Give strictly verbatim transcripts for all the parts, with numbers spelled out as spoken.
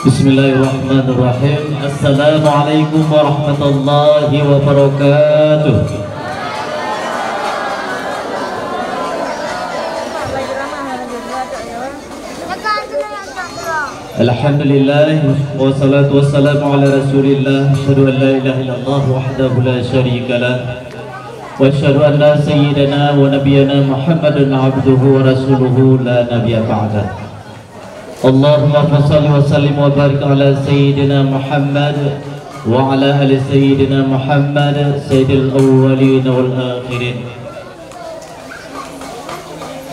Bismillahirrahmanirrahim. Assalamualaikum warahmatullahi wabarakatuh. Alhamdulillah, wassalatu wassalamu ala Rasulillah. Asyhadu an la ilaha illallah wahdahu la syarika lah. Wa asyhadu anna sayyidana wa nabiyyana Muhammadan abduhu wa rasuluhu la nabiyya ba'dah. Allahumma shalli wa sallim wa barik ala sayyidina Muhammad wa ala ali sayyidina Muhammad, sayyidil awwalin wal akhirin.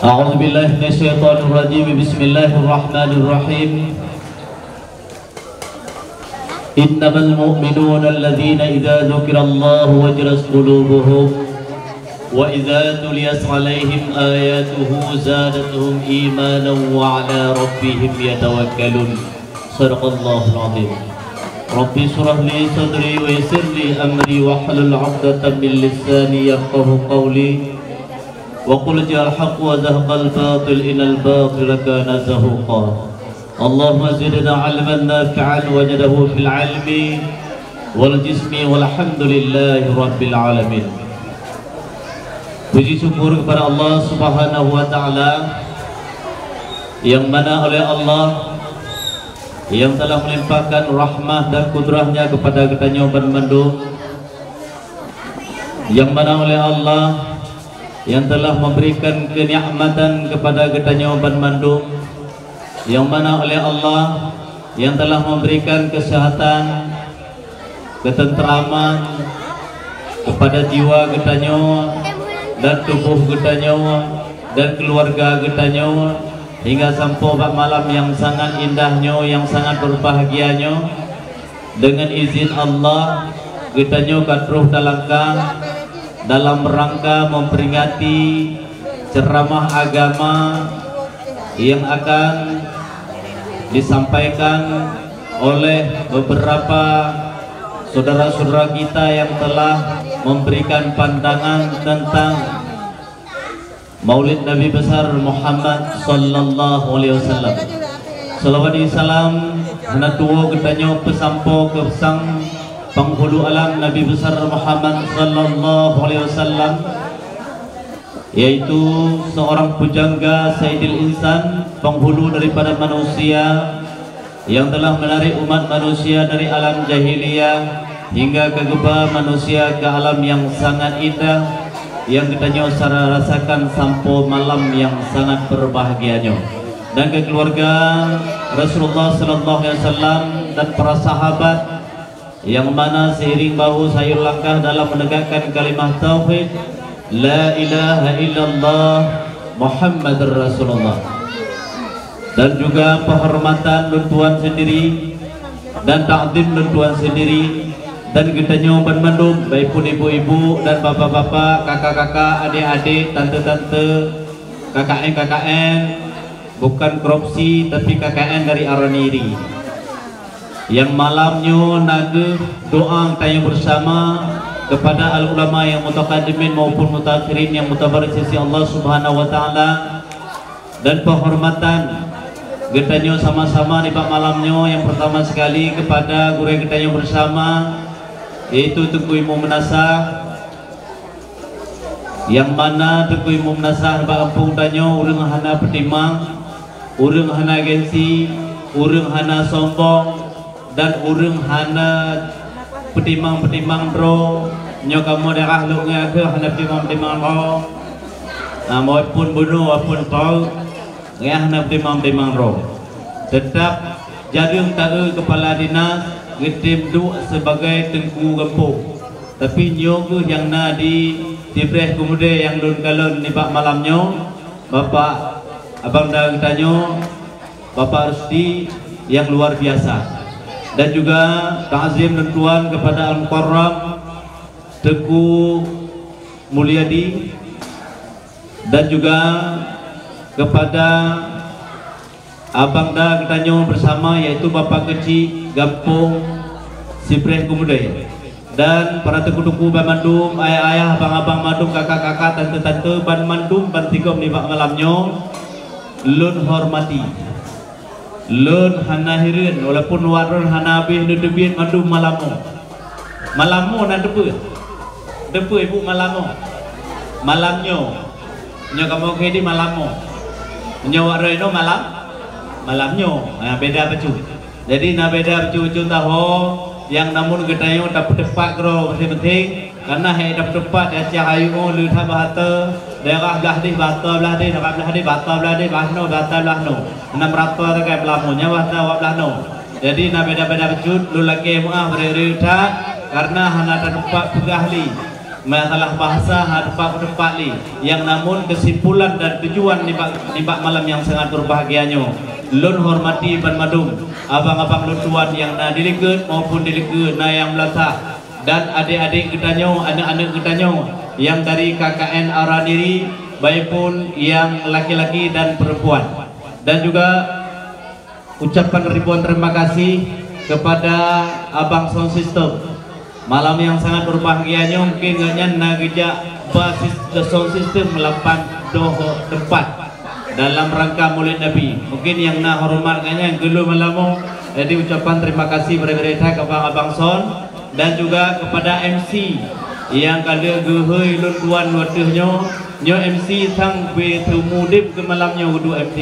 A'udzu billahi minasyaitonir rajim. Bismillahirrahmanirrahim. Innamal mu'minuna alladzina idza dzukirallahu wajilat qulubuhum wa idza tuliyat 'alaihim ayatuhu zadatuhum imanan wa 'ala rabbihim yatawakkalun. Shadaqallahul 'azim. Rabbi shrah li sadri wa yassir li amri wahlul 'uqdatam min lisani yafqahu qawli. Wa qul ja'al haqqu wa zahaqal batil innal batila kana zahuqa. Allahumma zidna 'ilman nafi'an waj'alhu fil 'ilmi wal jismi walhamdulillahi rabbil 'alamin. Puji syukur kepada Allah Subhanahu wa Ta'ala, yang mana oleh Allah yang telah melimpahkan rahmat dan kudrah-Nya kepada geutanyoe banmandum, yang mana oleh Allah yang telah memberikan kenikmatan kepada geutanyoe banmandum, yang mana oleh Allah yang telah memberikan kesehatan, ketentraman kepada jiwa geutanyoe dan tuboh geutanyoe dan keluarga geutanyoe, hingga sampoe bak malam nyang sangat indah nyoe, nyang sangat berbahagia nyoe. Deungon izin Allah, geutanyoe ka troh talangkah dalam rangka memperingati ceramah agama yang akan disampaikan oleh beberapa saudara-saudara kita yang telah memberikan pandangan tentang Maulid Nabi Besar Muhammad sallallahu alaihi wasallam. Salawat dan salam hana tuwoe geutanyoe peusampoe keu sang Penghulu Alam Nabi Besar Muhammad sallallahu alaihi wasallam, yaitu seorang pujangga Sayyidil Insan, penghulu daripada manusia, yang telah menarik umat manusia dari alam jahiliyah hingga keugeubah manusia ke alam yang sangat indah, yang geutanyoe sa-, rasakan sampoe malam yang sangat berbahagia nyoe. Dan ke keluarga Rasulullah sallallahu alaihi wasallam dan para sahabat, yang mana seiring bahu sayur langkah dalam menegakkan kalimah tauhid, la ilaha illallah Muhammadur Rasulullah. Dan juga penghormatan lôn tuan sendiri dan takzim lôn tuan sendiri dan geutanyoe banmandum, baik pun ibu-ibu dan bapak-bapak, kakak-kakak, adik-adik, tante-tante, K K N K K N, bukan korupsi, tapi K K N dari Araniri. Yang malam nyoe na geuh doa tanyoe bersama kepada al-ulama yang mutaqaddimin maupun mutaakhirin yang mutabarik sisi Allah Subhanahu wa Ta'ala, dan penghormatan geutanyoe sama-sama nibak malam nyoe, yang pertama sekali kepada gurée geutanyoe bersama, yaitu Teungku Imum Meunasah, yang mana Teungku Imum Meunasah bak gampông tanyoe ureuëng hana peutimang, ureuëng hana gengsi, ureuëng hana sombong, dan ureuëng hana peutimang-peutimang droe. Nyoe kamoe daerah Lhokseumawe hana peutimang-peutimang droe. Nah, walaupun bunoe, walaupun pau, nyan hana peutimang-peutimang droe. Teutap jareueng taeu keupala dinas geutem duek sibagai teungku gampông. Tapi nyoe kheueh nyang na di Sibreh Keumude nyang lôn kalon nibak malam nyoe, Bapak Abang Da geutanyoe, Bapak Rusdi, nyang luar biasa. Dan juga takzim lôn tuan kepada Al-Mukarram Teungku Mulyadi, dan juga kepada Abang Da geutanyoe bersama, yaitu Bapak Keuchik gampông Sibreh Keumude, dan para teungku-teungku banmandum, ayah-ayah, abang-abang mandum, kakak-kakak, tante-tante, banmandum ban sigom nibak malam nyoe lôn hormati. Lôn hana hireuen, walaupun wak droeneuh hana habéh neuteubiet mandum malam nyoe. Malam nyoe na teupeue? Teupeue ibu malam nyoe? Malam nyoe. Nyoe kamoe keu di malam nyoe. Nyoe wak droeneuh malam, malam nyoe. Ha, beda bacut. Jadi na beda bacut-bacut taho nyang namun geutanyoe tapeuteupat keudroe maséng-maséng. Karna hai tapeuteupat di Aceh Rayeuk nyoe le that bahasa, daerah blah deh bahasa blah deh, daerah blah deh bahasa blah deh, bahasa blah deh. Hana meurata takai peulamu nyan bahasa awak blah nyoe. Jadi na beda-beda bacut, lôn lakée meuáh bri-bri that karna hana tateupat peugah lé. Masalah bahasa hana teupat-teupat lé. Nyang namun keusimpulan dan tujuan nibak, nibak malam nyang sangat beubahgia nyoe, lôn hormati banmandum abang-abang lôn tuan nyang na di likot maupun di likot na nyang meulasah. Dan adék-adék geutanyoe, aneuk-aneuk geutanyoe nyang dari K K N Araniri, baik pun nyang laki-laki dan perempuan. Dan juga ucapan ribuan terima kasih kepada Abang Sound System. Malam nyang sangat beubahgia nyoe mungkin gobnyan na geujak ba sis-, sound system lapan doh teumpat dalam rangka Maulid Nabi. Mungkin nyang na horeumat gobnyan geulheueh meulamu. Jadi ucapan terima kasih bri-bri that keu abang-abang sound. Dan juga kepada M C nyang ka lheueh geuhôi lôn tuan watèe nyoe. Nyoe M C sang beu teumudép keu malam nyoe udép M C.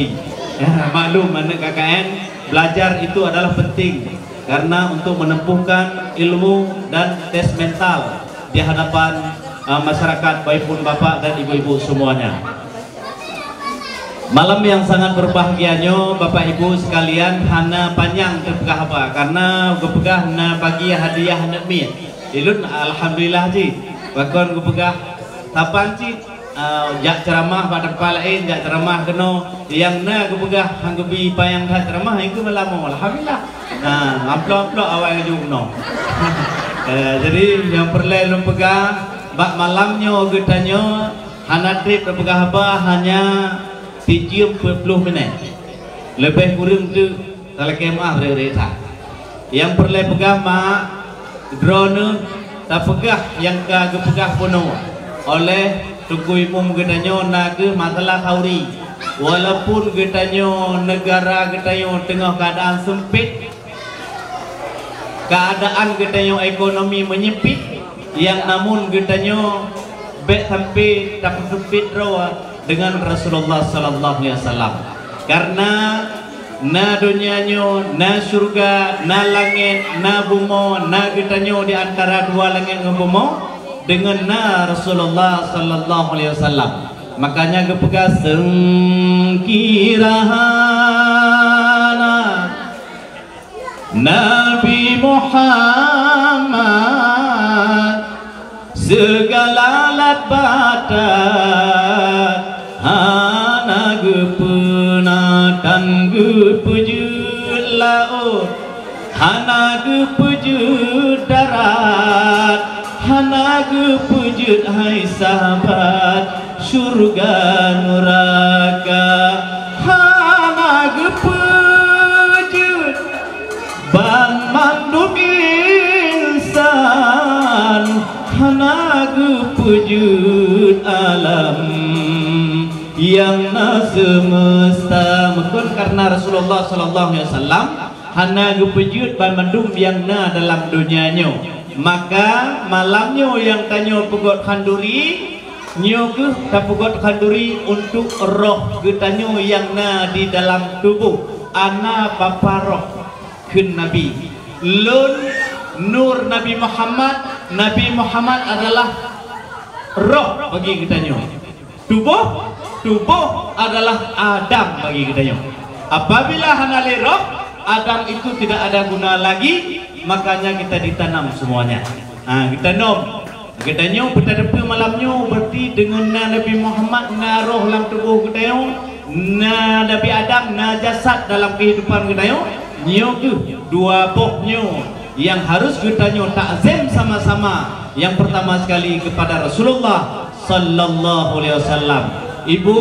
Ya, maklum aneuk K K N, belajar itu adalah penting karena untuk menempuhkan ilmu dan tes mental di hadapan, eh, masyarakat, baik pun bapak dan ibu-ibu semuanya. Malam nyang sangat beubahgia nyoe, Bapak Ibu sekalian, hana panyang teupeugah haba, karena geupeugah na bagi hadiah aneuk miet. Ilôn alhamdulillah cit. Pakon geupeugah saban cit, eh, jak ceuramah bak teumpat laén, jak ceuramah keunoe, nyang na geupeugah han geubi panyang that ceuramah, nyang keu meulamu. Alhamdulillah. Nah, amplop-amplop awai ujong keunoe. Eh, jadi nyang peureulèe lôn peugah, bak malam nyoe geutanyoe hana trép teupeugah haba, hanya sijeuem peuet ploh minèt. Leubeh kureueng teuk talakèe meu'ah ré-ré that. Nyang peureulèe peugah mak, droeneuh tapeugah nyang ka geupeugah bunoe oleh Teungku Imum geutanyoe na kheueh masalah khauri. Walaupun geutanyoe, neugara geutanyoe teungoh keuadaan seumpét, keuadaan geutanyoe ekonomi meunyeumpit, nyang namun geutanyoe bèk sampai tapeuseumpét droe deungon Rasulullah sallallahu alaihi wasallam. Karena na donya nyoe, na syeuruga, na langèt, na bumoe, na geutanyoe di antara dua langèt ngon bumoe, deungon na Rasulullah sallallahu alaihi wasallam. Makanya geupeugah, seungkira hana Nabi Muhammad, seugala lat batat, hana geupeuna tan geupeujeuet laôt, hana geupeujeuet darat, hana geupeujeuet hai sahabat, syeuruga nuraka hana geupeujeuet. Banmandum insan hana geupeujeuet alam nyang na seumeusta. Meukon karena Rasulullah sallallahu alaihi wasallam hana geupeujeuet banmandum nyang na dalam donya nyoe. Maka malam nyoe nyang tanyoe peugöt khanduri, nyoe kheueh tapeugöt khanduri untuk roh geutanyoe nyang na di dalam tuboh ana papa roh. Kheun Nabi, "Lôn nur Nabi Muhammad, Nabi Muhammad adalah roh bagi geutanyoe. Tuboh, tuboh adalah Adam bagi geutanyoe. Apabila hana lé roh, Adam itu tidak ada guna lagi, makanya kita ditanam semuanya." Ha, geutanam. Geutanyoe beutateupeu malam nyoe, berarti deungon na Nabi Muhammad, na roh lam tuboh geutanyoe, na Nabi Adam, na jasad dalam keuhidupan geutanyoe. Nyoe kheueh dua boh nyoe nyang harus geutanyoe takzim sama-sama. Nyang pertama sekali kepada Rasulullah sallallahu alaihi wasallam. Ibu,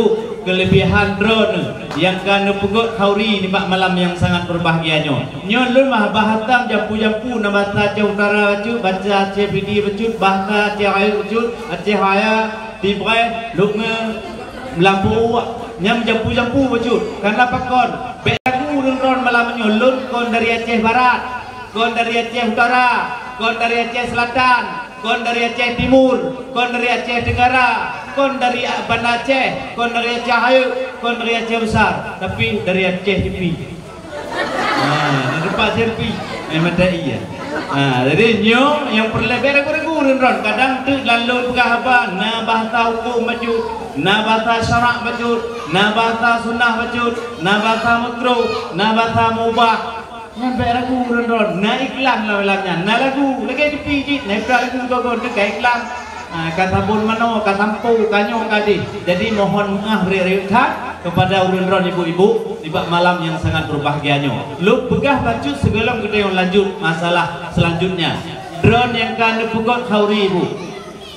keulebihan droeneuh nyang ka neupeugöt khauri nibak malam nyang sangat beubahgia nyoe. Nyoe lôn mah bahatam jampu-jampu na basa Aceh Utara bacut, basa Aceh Pidie bacut, basa Aceh Rayeuk bacut, Aceh Raya, Tibreh, Lhokseumawe, Meulampau, nyang jampu-jampu bacut. Karena pakon, bèk lagu ureueng droen malam dari Aceh Barat, kon dari Aceh Utara, kon dari Aceh Selatan, kon dari Aceh Timur, kon dari Aceh Tenggara, kon dari Banda Aceh, kon dari Aceh Rayeuk, kon dari Aceh Besar, tapi dari Aceh tepi. Ha, na teumpat Aceh tepi. Eh, mata iya. Ha, jadi nyoe nyang peureulée bèk ragu-ragu ureuëng droen. Kadang teuk lam lôn peugah haba, na bahasa huköm bacut, na bahasa syarak bacut, na bahasa sunnah bacut, na bahasa makruh, na bahasa mubah. Nyan bèk ragu ureuëng droen, na iklan lam, lam nyan, na lagu, lagèe tepi cit, na iklan lagu gogon teuka iklan. Ha, ka sabon manoe, ka sampo, ka nyoe, ka jih. Jadi mohon meuah rayeuk-rayeuk that kepada ureuëng droen ibu-ibu nibak malam nyang sangat berbahagia nyoe. Lôn peugah bacut sigohlom geutanyoe lanjut masalah selanjutnya. Droen nyang ka neupeugot khauri ibu.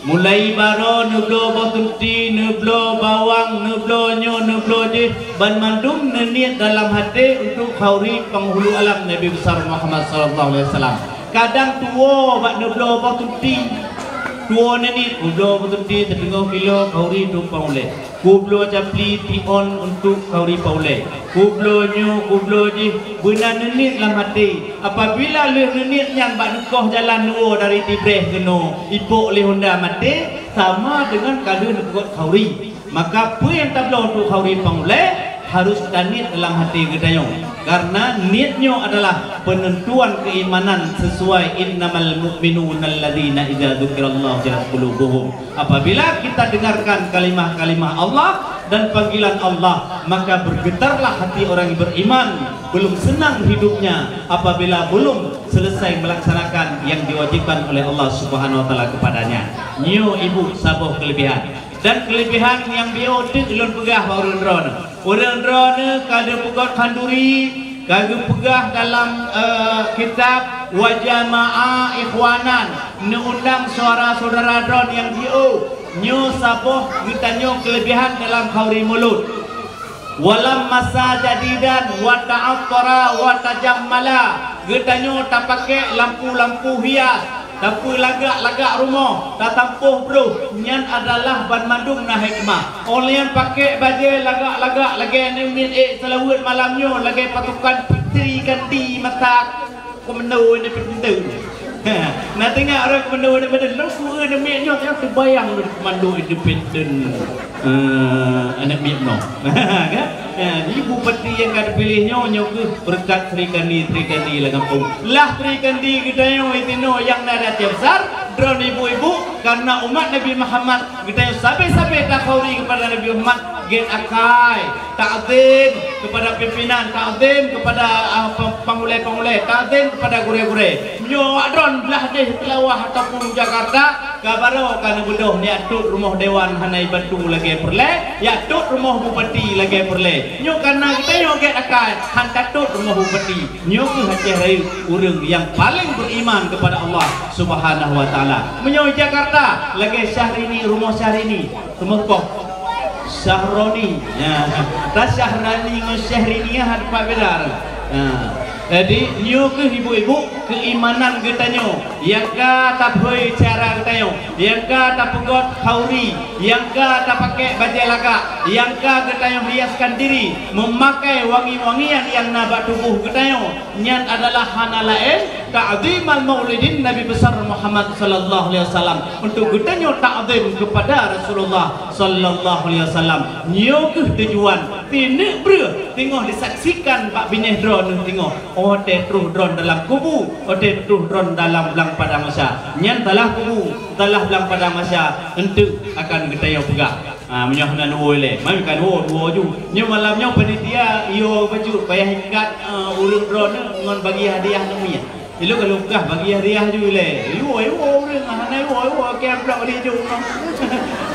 Mulai baroe neubloe boh tunti, neubloe bawang, neubloe nyoe, neubloe jih, banmandum neuniet dalam até untuk khauri penghulu alam Nabi Besar Muhammad sallallahu alaihi wasallam. Kadang tuwoe bak neubloe boh tunti, tuwoe neuniet, kubloe boh tunti siteungoh kilo khauri tueng pang ulèe. Kubloe capli tiôn untuk khauri pang ulèe. Kubloe nyoe, kubloe jih, beuna neuniet lam até. Apabila lheueh neuniet nyan bak neukoh jalan neuwoe dari Tibreh keunoe, ipok lé honda maté, sama deungon ka lheueh neupeugot khauri. Maka peue nyang tabloe untuk khauri pang ulèe, harôh taniet dalam até geutanyoe. Karena niet nyoe adalah penentuan keimanan sesuai, "Innamal mu'minuna alladzina idza dzukirallahu wajilat qulubuhum." Apabila kita dengarkan kalimah-kalimah Allah dan panggilan Allah, maka bergetarlah hati orang yang beriman, belum senang hidupnya apabila belum selesai melaksanakan yang diwajibkan oleh Allah Subhanahu wa Taala kepadanya. Nyoe ibu saboh kelebihan. Dan kelebihan nyang biôh teuk lôn peugah bak ureuëng droeneuh. Ureuëng droeneuh ka geupeugot khanduri, ka geupeugah dalam, eh, kitab, "Wa jama'a ikhwanan", neuundang syedara-syedara droen nyang jiôh. Nyoe saboh geutanyoe kelebihan dalam khauri mulod. "Walam masa jadidan wa ta'attara wa tajammala", geutanyoe tapakék lampu-lampu hias, tapeulagak-lagak rumoh, tatampôh broh, nyan adalah banmandum na hikmah. Óh lheueh nyan pakék bajée lagak-lagak lagée neumiet ék seulaweuet malam nyoe, lagée pasukan Sri Kandi masa komando independen. Na teuingat ureuëng komando independen, lôn ku eu aneuk miet nyoe, nyan teubayang lôn komando independen. Eh, aneuk miet nyoe. Kan? Ya, jadi bupati nyang ka teupiléh nyoe, nyoe keuh beureukat Sri Kandi, Sri Kandi lam gampông. Lah Sri Kandi geutanyoe itinoe nyang na di Aceh Besar, droen ibu-ibu, karena umat Nabi Muhammad, geutanyoe sabe-sabe takhauri kepada Nabi Muhammad, gét akai, takzim kepada pimpinan, takzim kepada, ah, pang-, pangulée-pangulée, takzim kepada gurée-gurée. Nyoe awak droen blah deh Seulawah ataupun Jakarta, ka baroe ka neubeudôh, jak tot rumoh dewan hana jibantu lagée peureulée, jak tot rumoh bupati lagée peureulée. Nyoe karena geutanyoe gét akai, han tatot rumoh bupati. Nyoe keuh Aceh Rayeuk, ureuëng nyang paleng beriman kepada Allah Subhanahu wa Taala. Meunyoe Jakarta, lagée Syahrini, rumoh Syahrini, rumoh poh. Syahroni. Ya. Ta Syahrani ngon Syahrini, ha, teumpat beda. Ya. Jadi, nyoe keuh ibu-ibu keimanan geutanyoe, nyang ka tapeuhôi syedara geutanyoe, nyang ka tapeugot khauri, nyang ka tapakék bajée lagak, nyang ka geutanyoe hiaskan diri meumakai wangi-wangian nyang na bak tuboh geutanyoe, nyan adalah hana laén ta'zimal maulidin Nabi Besar Muhammad sallallahu alaihi wasallam, untuk geutanyoe takzim kepada Rasulullah sallallahu alaihi wasallam. Nyoe keuh tujuan, tineuk breueh teungoh disaksikan bak binéh droeneuh teungoh. Watée troh droen dalam kubu, watée troh droen dalam blang padang mahsyar. Nyan talah kubu, talah blang padang mahsyar, eunteuk akan geutanyoe peugah. Ah, meunyoe hana neuwoe lé, mami ka neuwoe, neuwoe ju. Nyoe malam nyoe panitia, yo bacut, payah ikat, eh, ureuëng droeneuh ngon bagi hadiah aneuk miet. Ilok ka lôn peugah bagi hadiah ju lé. Iwoe, iwoe ureuëng, hana iwoe, iwoe kém blok di ju.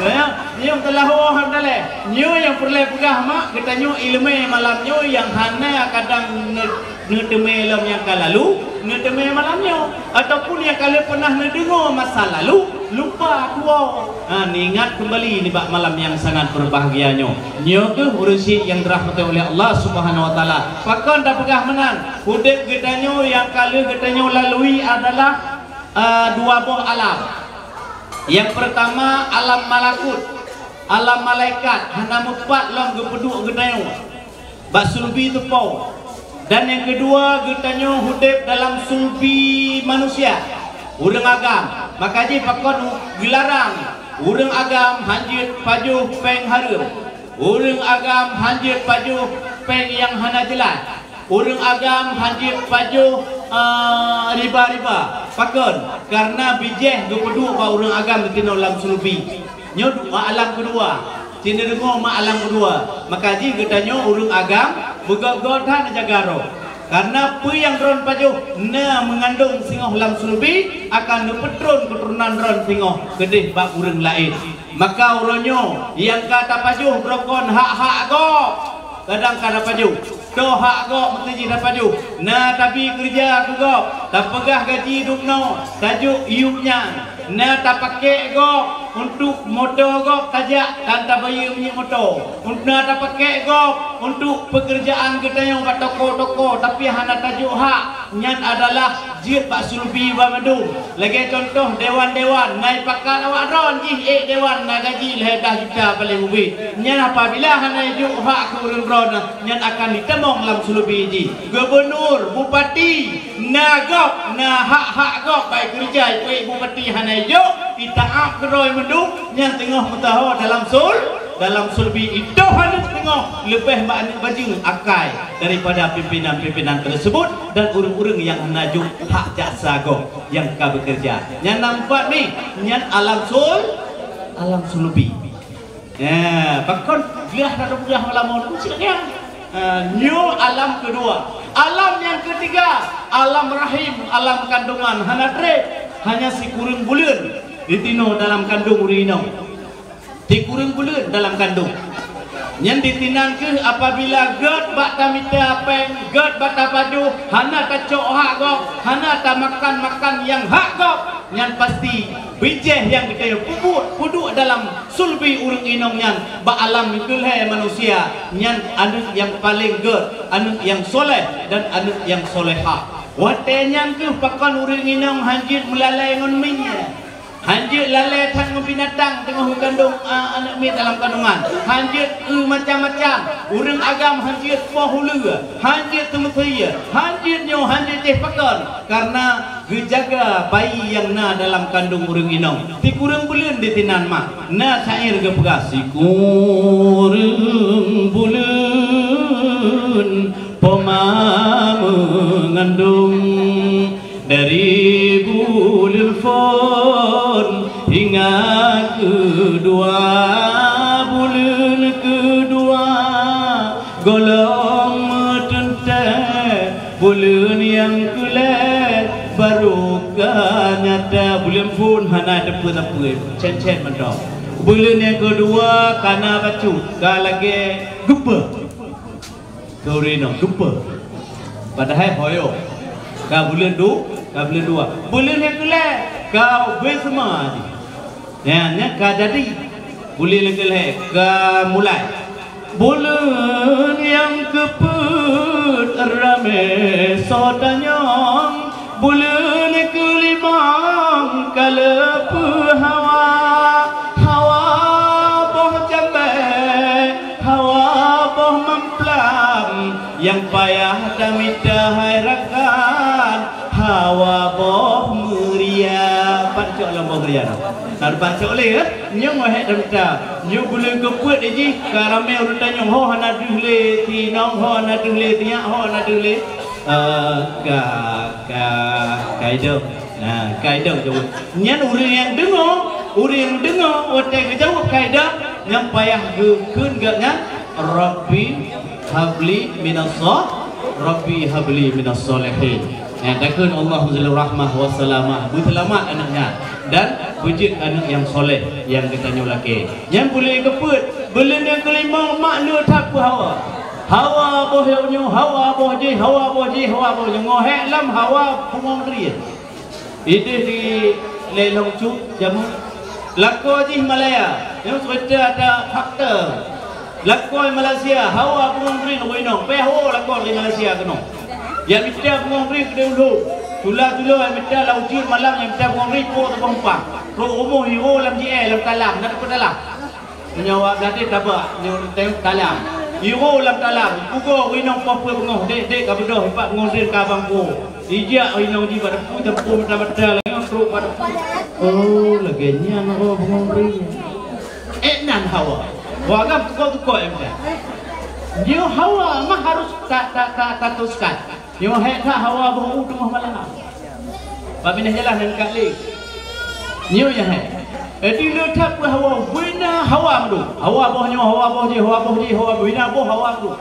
Ya, nyoe telah woe alhamdulillah. Nyoe nyang peureulée peugah mak, geutanyoe iéleumé malam nyoe nyang hana kadang ne-, neuteumé lom nyang ka lalu, neuteumé malam nyoe. Ataupun nyang ka lheueh peunah neudeungoe masa lalu, lupa tuwoe. Ha, neuingat keumbali nibak malam nyang sangat beurbahagia nyoe. Nyoe keuh ureuëng syiek nyang dirahmati oleh Allah Subhanahu wa Taala. Pakon tapeugah meunan? Udeb geutanyoe nyang ka lheueh geutanyoe lalui adalah, eh, dua boh alam. Nyang peurtama alam malakut, alam malaikat, hana meupat lom geupeuduek geutanyoe. Bak sulbi teupeu. Dan nyang keudua, geutanyoe udeb dalam sulbi manusia, ureuëng agam. Maka jih pakon geularang ureuëng agam hanjeuet pajoh péng hareuem, ureuëng agam hanjeuet pajoh péng nyang hana jeulaih, ureuëng agam hanjeuet pajoh, eh, riba-riba. Pakon? Karena bijéh geupeuduek bak ureuëng agam ditinoe lam sulbi. Nyoe du-, alam keudua. Cit neudeungoe mak alam keudua. Maka jih geutanyoe ureuëng agam beugöt-göt that neujaga droe. Karena peue nyang droen pajoh na meungandong singoh lam sulbi akan neupeutron keuturonan droen singoh keudeh bak ureuëng laén. Maka uroe nyoe nyang ka tapajoh droe kon hak-hak gob. Kadang ka tapajoh. Toh hak gob meuteujih tapajoh. Na tabi keureuja keu gob, tapeugah gaji dubnoe, tajok iyup nyan. Na tapakék gob untuk moto gob tajak dan tabayeue minyeuk moto. Na tapakék gob untuk peukeurjaan geutanyoe bak toko-toko, tapi hana tajok hak. Nyan adalah jeuet bak sulbi banmandum. Lagée cuntoh dewan-dewan, na ipakat awak droen jih ék dewan na gaji lhée blaih juta paléng ubit. Nyan apabila hana ijok hak keu ureuëng droen, nyan akan jitamong lam sulbi jih. Gubunur, bupati, na gob, na hak-hak gob bak ikeureuja, ipeue bupati hana ijok, itaát keudroe mandum, nyan teungoh meusaho dalam sul-, dalam sulbi. Itoh aneuëk teungoh leubeh bak aneuëk bajeueng akai daripada pimpinan-pimpinan tersebut dan ureuëng-ureuëng nyang hana jok hak jaksa gob nyang ka beukeureuja. Nyan na empat nih, nyan alam sul-, alam sulbi. Ya, pakon glah dak peugah malam nyoe cit lagée nyan. Ha, nyoe alam keudua. Alam nyang keutiga, alam rahim, alam kandungan hana treb, hanya sikureueng buleuen ditinoe dalam kandong ureuëng inong. Sikureueng buleuen dalam kandong. Nyan ditinan kheueh apabila gét bak tamita péng, gét bak tapajoh, hana tacok hak gob, hana tamakan-makan nyang hak gob, nyan pasti bijéh nyang geutanyoe peubuet, peuduek dalam sulbi ureuëng inong nyan bak alam keu lhée manusia, nyan aneuëk nyang paleng gét, aneuëk nyang soleh dan aneuëk nyang solehah. Watée nyan kheueh pakon ureuëng inong hanjeuet meulalée ngon minyéuk, hanjeuet lalée that ngon binatang teungoh geukandong, a, aneuëk miet dalam kandungan, hanjeuet eu macam-macam, ureuëng agam hanjeuet poh uleue, hanjeuet teumeusie, hanjeuet nyoe, hanjeuet jéh pakon, karena geujaga bayi nyang na dalam kandong ureuëng inong. Sikureueng buleuen ditinan mak, na syair geupeugah, "Sikureueng buleuen poma meungandong, dari buleuen phon hingga keudua, buleuen keudua gohlom meuteuntée, buleuen nyang keulhée barô ka nyata." Buleuen phon hana teupeu-teupeu, cen-cen mantong. Buleuen nyang keudua ka na bacut, ka lagée geupeu. Keu ureuëng inong geupeu. Padahai ho yo. Ka buleuen du-, ka buleuen dua. Buleuen nyang keulhée ka ubé seuma jih. Nyan, nyan ka jadi. Buleuen nyang keulhée ka mulai. Buleuen nyang keupeuet ramé soe tanyong, buleuen keulimong ka leupeu hawa. Hawa boh jambée, hawa boh mamplam, nyang payah tamita hai rakan, hawa boh meuria. Pat cok lam boh meuria nyoe? Pat cok lé, eh? Nyoe meuhék tamita. Nyoe buleuen keupeuet jih ka ramé ureuëng tanyong, ho hana deuh lé si inong, ho hana deuh lé si nyak, ho hana deuh lé, eh, ka, ka, ka idong. Nah, ka idong jaweueb. Nyan ureuëng nyang deungoe, ureuëng nyang deungoe watée geujaweueb ka idong, nyang payah geukheun geuh nyan, "Rabbi habli minas sho-, Rabbi habli minas sholihin." Nyang takheun, "Allahumma shalli rahmah wa salamah." Beuseulamat aneuëk nyan dan beujeuet aneuëk nyang soleh nyang geutanyoe lakée. Nyan buleuen keupeuet, buleuen nyang keulimong mak lheueh that peuhawa. Hawa boh nyoe, hawa boh jih, hawa boh jih, hawa boh nyoe. Ngoh hék lam hawa bungong drien. Ideh di Lelong Cut jameun. Lakoe jih Malaya, nyoe seureuta ada fakta. Lakoe Malaysia, hawa bungong drien ureuëng inong, pih ho lakoe di Malaysia keunoe. Nyang mita bungong drien keudeh u lhok. Tula-tula nyang mita lam ujeuen malam, nyang mita bungong drien po teupang-pang. Trok rumoh iwo lam J A lam talam, na teupeu talam. Meunyoe awak Blahdeh tabak, nyoe teuh talam. Iro lam talam, pugoe ureueng inong poh peuet beungoh, dek-dek ka beudôh, ipat ngon rin ka abang po. Ijak ureueng inong jih bak teumpu, teumpu mata-mata lagèe nyoe trok bak teumpu. Oh, lagèe nyan roh beungoh rin. Eh, nan hawa. Wah, agam tukok-tukok, eh, bukan? Nyoe hawa mah harus ta-, ta-, ta-, tatuskan. Nyoe hék that hawa boh u teungoh malam. Bak binéh jalan nyang ka lé. Nyoe nyang hék. Jadi le that peuhawa, bina hawa meudong. Hawa boh nyoe, hawa boh jih, hawa boh jih, hawa boh, bina boh hawa meudong.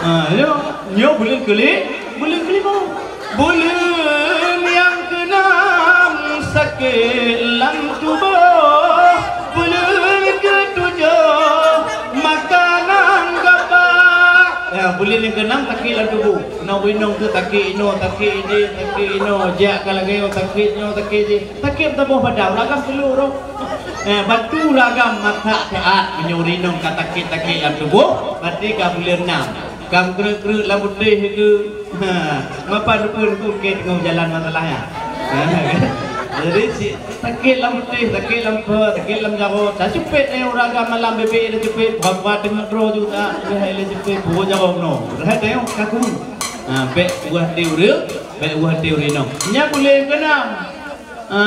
Ha, nyoe, nyoe buleuen keuli-, buleuen keulimong. Buleuen nyang keunam sakét lam tuboh. Buleuen keutujoh makanan gabak. Ya, buleuen nyang keunam sakét lam tuboh. Nyoe ureueng inong tu sakét inoe, sakét idéh, sakét inoe, jak ka lagèe nyoe, sakét nyoe, sakét jih. Sakét meusaboh badan, ureueng agam keuneuk roh. Eh, bantu ureueng agam masak siat, meunyoe ureueng inong ka sakét-sakét lam tuboh, berarti ka buleuen nam. Ka meukreuek-kreuek lam putéh keu, ha, mapan rukun keu teungoh jalan masalah nyan. Ha, jadi si sakét lam putéh, sakét lam phe, sakét lam jaroe, tacupet, eh, ureueng agam malam bèk-bèk tacupet, pura-pura teungoh droe ju tak, lheuh lé cupet, pura jaroe bunoe. Lheuh teuh ka ku. Ha, bèk ueh até ureueng, bèk ueh até ureueng inong. Nyan buleuen keunam. Ha,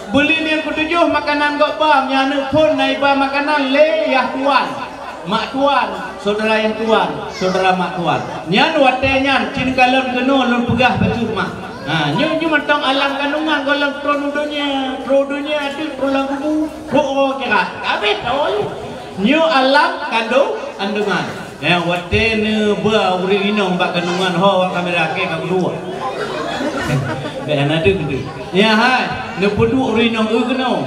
buleuen nyang keutujoh makanan gobnyan, nyan aneuk phon na iba makanan lé yah tuan, mak tuan, syedara yah tuan, syedara mak tuan. Nyan watèe nyan cit kalon keunoe lôn peugah bacut mah. Ha, nyoe, nyoe mantong alam kandungan gohlom tron u donya, tron u donya deuh tron lam kubu, tron u akhirat. Habéh tho. Nyoe alam kandung-, kandungan. Nyang watèe neuba ureueng inong bak kandungan ho awak kamera kèe ka keuluwa. Bèk hana deuh, deuh. Ya hai, neupeuduek ureueng inong eu keunoe.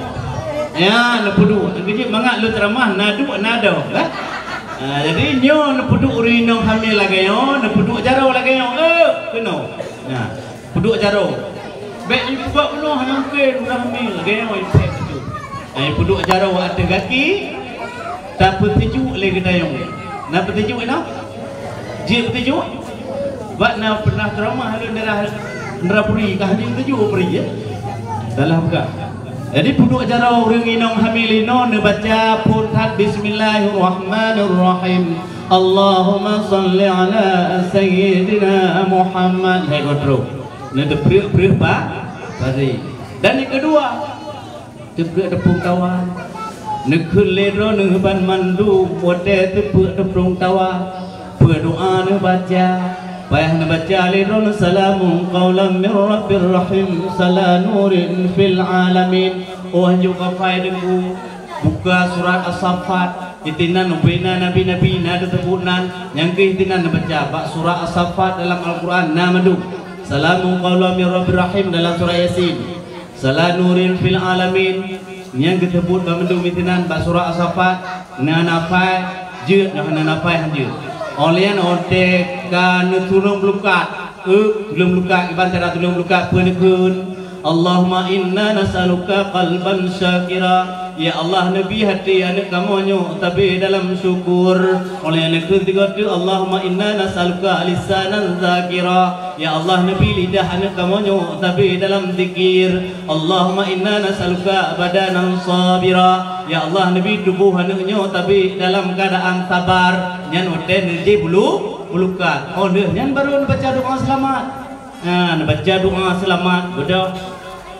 Ya, neupeuduek. Keujeuet mangat lôn ceuramah na duek na dong, kan? Ha, jadi nyoe neupeuduek ureueng inong hamé lagèe nyoe, neupeuduek jaroe lagèe nyoe, eu keunoe. Ya. Peuduek jaroe. Bèk ipeugah bunoe hana mungken ureueng hamé, lagèe nyoe ipèk bacut. Ai peuduek jaroe ateueh gaki, tapeusijuek lé geutayong. Na peusijuek inoe? Jeuet peusijuek? Bak na pernah ceramah lôn daerah Indrapuri, ka jeuet peusijuek Puri, ya? Salah buka. Jadi peuduek jaroe ureueng inong hamil inoe neubaca phon that Bismillahirrahmanirrahim. Allahumma shalli ala sayyidina Muhammad. Hai kontrol. Neuteupreuek-preuek ba-, bari. Dan nyang keudua, teupreuek teuprong tawa. Neukheun lé droeneuh banmandum watèe teupreuek teuprong tawa. Peue doa neubaca, payah neubaca lé droeneuh, "Salamun qaulan mir rabbir rahim, salamun nurin fil alamin." Oh, hanjeuet kapai deungoe, buka surat As-Saffat. Disinan ubena nabi-nabi na teuseubut nan, nyang keuh disinan neubaca bak surat As-Saffat dalam Al-Quran na mandum. Salamun qaulan mir rabbir rahim dalam surat Yasin. Salamun nurin fil alamin. Nyang geuseubut banmandum disinan bak surat As-Saffat, na nafai jeuet, na hana nafai han jeuet. Óh lheueh nyan watèe ka neuturông meulukat, eu, tulông meulukat, iban cara tulông meulukat peue neukheun. Allahumma inna nas'aluka qalban syakira. Ya Allah, neubi até aneuk kamoe nyoe tabi dalam syukur. Óh lheueh nyan neukheun sigoe teuk, Allahumma inna nas'aluka lisanan zakira. Ya Allah, neubi lidah aneuk kamoe nyoe tabi dalam zikir. Allahumma inna nas'aluka badanan sabira. Ya Allah, neubi tuboh aneuk nyoe tabi dalam keuadaan sabar. Nyan watèe neujih bulu-, bulukat. Óh lheueh nyan barô neubaca doa seulamat. Ha, neubaca doa seulamat, beudôh.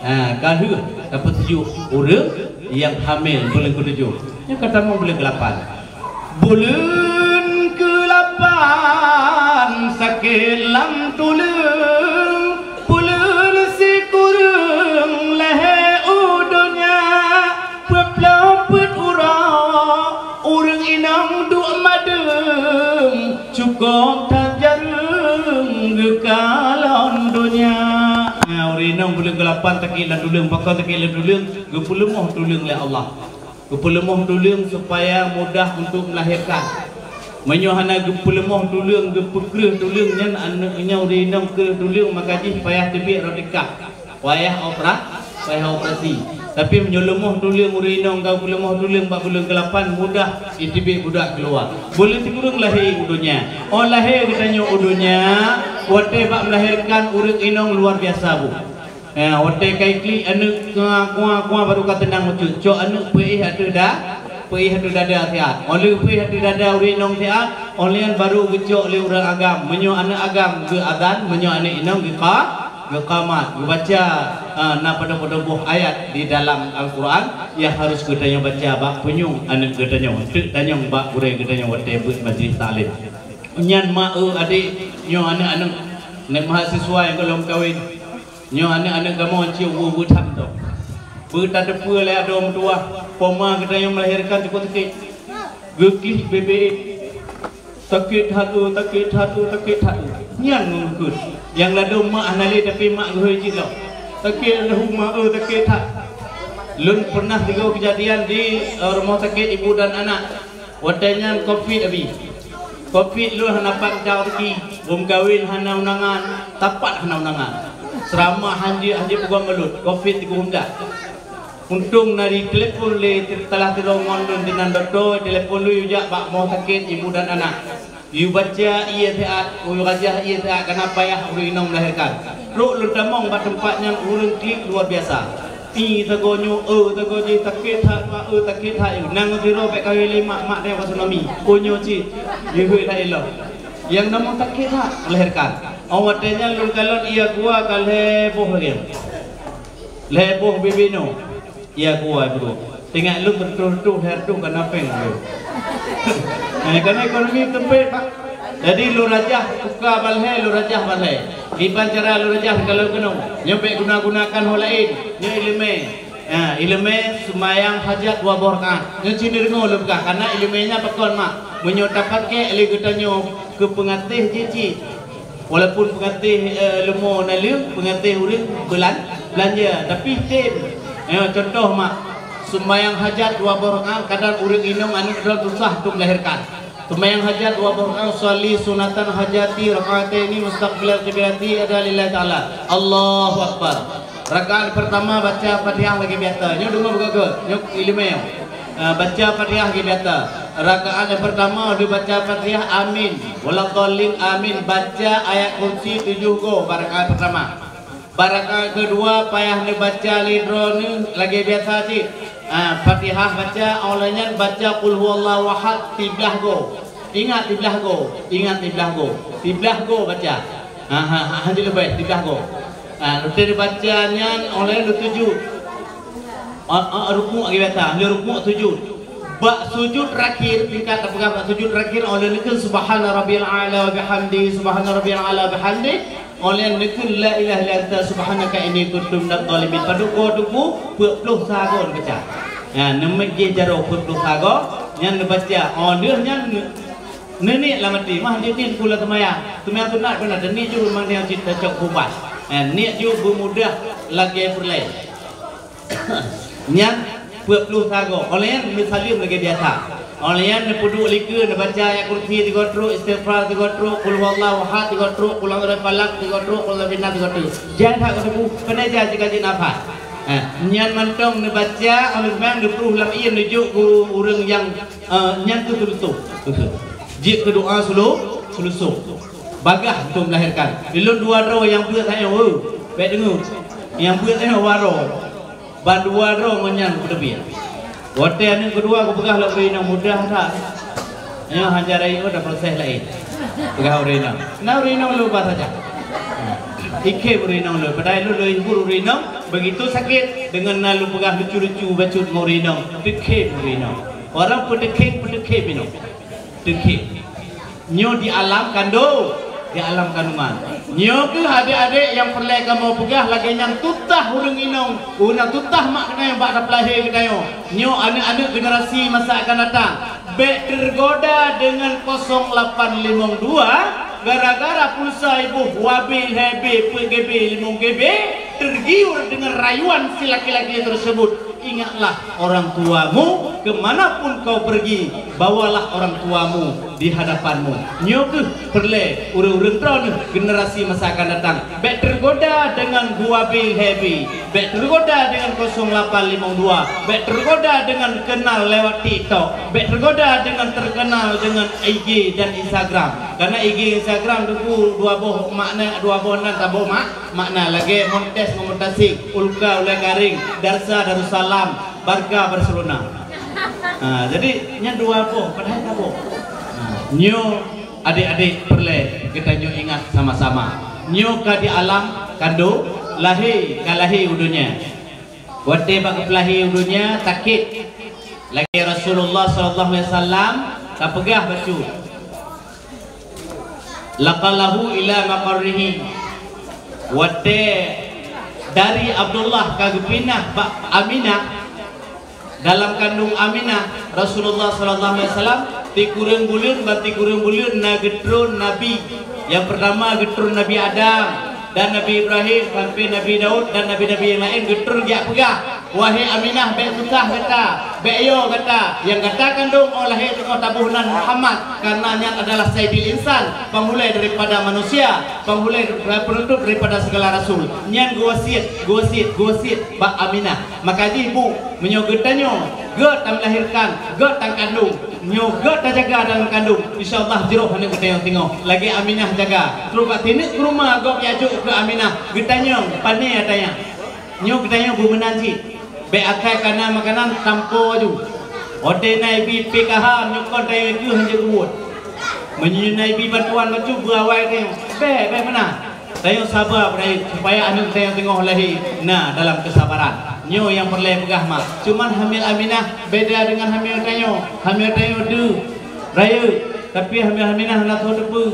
Ha, ka lheueh tapeusijuek ureueng nyang hamil buleuen keutujoh. Nyoe ka tamong buleuen keulapan. Buleuen keulapan sakét lam tuleueng, buleuen sikureueng lhèe u donya. Peuploh peuet uroe, ureueng inong duek madeueng, cukôp that jareueng geukalon donya. Nah, ureueng inong buleuen keulapan sakét lam tuleueng, pakon sakét lam tuleueng, geupeuleumoh tuleueng lé Allah. Geupeuleumoh tuleueng supaya mudah untuk melahirkan. Meunyoe hana geupeuleumoh tuleueng, geupeukreueh tuleueng nyan, aneuk nyoe ureueng inong kreueh tuleueng, maka jih payah teubiet rotikah. Payah opera-, payah operasi. Tapi meunyoe leumoh tuleueng ureueng inong, ka geupeuleumah tuleueng bak buleuen keulapan, mudah jiteubiet budak keuluwa. Buleuen sikureueng lahé u donya. Óh lahé geutanyoe u donya, watée bak melahirkan ureueng inong luar biasa bu. Eh, watée ka iklik aneuk, kua, kua, kua, baru ka teunang bacut. Cok aneuk peuéh ateueh da-, Peuéh ateueh dada siat. Óh lheueh peuéh ateueh dada ureuëng inong siat, óh lheueh nyan baru geucok lé ureuëng agam. Meunyoe aneuëk agam geuazan, meunyoe aneuëk inong geuqa-, geuqamat. Geubaca, ah, na padub-padub boh ayat di dalam Al-Quran nyang harus geutanyoe baca bak punyueng aneuëk geutanyoe, teuk tanyong bak gurée geutanyoe watée beuet majlis taklim. Nyan ma eu adék nyoe aneuëk-aneuëk, aneuëk mahasiswa nyang gohlom kawen. Nyoe aneuëk-aneuëk kamoe cit ubu-ubu tham toh. Beutateupeue lé adoe meutuwah, poma geutanyoe meulahérkan cukôp sakét. Geuklih bébé, sakét that, sakét that, sakét that. Nyan ngon geukheun. Nyang ladôm mak hana lé, tapi mak geuhôi cit lom. Sakét leuhu mak eu, sakét that. Lôn pernah tiga kejadian di, eh, rumah sakit ibu dan anak. Watée nyan covid abi. Covid lôn hana pat teuki, bom kawin hana undangan, tapat hana undangan. Seurama hanjeuet, hanjeuet peugah meulut, covid tiga belas. Untông na ditelepon lé, teutalah sidroe ngon lôn dinan dokto, telepon lôn yue jak bak rumoh sakét ibu dan anak. Yue baca ié siat, yue rajah ié siat, kana payah ureuëng inong melahirkan. Trok lôn tamong bak teumpat nyan ureuëng klik luar biasa. I sagoe nyoe, eu sagoe jih, sakét that, mak, eu sakét that. Nang sidroe bék kawé lé mak, mak teuka tsunami. Ko nyoe cit, jihôi that ilong. Nyang namoe sakét that melahirkan. Óh watée nyan lôn kalon ié kuwa ka lhée boh lagée. Lhée boh bibinoe. Ié kuwa ibu. Teuingat lôn teutoh-toh lhée reutôh kana péng lôn. Eh, kana ekonomi teumpét, Pak. Jadi lôn rajah buka balhée, lôn rajah balhée. Kiban cara lôn rajah kalau keunoe. Nyoe bék guna-gunakan ho laén. Nyoe iéleumé. Ha, iéleumé seumayang hajat dua boh rakaat. Nyoe cit neudeungoe lôn peugah, kana iéleumé nyan pakon mak. Meunyoe tapakék lé geutanyoe keu peungatéh jih cit. Walaupun peungatéh, eh, leumo naleueng, peungatéh ureuëng beulan-, beulanja, tapi tem. Eh, contoh mak, seumayang hajat dua boh rakaat kadang ureuëng inong aneuëk droe susah untuk melahirkan. Seumayang hajat dua boh rakaat, usalli sunatan hajati rakaataini mustaqbilal qiblati ada lillahi ta'ala. Allahu Akbar. Rakaat pertama baca Fatihah lagée biasa. Nyoe deungoe beugöt-göt. Nyoe iéleumé. Ah, baca Fatihah lagée biasa. Rakaat nyang pertama udah baca Fatihah, amin. Waladhdallin, amin. Baca ayat kursi tujoh goe bak rakaat pertama. Bak rakaat kedua payah neubaca lé droeneuh lagée biasa cit. Ah, Fatihah baca, óh lheueh nyan baca Qul huwallahu ahad siblaih goe. Ingat siblaih goe, ingat siblaih goe. Siblaih goe baca. Ha, ha, ha, hana leubeh, siblaih goe. Ha, lheueh baca nyan óh lheueh sujud. Ah, ah, rukuk lagée biasa, lheueh rukuk sujud. Bak sujud terakhir, tingkat tapeugah bak sujud terakhir, óh lheueh neukheun subhana rabbiyal a'la wa bihamdi, subhana rabbiyal a'la wa bihamdi. Óh lheueh neukheun la ilaha illa anta subhanaka inni kuntu minadh dhalimin. Padub goe tuku, peuet ploh sa goe neubaca. Ha, neumet jih jaroe peuet ploh sa goe, nyan neubaca. Óh lheueh nyan neu-, Neuniet lam até, mah jih nyan kula seumayang. Seumayang sunat beuna, dan niet jih memang nyang cit tacok ubat. Eh, niet jih beumudah lagée peureulée. Nyan peuet ploh sa goe. Óh lheueh nyan neusaleuem lagée biasa. Óh lheueh nyan neupeuduek likeue, neubaca ayat kursi tiga trok, istighfar tiga trok, qul huwallahu ahad tiga trok, qul a'udzu birabbil falaq tiga trok, qul a'udzu birabbin nas tiga trok. Jan that keuteupeu, keuneuk jan sigaji nafas. Eh, nyan mantong neubaca, óh lheueh nyan neupruh lam ié neujok keu ureuëng nyang Eh, nyan keuh seulusôh. Jeuet keu doa sulu-, seulusôh. Bagaih untuk melahirkan. Di lôn dua droe nyang beuet tanyoe, eh, bék deungoe. Nyang beuet tanyoe waroe. Ban dua droe ngon nyan keuteubiet. Watée aneuëk keudua kupeugah lom ureuëng inong mudah that. Nyoe hana rayeuk dah proses laén. Peugah ureuëng inong. Na ureuëng inong lôn ba saja. Ikhém ureuëng inong lôn. Padahai lôn lôn hibur ureuëng inong. Begitu sakét, deungon na lôn peugah lucu-lucu bacut ngon ureuëng inong. Teukhém ureuëng inong. Orang peudeukheng-peudeukheng inong. Deukheng. Nyoe di alam kandong, di alam kandungan. Nyoe keuh adék-adék nyang peureulée kamoe peugah lagée nyan tutah ureuëng inong, ureuëng tutah mak geutanyoe bak tapeulahé geutanyoe. Nyoe aneuëk-aneuëk generasi masa akan datang. Bék teugoda deungon kosong lapan limong dua, gara-gara pulsa iboh wabe lhée be peuet GB limong GB, tergiur dengan rayuan si laki-laki tersebut. Ingatlah orang tuamu, ke mana pun kau pergi, bawalah orang tuamu di hadapanmu. Nyoe keuh peureulée ureuëng-ureuëng droeneuh generasi masa akan datang. Bék teugoda deungon dua B Happy. Bék teugoda deungon kosong lapan limong dua. Bék teugoda deungon kenal lewat TikTok. Bék teugoda deungon terkenal deungon I G dan Instagram. Karena I G Instagram tu dua boh makna, dua boh nan saboh mak-, makna. Lagée Montes ngon Muntasim, Ulka Ulée Karing, Darsa Darussalam, Barca Barcelona. Ha, jadi nyan dua boh, padahai saboh. Ha, nyoe adik-adik peureulée geutanyoe ingat sama-sama. Nyoe ka di alam kandong, lahé, ka lahé u donya. Watée bak geupeulahé u donya sakét. Lagée Rasulullah sallallahu alaihi wasallam ka peugah bacut, "Laqalahu ila maqarrihi." Watée dari Abdullah ka geupinah bak Aminah, dalam kandong Aminah, Rasulullah sallallahu alaihi wasallam, tikureueng buleuen ban tikureueng buleuen na geutron nabi. Nyang peurtama geutron Nabi Adam, dan Nabi Ibrahim, sampai Nabi Daud dan nabi-nabi nyang laén geutron geujak peugah, "Wahé Aminah, bék susah gata, bék yo gata. Nyang gata kandong óh lahé teungoh taboh nan Muhammad, karena nyan adalah saidil insan, panghulée daripada manusia, panghulée, eh, penutup daripada segala rasul." Nyan geuwasiet, geuwasiet, geuwasiet bak Aminah. Maka jih bu, meunyoe geutanyoe, geuh tameulahirkan, geuh takandong, nyoe geuh tajaga dalam kandong, insya Allah jroh aneuk geutanyoe singoh, lagée Aminah jaga. Trok bak sineuk keureuma gob jak jok keu Aminah, geutanyoe pane atanya. Nyoe geutanyoe beumeunan cit, bék akai kana makanan tampo aju. Watée na ibi P K H nyoe kon tanyoe keuh hanjeuet geubuet. Meunyoe na ibi bantuan bacut beuawai tanyoe, bék, bék meunan. Tanyoe saba beurayeuk supaya aneuk tanyoe teungoh lahé na dalam keusabaran. Nyoe nyang peureulée peugah mak. Cuman hamil Aminah beda deungon hamil tanyoe. Hamil tanyoe deuh, rayeuk, tapi hamil Aminah hana soe teupeu.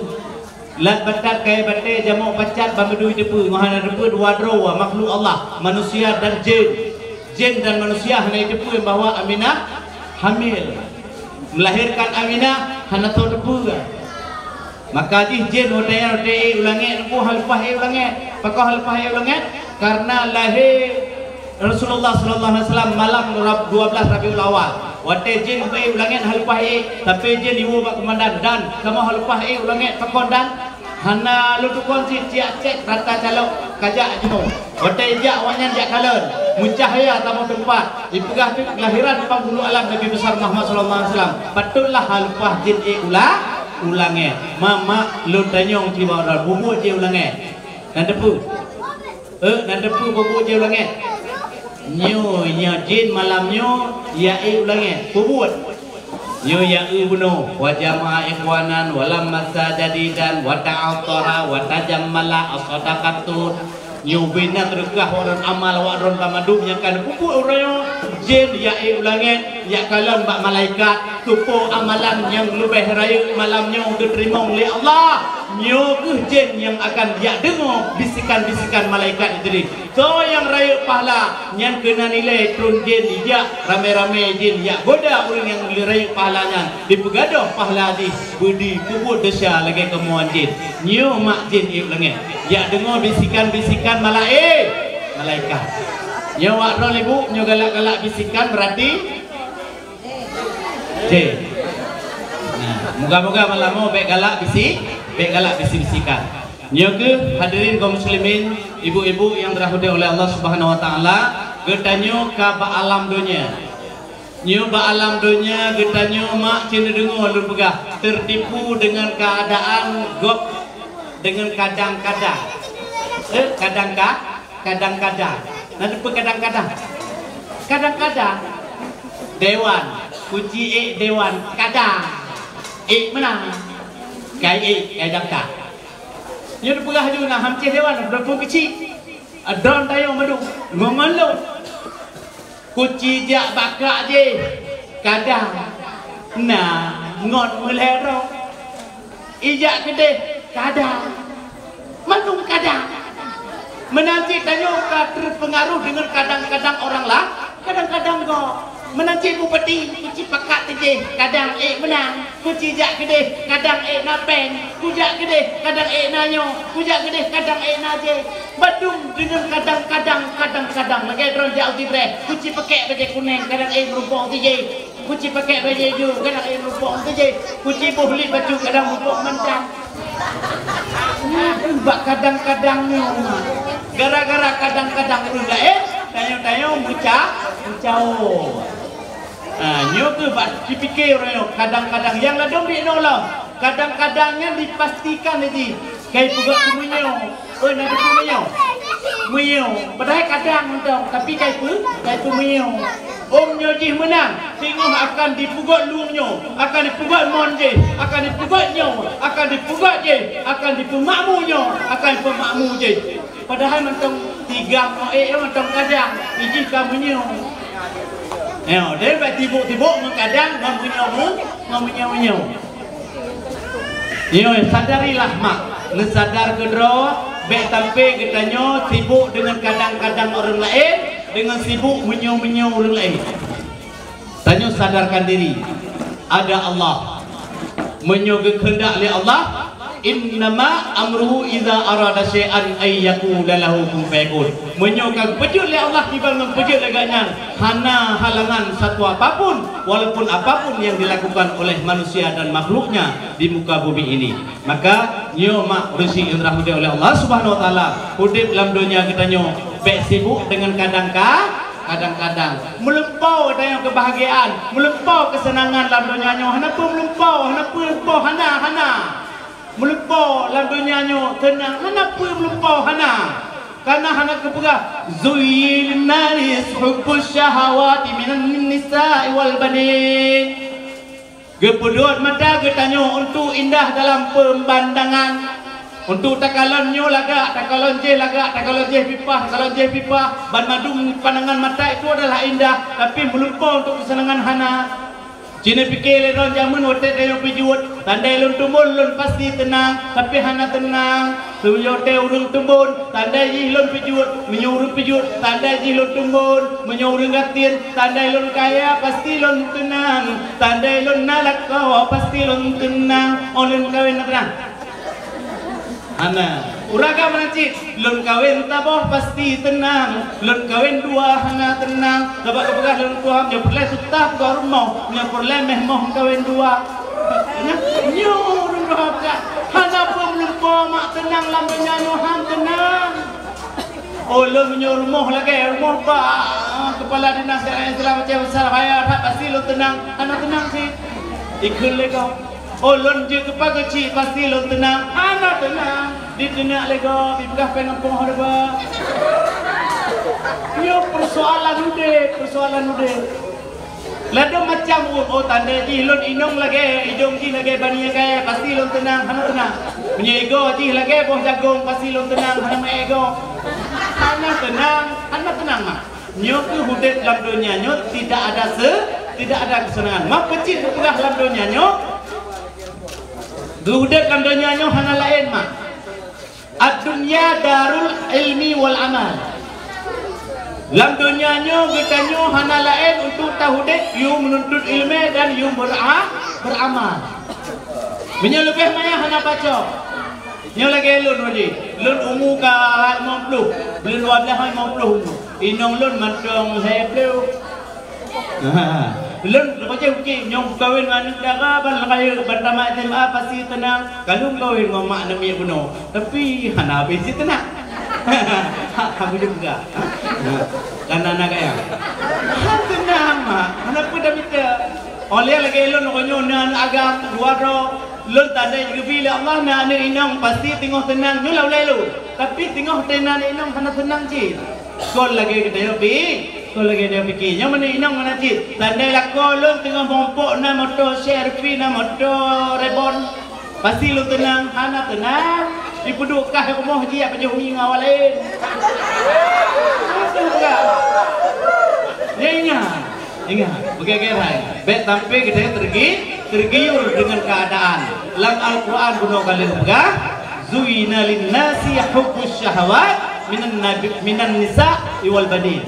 Lat batat kayée batée jamok pacat ban beudui teupeu, ngon hana teupeu dua droe makhluk Allah, manusia dan jén. Jén dan manusia hana jiteupeu bahwa Aminah hamil. Melahirkan Aminah hana soe teupeu. Maka jih jén watée nyan watée ék u langét, nyan peue hana leupah ék u langét. Pakon hana leupah ék u langét? Karena lahé Rasulullah sallallahu alaihi wasallam malam Rab-, dua belas Rabiul Awal. Watée jén ék u langét hana leupah ék, tapi jén jiwoe bak keumandan, "Dan, kamoe hana leupah ék u langét, pakon dan?" "Hana lôn tukon cit, jak cék rata calok kajak jinoe." Watée jak awaknyan jak kalon, meucahya saboh teumpat. Jipeugah teuk kelahiran Panghulu Alam Nabi Besar Muhammad sallallahu alaihi wasallam. Patutlah hana leupah jén ék u la-, u langét. Mamak lôn tanyong cit bak droe, bubuet jén u langét. Na teupeu? Eh, na teupeu bubuet jén u langét? Nyoe, nyoe jén malam nyoe jak ék u langét. Peue buet? Nyoe jak eu bunoe, wa jama'a ikhwanan, wa lam massa jadidan, wa ta'attara, wa tajammala, as-sadaqatun. Nyoe bina teureukah awak droen amal awak droen banmandum nyang ka neupeubuet uroe nyoe. Jén jak ék u langét, jak kalon bak malaikat, keupeue amalan nyang leubeh rayeuk malam nyoe geuteurimong lé Allah. Nyoe kheueh jén nyang akan jak deungoe bisikan-bisikan malaikat Idris. Soe nyang rayeuk pahala, nyan keunan ilée tron jén ijak ramé-ramé jén jak goda ureuëng nyang rayeuk pahala nyan, jipeugadôh pahala jih beudi peubuet desya lagée keumoan jén. Nyoe mak jén ék u langét, jak deungoe bisikan-bisikan malaé-, malaikat. Nyoe wak droe ibu, nyoe galak-galak bisikan beurati Cé. Nah, moga-moga malam nyoe bék galak bisi, bék galak bisi-bisikan. Nyoe kheueh hadirin kaum muslimin, ibu-ibu nyang dirahmati oleh Allah Subhanahu wa taala, geutanyoe ka bak alam donya. Nyoe bak alam donya geutanyoe mak cit neudeungoe lôn peugah, teutipu deungon keuadaan gob deungon kadang-kadang. Eh, kadang-ka-, kadang-kadang. Na teupeu kadang-kadang? Kadang-kadang. Dewan, kuci ék dewan, kadang. Ék meunan. Kai ék, kai daftar. Nyoe teupeugah laju na ham cit dewan, droe pun keuci. Droe tayong madu, ngon-ngon lôn. Kuci jak bak kak jih, kadang. Na, ngon meulhèe droe. Ijak keudeh, kadang. Mandum kadang. Meunan cit tanyoe ka teupeungaruh deungon kadang-kadang orang la-, kadang-kadang gob. Meunan cit bupati, kuci pakat teujih, kadang ék meunan. Kuci jak keudeh, kadang ék na péng. Kujak keudeh, kadang ék na nyoe. Kujak keudeh, kadang ék na jéh. Bandum deungon kadang-kadang, kadang-kadang. Lagée droe jak u Sibreh, kuci pakèk bajée kunéng, kadang ék meurumpok u Sibreh. Kuci pakèk bajée ijo, kadang ék meurumpok u Sibreh. Kuci boh lé bacut, kadang meurumpok mantong. Nyan bak kadang-kadang nyoe. Gara-gara kadang-kadang ureuëng laén, tanyoe-tanyoe meuca-, meucawo. Ha, nyoe kheueh bak jipike ureuëng nyoe, kadang-kadang nyang ladôm di inoe lom. Kadang-kadang nyan dipastikan lé jih, kai peugah keu meunyoe. Oi, na teupeu meunyoe? Meunyoe. Padahai kadang mantong, tapi kai peu-, kai peu meunyoe. Ôm nyoe jih meunang, singoh akan jipeugöt lueng nyoe, akan jipeugöt mon jih, akan jipeugöt nyoe, akan jipeugöt jih, akan jipeumakmu nyoe, akan jipeumakmu jih. Padahai mantong tigam, oh, eh, mantong kadang, ijih ka meunyoe. Nyoe, deh bak tibuk-tibuk ngon kadang, ngon meunyoe, ngon meunyoe-meunyoe. Nyoe, sadarilah mak, neusadar keudroe, bèk sampai geutanyoe sibuk deungon kadang-kadang ureueng laén, deungon sibuk meunyoe-meunyoe ureueng laén. Tanyoe sadarkan diri, ada Allah. Meunyoe geukheundak lé Allah, innama amruhu idza arada syai'an ay yaqula lahu kun fayakun. Meunyoe ka geupeujeuet lé Allah kiban ngon peujeuet lagèe nyan, hana halangan satu apapun, walaupun apapun yang dilakukan oleh manusia dan makhluknya di muka bumi ini. Maka, nyoe mak ureueng syik nyang dirahmati oleh Allah Subhanahu wa Taala, udép lam donya geutanyoe bèk sibuk deungon kadang ka, kadang-kadang. Meulumpoe tanyoe keubahgiaan, meulumpoe keuseunangan lam donya nyoe, hana peue meulumpoe, hana peue meulumpoe, hana, hana. Meulumpoe lam donya nyoe teunang, hana peue meulumpoe, hana. Kana hana geupeugah, "Zuyyina linnasi hubbus syahawati minan nisa'i wal banin." Geupeudeuet mata geutanyoe untuk indah dalam peumandangan. Untuk takalon nyoe lagak, takalon jéh lagak, takalon jéh pipah, takalon jéh pipah, banmandum pandangan mata itu adalah indah, tapi meulumpoe untuk keuseunangan hana. Ci neupike lé droe jameun watèe tanyoe pijuet, tandai lôn teumbon lôn pasti teunang, tapi hana teunang. Meunyoe watèe ureueng teumbon, tandai jih lôn pijuet. Meunyoe ureueng pijuet, tandai jih lôn teumbon. Meunyoe ureueng gasien, tandai lôn kaya, pasti lôn teunang. Tandai lôn na lakoe, pasti lôn teunang. Oh, lôn kawen na teunang? Hana. Ureueng agam meunan cit, lôn kawen saboh pasti teunang. Lôn kawen dua hana teunang. Sabab geupeugah lôn tuha, nyoe peureulèe seutah peugah rumoh, nyoe peureulèe mèh moh kawen dua. Nyoe, nyoe ureueng droe peugah, hana peue meulumpoe mak teunang lam donya nyoe, han teunang. Oh, lôn meunyoe rumoh lagèe rumoh bak keupala dinas daerah Islam Aceh Besar raya that, pasti lôn teunang, hana teunang cit. Ikheun lé gob. Oh, lôn jeuet keu pageue cit, pasti lôn teunang, hana teunang. Diteunang lé gob, dipeugah péng gampông hana ba. Nyoe peusoalan udép, peusoalan udép. Ladôm macam ureueng, oh, tandai jih lôn inong lagèe, idông jih lagèe bani nyang kaya, pasti lôn teunang, hana teunang. Meunyoe igoe jih lagèe boh jagông, pasti lôn teunang, hana meu'èk igoe. Hana teunang, hana teunang mak. Nyoe keuh udép lam donya nyoe tidak ada se-, tidak ada keuseunangan. Mak peucit geupeugah lam donya nyoe, geuudép lam donya nyoe hana laén mak. Ad-dunya darul ilmi wal amal. Lam donya nyoe geutanyoe hana laén untuk taudép, yue meununtut ileumèe dan yue beura-, beuramal. Meunyoe leubeh manyang hana pacok. Nyoe lagèe lôn, Haji. Lôn umu ka limong ploh. Buleuen dua blaih limong ploh umu. Inong lôn mantong lhèe ploh. Ha. Lôn, leupah jih uki, nyoe kawen ngon aneuk dara ban rayeuk, ban tamat S M A pasti teunang. Ka lôn kawen ngon mak aneuk miet bunoe, tapi hana habéh cit teunang. Hak, hak bujur peugah. Ha. Kana na gaya. Hana teunang, mak. Hana peue dah mita. Oleh lagèe lôn, uroe nyoe na aneuk agam dua droe. Lôn tandai geubi lé Allah na aneuk inong, pasti teungoh teunang. Nyoe lah ulèe lôn. Tapi teungoh teunang inong hana teunang cit. Kon lagèe geutanyoe pi, kon lagèe geutanyoe pike. Nyoe meunan inong meunan cit. Tandai lakoe lôn teungoh meurumpok na moto C R V, na moto Reborn. Pasti lôn teunang, hana teunang. Ipeuduek kah rumoh jih, yak pajoh mi ngon awak laén. Beutôi tak? Nyan ingat. Ingat, beugeugee hai. Bèk sampai geutanyoe tergi-, tergiur deungon keuadaan. Lam Al-Quran bunoe ka lheueh peugah, "Zuyyina linnasi hubbus syahawat minan nabi-, minan nisa'i wal banin."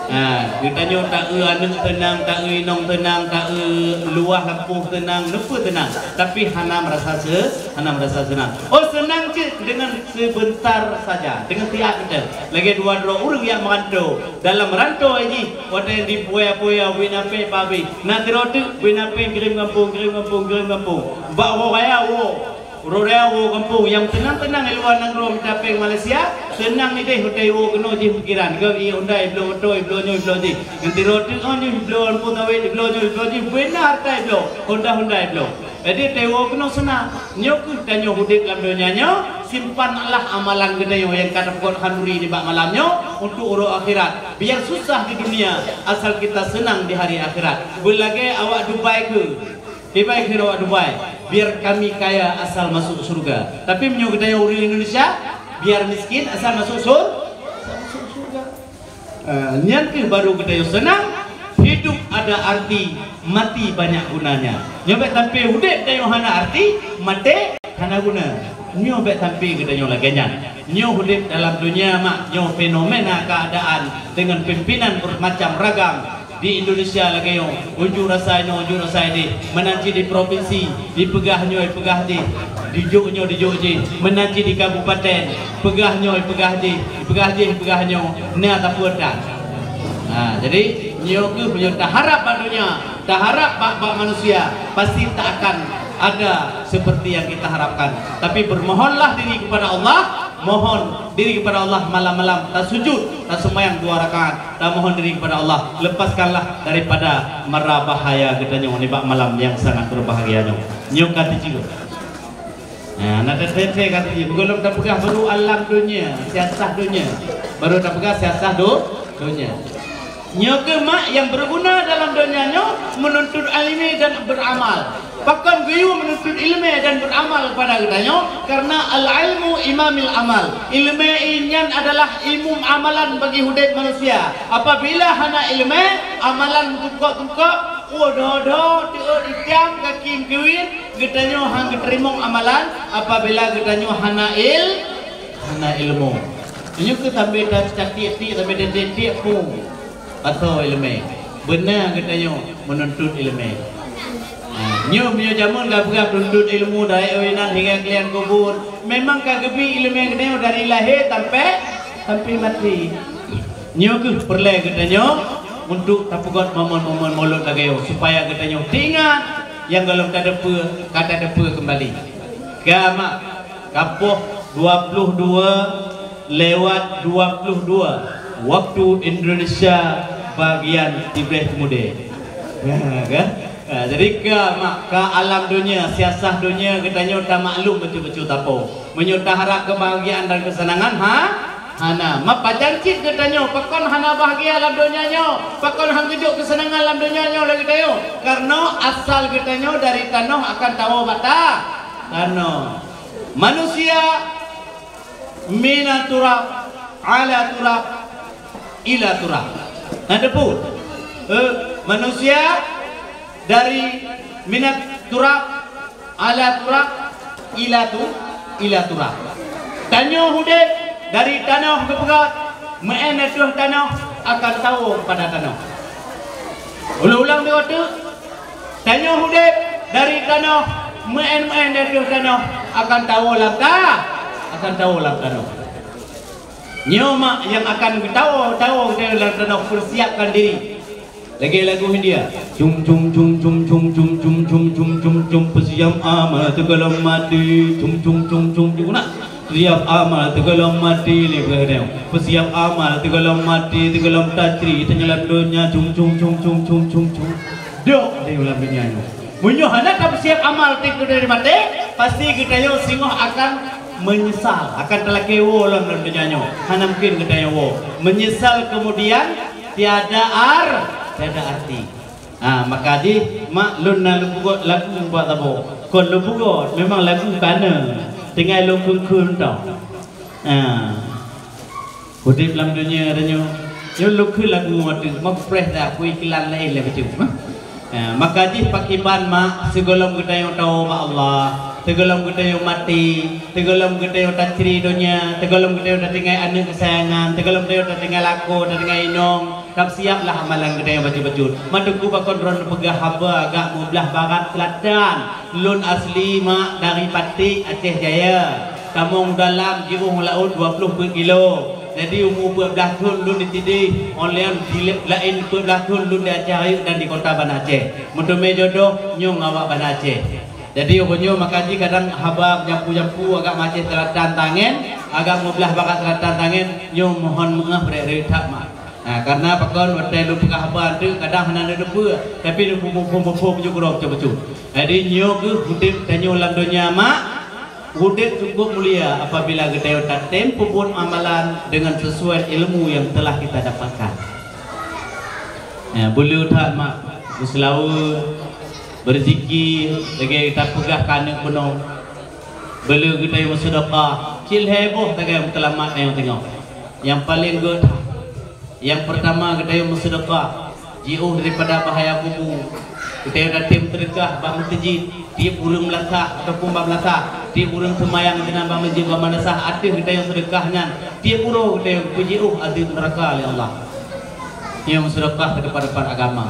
Ha, geutanyoe taeu aneuk teunang, taeu inong teunang, taeu luwah lampôh teunang, neupeu teunang, tapi hana meurasa se-, hana meurasa seunang. Oh, seunang cit deungon seubeuntar saja, deungon siat mantong. Lagèe dua droe ureueng nyang meuranto. Dalam ranto jih, watèe di Puya-Puya, bri na péng pabri. Na sidroe teuk, bri na péng kirém gampông, kirém gampông, kirém gampông. Bak uroe raya woe. Uroe raya woe gampông. Nyang teunang-teunang di luwa nanggroe mita péng Malaysia, teunang idéh watèe woe keunoe jih pikiran. Gob i Honda, ibloe moto, ibloe nyoe, ibloe jih. Nyang sidroe teuk, oh, nyoe ibloe lampôh sawét, ibloe nyoe, ibloe jih. Bri na hareuta ibloe. Honda-Honda ibloe. Jadi, tawoe keunoe seunang. Nyoe kheueh tanyoe udeb lam donya nyoe, simpanlah amalan geutanyoe nyang ka tapeugot khanduri nibak malam nyoe untuk uroe akhirat. Biar susah di dunia, asal kita senang di hari akhirat. Beulagée awak Dubai kheueh. Kiban kheun awak Dubai, "Biar kami kaya asal masuk surga." Tapi meunyoe geutanyoe ureuëng Indonesia, "Biar miskin asal masuk sur-, asal masuk surga." Eh, nyan kheueh baru geutanyoe seunang, hidup ada arti, mati banyak gunanya. Nyoe bék sampai udeb tanyoe hana arti, maté hana guna. Nyoe bék sampai geutanyoe lagée nyan. Nyoe udeb dalam dunia mak, nyoe fenomena keadaan dengan pimpinan bermacam ragam. Di Indonesia lagée nyoe, unjuk rasa nyoe, unjuk rasa ideh, meunan cit di provinsi, dipeugah nyoe, dipeugah jih, dijok nyoe, dijok jih, meunan cit di kabupaten, peugah nyoe, peugah jih, peugah jih, peugah nyoe, na tapeuet that. Ha, jadi, nyoe kheueh meunyoe taharab bak donya, taharab bak, bak manusia, pasti tak akan ada seperti yang kita harapkan. Tapi bermohonlah diri kepada Allah, mohon diri kepada Allah malam-malam, tasujud, taseumayang dua rakaat, tamohon diri kepada Allah, lepaskanlah daripada mara bahaya geutanyoe nibak malam nyang sangat berbahagia nyoe. Nyoe ka teucue. Nah, na teuntée ka teucue. Gohlom tapeugah baru alam donya, siasah donya. Baru tapeugah siasah do-, donya. Nyoe kheueh mak nyang berguna dalam donya nyoe, menuntut ilmu dan beramal. Pakon geuyue menuntut ileumé dan beramal kepada geutanyoe? Karena al-ilmu imamil amal. Ileumé nyan adalah imum amalan bagi udeb manusia. Apabila hana ileumé, amalan meutungkok-tungkok, ueh dho-dho, teuôt itiam, gaki meukiwin, geutanyoe han geuteurimong amalan apabila geutanyoe hana il-, hana ilmu. Nyoe keuh sampai ta-, tatiek-tiek, sampai tatiek-tiek pun. Atau ileumé. Beuna geutanyoe menuntut ileumé. Ha, nyoe meunyoe jameun ka peugah tuntut ilmu dari awai nan hingga keulian kubur, memang ka geubi ileumé geutanyoe dari lahé sampai, sampai maté. Nyoe kheueh peureulée geutanyoe untuk tapeugot momen-momen mulod lagée nyoe, supaya geutanyoe teuingat nyang gohlom tadeue, ka tadeue keumbali. Ka mak, ka poh dua puluh dua lewat dua puluh dua waktu Indonesia bagian Tibet Mude. Ha, kan? Ha, jadi ka mak, ka alam donya, siasah donya geutanyoe tamaklum bacut-bacut tapo. Meunyoe taharab keubahgiaan dan keuseunangan, ha? Hana. Mak pajan cit geutanyoe, pakon hana bahgia lam donya nyoe? Pakon han geujok keuseunangan lam donya nyoe lé geutanyoe? Karena asal geutanyoe dari tanoh akan tawoe bak ta-, tanoh. Manusia mina turab, ala turab, ila turab. Na teupeue? Eh, manusia dari minat turab, ala turab, ila tu, ila turab. Tanyoe udeb dari tanoh geupeugah, meu'en ateueh tanoh akan tawoe pada tanoh. Ulang-ulang deungon teuk, tanyoe udeb dari tanoh, meu'en-meu'en ateueh tanoh akan tawoe lam ta-, akan tawoe lam tanoh. Nyoe mak nyang akan geutawoe, tawoe geutanyoe lam tanoh, peusiapkan diri. Lagée lagu India. Cum cum cum cum cum cum cum cum cum cum cum, peusiap amal teugohlom maté. Cum cum cum cum cum, na. Siap amal teugohlom maté lé beureueng. Peusiap amal teugohlom maté, teugohlom tatri, teugohlom donya. Cum cum cum cum cum cum cum. Dok di ulam donya nyoe. Meunyoe hana tapeusiap amal teuk dari maté, pasti geutanyoe singoh akan meunyeusal, akan talakée woe lom lam donya nyoe. Hana mungken geutanyoe woe. Meunyeusal keumudian tiada ar-, tiada arti. Ha, maka jih, mak lôn na lôn peugot lagu bak saboh. Kon lôn peugot, memang lagu kana. Tinggai lôn kheun-kheun tau. Ha. Udeb lam donya tanyoe, nyoe lôn kheun lagu ateueh, meupreh dah, peue iklan laén lé bacut. Ha, maka jih pakriban mak, sigohlom geutanyoe tawoe bak Allah, sigohlom geutanyoe maté, sigohlom geutanyoe tatri donya, sigohlom geutanyoe tatinggai aneuëk keusayangan, sigohlom geutanyoe tatinggai lakoe, tatinggai inong, tapeusiaplah amalan geutanyoe bacut-bacut. Mak Teungku pakon droeneuh peugah haba agak meublah barat seulatan. Lôn asli mak dari Paték, Aceh Jaya. Tamong dalam jiôh laôt dua ploh peuet kilo. Jadi umu peuet blaih thon lôn ditidéh, óh lheueh jileb laén peuet blaih thon lôn di Aceh Rayeuk dan di kota Banda Aceh. Meuteumé jodoh nyoe ngon awak Banda Aceh. Jadi uroe nyoe maka jih kadang haba jampu-jampu agak Aceh Selatan tangen, agak meublah barat selatan tangen, nyoe mohon meu'ah bret-bret that mak. Nah, karena pakon watèe lôn peugah haba teuk kadang hana neuteupeue, tapi lôn muphom-muphom ju keudroe bacut-bacut. Jadi nyoe keuh udép tanyoe lam donya mak, udép cukup mulia apabila geutanyoe tatem peubuet amalan dengan sesuai ilmu yang telah kita dapatkan. Ya, beuleu that mak, beuseulaweuet, beuzikir, lagèe tapeugah keu aneuk bunoe. Beuleu geutanyoe meuseudekah, cit lhèe boh tagai meuteulamat nyang teungoh. Nyang paleng gèt that. Nyang peurtama geutanyoe meuseudekah, jiôh daripada bahaya kubu. Geutanyoe tatem seudeukah bak meuseujid, tiep ureueng meulasah ataupun bak meulasah, tiep ureueng seumayang sinan bak meuseujid bak meulasah, ateueh geutanyoe seudeukah nyan, tiep uroe geutanyoe geupeujeuôh azeub neuraka lé Allah. Nyoe meuseudekah keu teumpat-teumpat agama.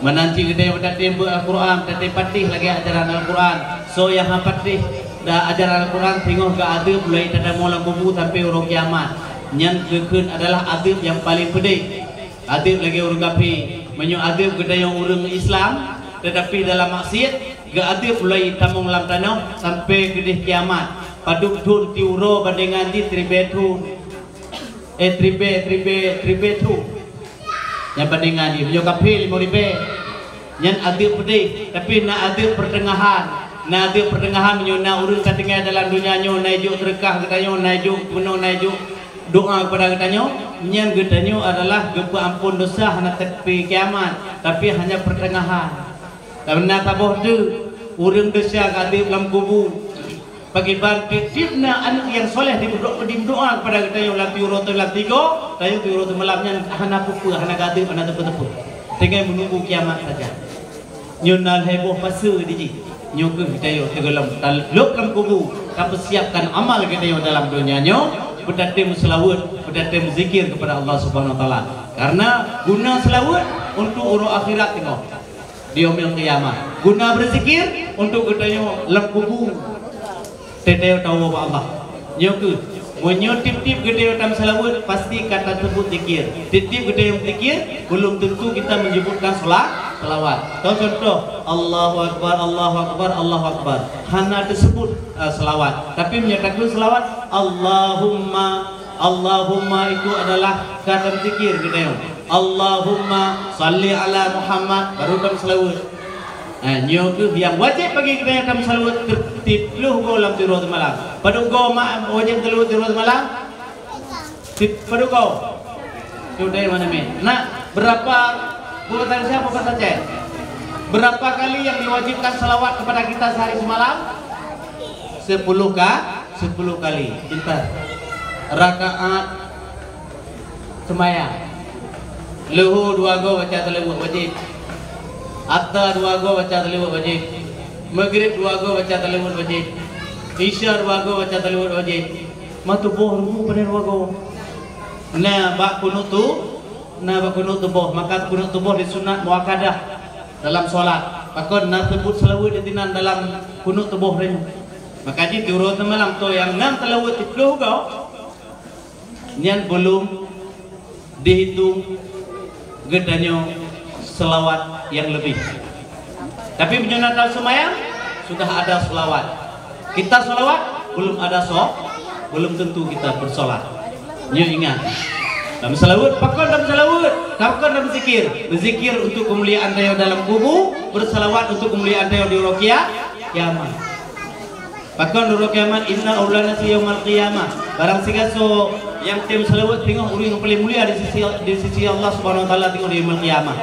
Meunan cit geutanyoe tatem beuet Al-Qur'an, tatem patéh lagèe ajaran Al-Qur'an. Soe nyang hana patéh ajaran Al-Qur'an, singoh geuazeub mulai tatamong lam kubu sampai uroe kiamat. Nyan geukheun adalah azeub nyang paleng peudeh. Azeub lagèe ureueng kafé. Meunyoe azeub geutanyoe ureueng Islam, teutapi dalam maksiet, geuazeub mulai tamong lam tanoh sampai keudeh kiamat. Padub thon tiep uroe bandengan jih siribèe thon. Eh, siribèe, siribèe, siribèe thon. Nyan bandengan jih, meunyoe kafé limong ribèe. Nyan azeub peudeh, tapi na azeub peuteungahan. Na azeub peuteungahan meunyoe na ureueng ka tinggai dalam donya nyoe, na jijok seudeukah geutanyoe, na jijok peunoh, na jijok doa keupada geutanyoe, nyan geutanyoe adalah geupeuamphon desya hana teupeu kiamat, tapi hanya peuteungahan. Karena saboh teuk ureueng desya ka azeub lam kubu. Pakriban tiep-tiep na aneuk nyang soleh dimeudoa, dimeudoa keupada geutanyoe lam tiep uroe, lam tigo, tanyoe tiep uroe malam nyan hana peue-peue, hana geuazeub, hana teupeu-teupeu. Tinggai meununggu kiamat saja. Nyoe na lhèe boh fase di jih. Nyoe keuh geutanyoe teugohlom talop lam kubu, tapeusiapkan amal geutanyoe dalam donya nyoe, beutatem meuseulaweuet, beutatem meuzikir keupada Allah Subhanahu Wa Taala. Karena guna seulaweuet untuk uroe akhirat teungoh. Di yaumil qiyamah. Guna beuzikir untuk geutanyoe lam kubu. Teuntèe tawoe bak Allah. Nyoe keuh, meunyoe tiep-tiep geutanyoe tameuseulaweuet, pasti ka taseubut zikir. Tiep-tiep geutanyoe zikir, belum tentu kita menyebutkan sela-, selawat. Tahu contoh, Allahu Akbar, Allahu Akbar, Allahu Akbar. Hana teuseubut, eh, selawat. Tapi meunyoe takheun selawat, Allahumma, Allahumma itu adalah ka tameudzikir geutanyoe. Allahumma salli ala Muhammad, baru tameuseulaweuet. Ha, nyoe keuh nyang wajéb bagi geutanyoe tameuseulaweuet tiep ploh goe lam tiep uroe teumalam. Padub goe mak wajéb seulaweuet tiep uroe teumalam? Tiep padub goe? Cuba tanya mana mi? Nak, berapa, bukan tanya siapa, bukan tanya. Berapa kali yang diwajibkan salawat kepada kita sehari semalam? Sepuluh ka-, sepuluh kali. Pintar. Rakaat seumayang. Luhu dua goe baca seulaweuet wajéb. Asar dua goe baca seulaweuet wajéb. Maghrib dua goe baca seulaweuet wajéb. Isya dua goe baca seulaweuet wajéb. Ma tuboh ruku pada dua goe. Na bak kunut tu, na bak kunut tuboh. Maka kunut tuboh disunat muakkadah dalam solat. Pakon na seubut seulaweuet di sinan dalam kunut tuboh nyan. Maka jih tiep uroe teumalam tu nyang na seulaweuet siplôh goe. Nyan belum dihitung geutanyoe selawat yang lebih. Tapi meunyoe na taseumayang, sudah ada selawat. Kita selawat, belum ada so-, belum tentu kita bersolat. Nyoe ingat. Tameuseulaweuet, pakon tameuseulaweuet, pakon tameuzikir. Beuzikir untuk kemuliaan tanyoe dalam kubu, berselawat untuk kemuliaan tanyoe di uroe kia-, kiamat. Pakon uroe kiamat, inna awwala nasi yaumal qiyamah. Barang sigasoe nyang tem seulaweuet teungoh ureueng nyang paleng mulia di sisi, di sisi Allah Subhanahu wa Taala teungoh di yaumul qiyamah.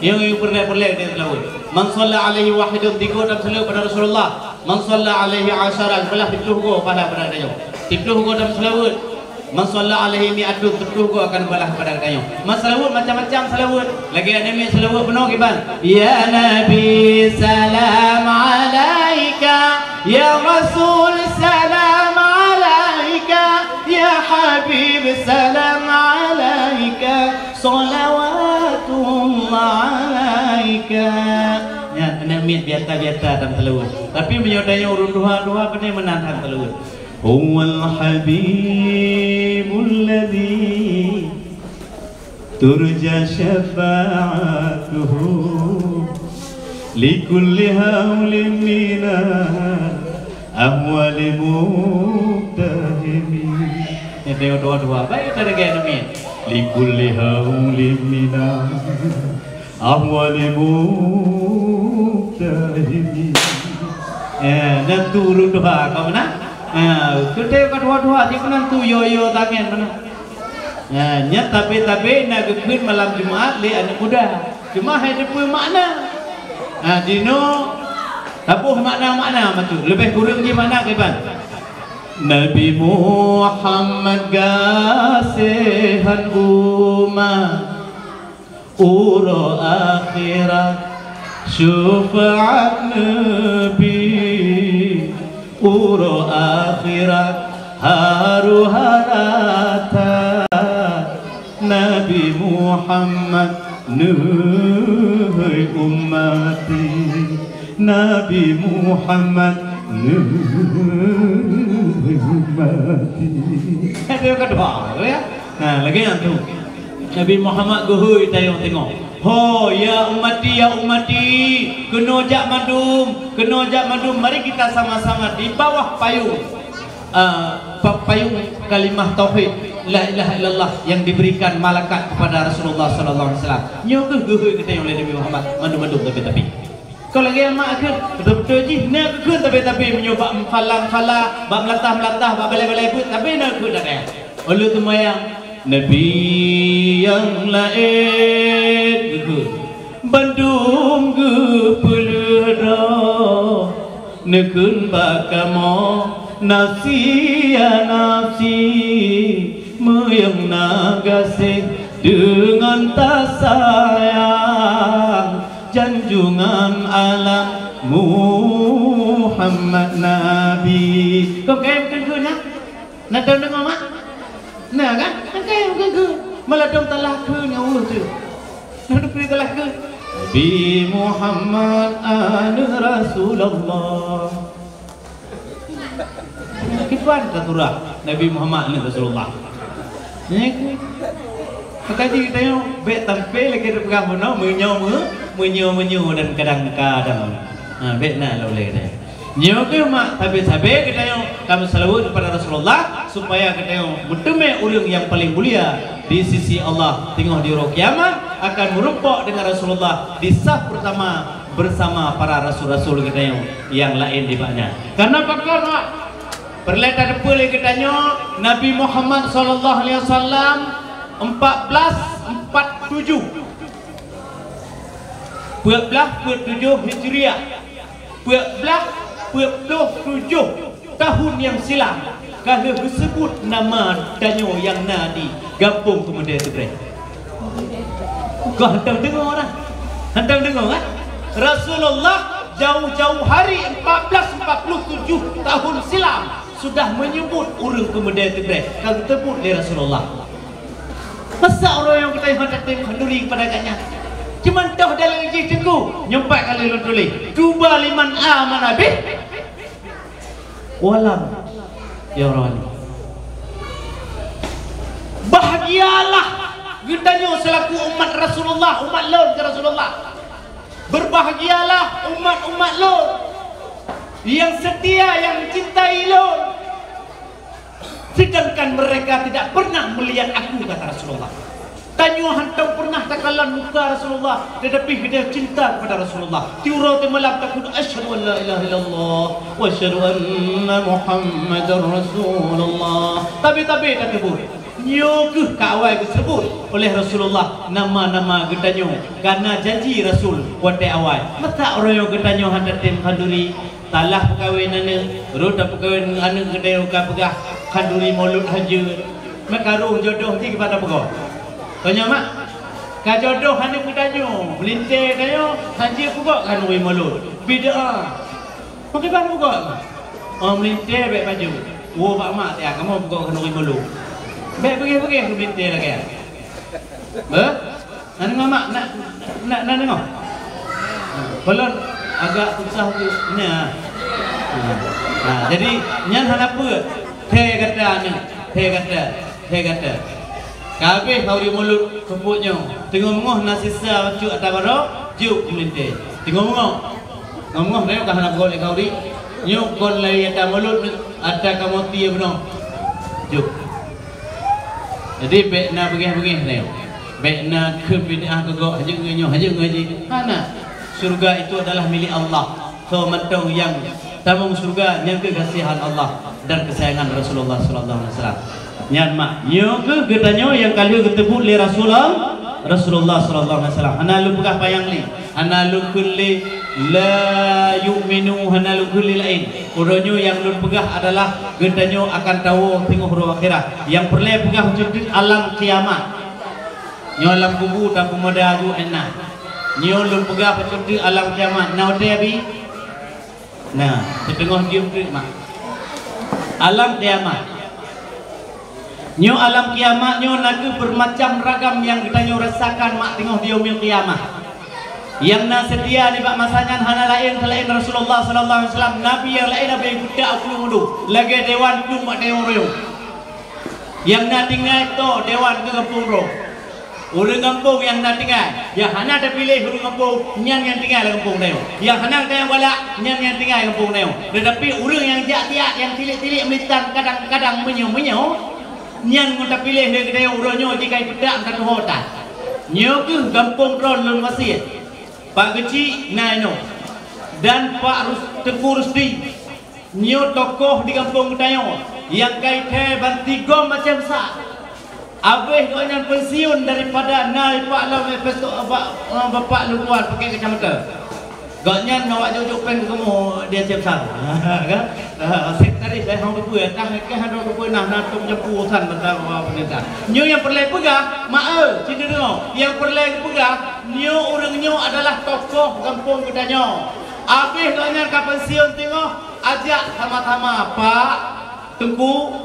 Nyang, nyang peureulèe-peureulèe tem seulaweuet. Man shalla alaihi wahidun, tiga tam seulaweuet pada Rasulullah. Man shalla alaihi asyara, geubalah siplôh goe pahala pada geutanyoe. Siplôh goe tam seulaweuet. Man shalla alaihi mi'atun, siplôh goe akan geubalah pada geutanyoe. Man seulaweuet macam-macam seulaweuet. Lagèe Nabi seulaweuet bunoe kiban. Ya Nabi salam alaika, ya Rasul salam alaika, ya Habib salam alaika, shalawatullah alaika. Nyan, aneuk miet biasa-biasa tam seulaweuet. Tapi meunyoe tanyoe ureueng tuha-tuha, pane meunan tam seulaweuet. Huwal habibul ladzi turja syafa'atuhu likulli haulin minal ahwali muqtahimi. Nyan tanyoe dua-dua. Baik, kita dengar aneuk miet. Likulli haulin minal ahwali muktahimi. Eh, nyan tu ureueng tuha ka meunan. Eh, keu teuka tuha-tuha jih meunan tu yo-yo tangen meunan. Eh, nyan tabe-tabe na geukheun malam Jumat lé aneuk muda. Cuma hai teupeue makna. Ah, dinoe taboh makna-makna mantong. Leubeh kureueng jih makna kiban. Nabi Muhammad gaseuhan umat, uroe akhirat syufaat Nabi, uroe akhirat haru harata. Nabi Muhammad neuhôi umati, Nabi Muhammad neuhôi umati. Itu yang kedua, ya. Nah, lagèe nyan tu. Nabi Muhammad geuhôi tayong teungoh. Ho, ya umati, ya umati, keunoe jak mandum, keunoe jak mandum. Mari kita sama-sama di bawah payung ah, pa-, payung kalimah tauhid, la ilaha illallah yang diberikan malakat kepada Rasulullah sallallahu alaihi wasallam. Nyoe keuh geuhôi geutanyoe lé Nabi Muhammad mandum-mandum tapi-tapi. Kon lagèe mak keuh, beutôi-beutôi jih na keuh tapi-tapi meunyoe bak meufalah-falah, bak meulatah-meulatah, bak balai-balai beuet, tapi na keuh tapi. Ulôn teumayang, Nabi nyang laén keuh. Bandum geupeuleueh droe, neukheun bak kamoe nafsi ya nafsi, meuyang na gaséh deungon tasayang, janjungan alam Muhammad Nabi. Kok kayém keu nyan? Na teudeungoe, mak? Na kan? Tangkai bukan ke? Malah dong talah ke nyawa tu. Na dong talah ke? Nabi Muhammad aneuk Rasulullah. Kiban ta surah Nabi Muhammad aneuk Rasulullah. Ni ke? Maka jadi kita yang baik tampil lagi ada pegang bunoe, meunyoe me-, meunyoe, meunyoe dan kadang-kadang. Ha, baik na lah boleh kita. Nyoe keuh mak sabe-sabe geutanyoe tameuseulaweuet kepada Rasulullah, supaya geutanyoe meuteumé ureueng nyang paleng mulia di sisi Allah teungoh di uroe kiamat, akan meurumpok deungon Rasulullah di saf peurtama beusama para rasul-rasul geutanyoe nyang laén di bak nyan. Karena pakon, mak? Peureulée tateupeue lé geutanyoe, Nabi Muhammad sallallahu alaihi wasallam empat belas empat tujuh. Peuet blaih peuet tujoh Hijriah. Peuet blaih peuet ploh tujoh tahun nyang silam ka lheueh geuseubut nama tanyoe nyang na di gampông Keumeude Teugreh. Kah hantom deungoe dah. Hantom deungoe kan? Rasulullah jauh-jauh hari empat belas empat puluh tujuh tahun silam sudah menyebut ureueng Keumeude Teugreh, ka geuteubut lé Rasulullah. Masa uroe nyoe geutanyoe hana tatem khanduri kepada gobnyan? Cuman toh dalam jih teungku, nyoe pat kali lôn tuléh. Tuba liman amana bih walam yarani. Bahagialah geutanyoe selaku umat Rasulullah, umat lôn keu Rasulullah. Berbahagialah umat-umat lôn yang setia, yang mencintai lôn. Sedangkan mereka tidak pernah melihat aku, kata Rasulullah. Tanyoe hantom pernah takalon muka Rasulullah, tetapi geutanyoe cinta kepada Rasulullah. Tiuroe timalam takheun, "Asyhadu an la ilaha illallah wa asyhadu anna Muhammadar Rasulullah." Tabe-tabe tateubut. Nyoe keuh ka awai geuseubut oleh Rasulullah nama-nama geutanyoe. Kana janji Rasul watée awai. Masa uroe nyoe geutanyoe hana tem khanduri? Talah peukawen aneuk, rot tapeukawen aneuk geutanyoe ka peugah khanduri mulod hanjeuet. Meukaroh jodoh jih keupada peugah. Tanyoe mak, ka jodoh aneuk geutanyoe, meulintée tanyoe hanjeuet peugah khanduri mulod. Bid'ah. Pakriban peugah? Oh, meulintée bék baju. Woe bak mak tiak kamoe peugah khanduri mulod. Bék beugéh-beugéh meulintée lagée nyan. Beuh? Na deungoe mak, na, na, na deungoe? Ulôn agak susah tu. Nah. Nah, jadi nyan hana peue. Thé gata ni, thé gata, thé gata. Ka habéh khanduri mulod seupôt nyoe. Teungoh meungoh na sisa bacut ata baroe, jok meulintée. Teungoh meungoh. Teungoh meungoh na ka hana peugöt lé khanduri. Nyoe kon lagée ata mulod, ata kamoe tie bunoe. Jok. Jadi, bék na beungéh-beungéh tanyoe. Bék na kheun bid'ah keu gob, hanjeuet ngon nyoe, hanjeuet ngon jih. Hana. Syurga itu adalah milik Allah. Soe mantong nyang tamong syurga, nyan keuh kasihan Allah dan keusayangan Rasulullah sallallahu alaihi wasallam. Nyan mak, nyoe keuh geutanyoe nyang ka lheueh geuteubiet lé Rasulullah, Rasulullah sallallahu alaihi wasallam. Hana lôn peugah panyang lé. Hana lôn kheun lé la yu'minu, hana lôn kheun lé laén. Uroe nyoe nyang lôn peugah adalah geutanyoe akan tawoe singoh uroe akhirat. Nyang peureulée peugah bacut teuk alam kiamat. Nyoe lam kubu tapeumada aju na. Nyoe lôn peugah bacut teuk alam kiamat. Na watée, Abi? Na, siteungoh diem teuk, mak. Alam kiamat. Nyoe alam kiamat nyoe na kheueh beumacam ragam nyang geutanyoe rasakan mak teungoh di yaumil qiyamah. Nyang na seutia nibak masa nyan hana laén seulaén Rasulullah sallallahu alaihi wasallam, nabi nyang laén, nabi buta u plueng udoe, lagée dewan plueng bak tayong ruyong. Nyang na tinggai toh dewan keu gampông droe. Ureuëng gampông nyang na tinggai, nyang hana tapiléh ureuëng gampông, nyan nyang tinggai lam gampông tanyoe. Nyang hana tayang balak, nyan nyang tinggai gampông tanyoe. Teutapi ureuëng nyang jak-jak, nyang tilék-tilék meulitan, kadang-kadang meunyoe-meunyoe, nyan ngon tapiléh lé geutanyoe uroe nyoe jih ka ipeudak meutateuho that. Nyoe kheueh gampông droe lôn wasiet. Pak Geuchik na inoe, dan Pak Rus-, Teungku Rusdi. Nyoe tokoh di gampông geutanyoe nyang ka ithée ban tigom macam sa. Abéh gobnyan pensiun daripada na ipak lom, eh, pesto-, bak, eh, bapak lôn tuan pakai kacamata. Gobnyan awak jok-jok péng keu kamoe di Aceh Besar. Kan? Ah, sekretaris, eh, hong keupeu, tah keh hana keupeu nah, na tom jampu urusan mata, ah, pemerintah. Nyoe nyang peureulée peugah, mak, eh, ci neudeungoe. Nyang peureulée peugah, nyoe ureuëng nyoe adalah tokoh gampông geutanyoe. Abéh gobnyan ka pensiun teungoh, ajak sama-sama, Pak, Teungku,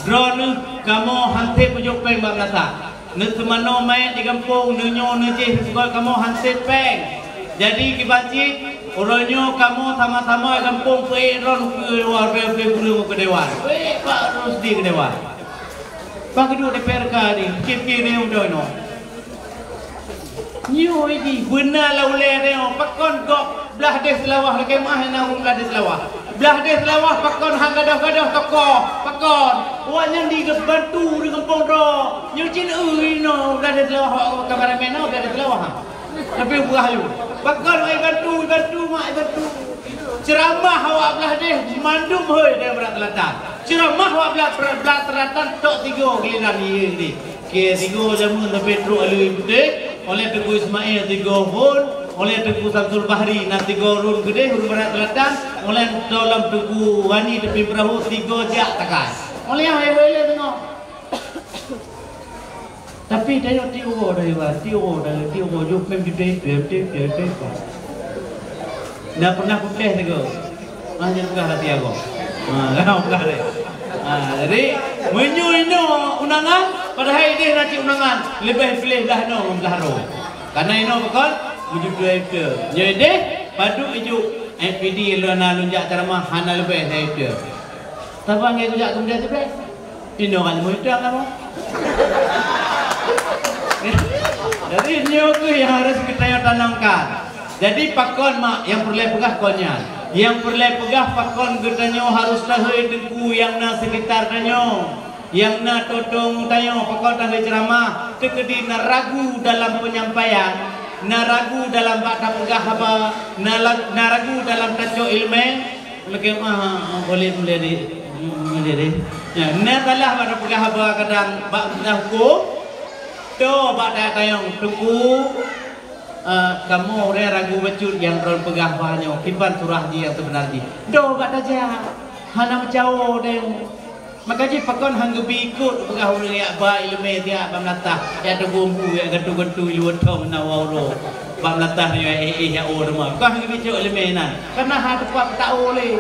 droeneuh kamoe hanté peujok péng bak meunasah. Neuseumanoe manyét di gampông, neunyoe neujéh sigoe kamoe hanté péng. Jadi kiban cit, uroe nyoe kamoe sama-sama gampông peuék droe keu luwa, peuék keu gureueng keu dewan. Peuék Pak Rusdi keu dewan. Bah geuduek di P R K ni, pikir-pikir ni udah inoe. Nyoe jih beuna lam ulée nyoe, pakon gob blah deh Seulawah, lakée meuah na ureuëng blah deh Seulawah. Blah deh Seulawah pakon han gadôh-gadôh tokoh, pakon. Awak nyan di geubantu di gampông droe. Nyoe cit eu inoe blah deh Seulawah, awak kameramen na blah deh Seulawah, ha. Tapi buah yu. Pakon awak bantu, bantu, mak bantu. Ceuramah awak blah deh mandum hôi di Barat Selatan. Ceuramah awak blah, blah Selatan tok tiga giliran ié ni. Ke tiga jameun leubeh trok alui putéh, oleh Teungku Ismail tiga phon, oleh Teungku Samsul Bahri na tiga run keudeh, run Barat Selatan, oleh dalam Teungku Wani tepi perahu tiga jak takai. Oleh hai hôi lé tengok. Tapi tanyoe tiep uroe dari luwa, tiep uroe dari, tiep uroe jok mem judai, judai, judai, judai. Dah pernah kutéh teuk. Ah, jangan peugah lati agoe. Ha, jangan peugah deh. Ha, jadi, meunyoe inoe undangan, padahai ideh na cit undangan, leubeh piléh blah inoe ngon blah droe. Karena inoe pakon, meujudai beutôi. Nyoe ideh, padub ijuk, eh, P D lôn na lôn jak ceramah, hana leubeh dari beutôi. Saban ngai kujak keumudian teubiet. Inoe kan leumo itang kamoe. Jadi, nyoe kheueh nyang harôh geutanyoe tanamkan. Jadi, pakon mak nyang peureulée peugah kon nyan? Nyang peureulée peugah pakon geutanyoe harôh tahôi teungku nyang na sekitar tanyoe, nyang na tutong tanyoe, pakon tahôi ceuramah, teukeudi na ragu dalam penyampaian, na ragu dalam bak tapeugah haba, na la-, na ragu dalam tacok iéleumé, Lagée meuah, boleh, boleh deh. Boleh deh. Ya, na salah bak tapeugah haba kadang bak peugah huköm. Toh bak tayong teungku, eh, kamoe ureuëng ragu bacut nyang droen peugah haba nyoe, kiban surah jih nyang seubeuna jih. Toh bak tajak, hana meucawo deh. Maka jih pakon han geubi ikot peugah ureuëng yak ba iéleumé siat bak meulatah, yak teugumbu, yak gantu-gantu i luwa thong na wa uroe. Bak meulatah nyoe éh, éh, yak uroe teuma. Pakon han geubi cok iéleumé nan. Kana ha teupeu tahu lé.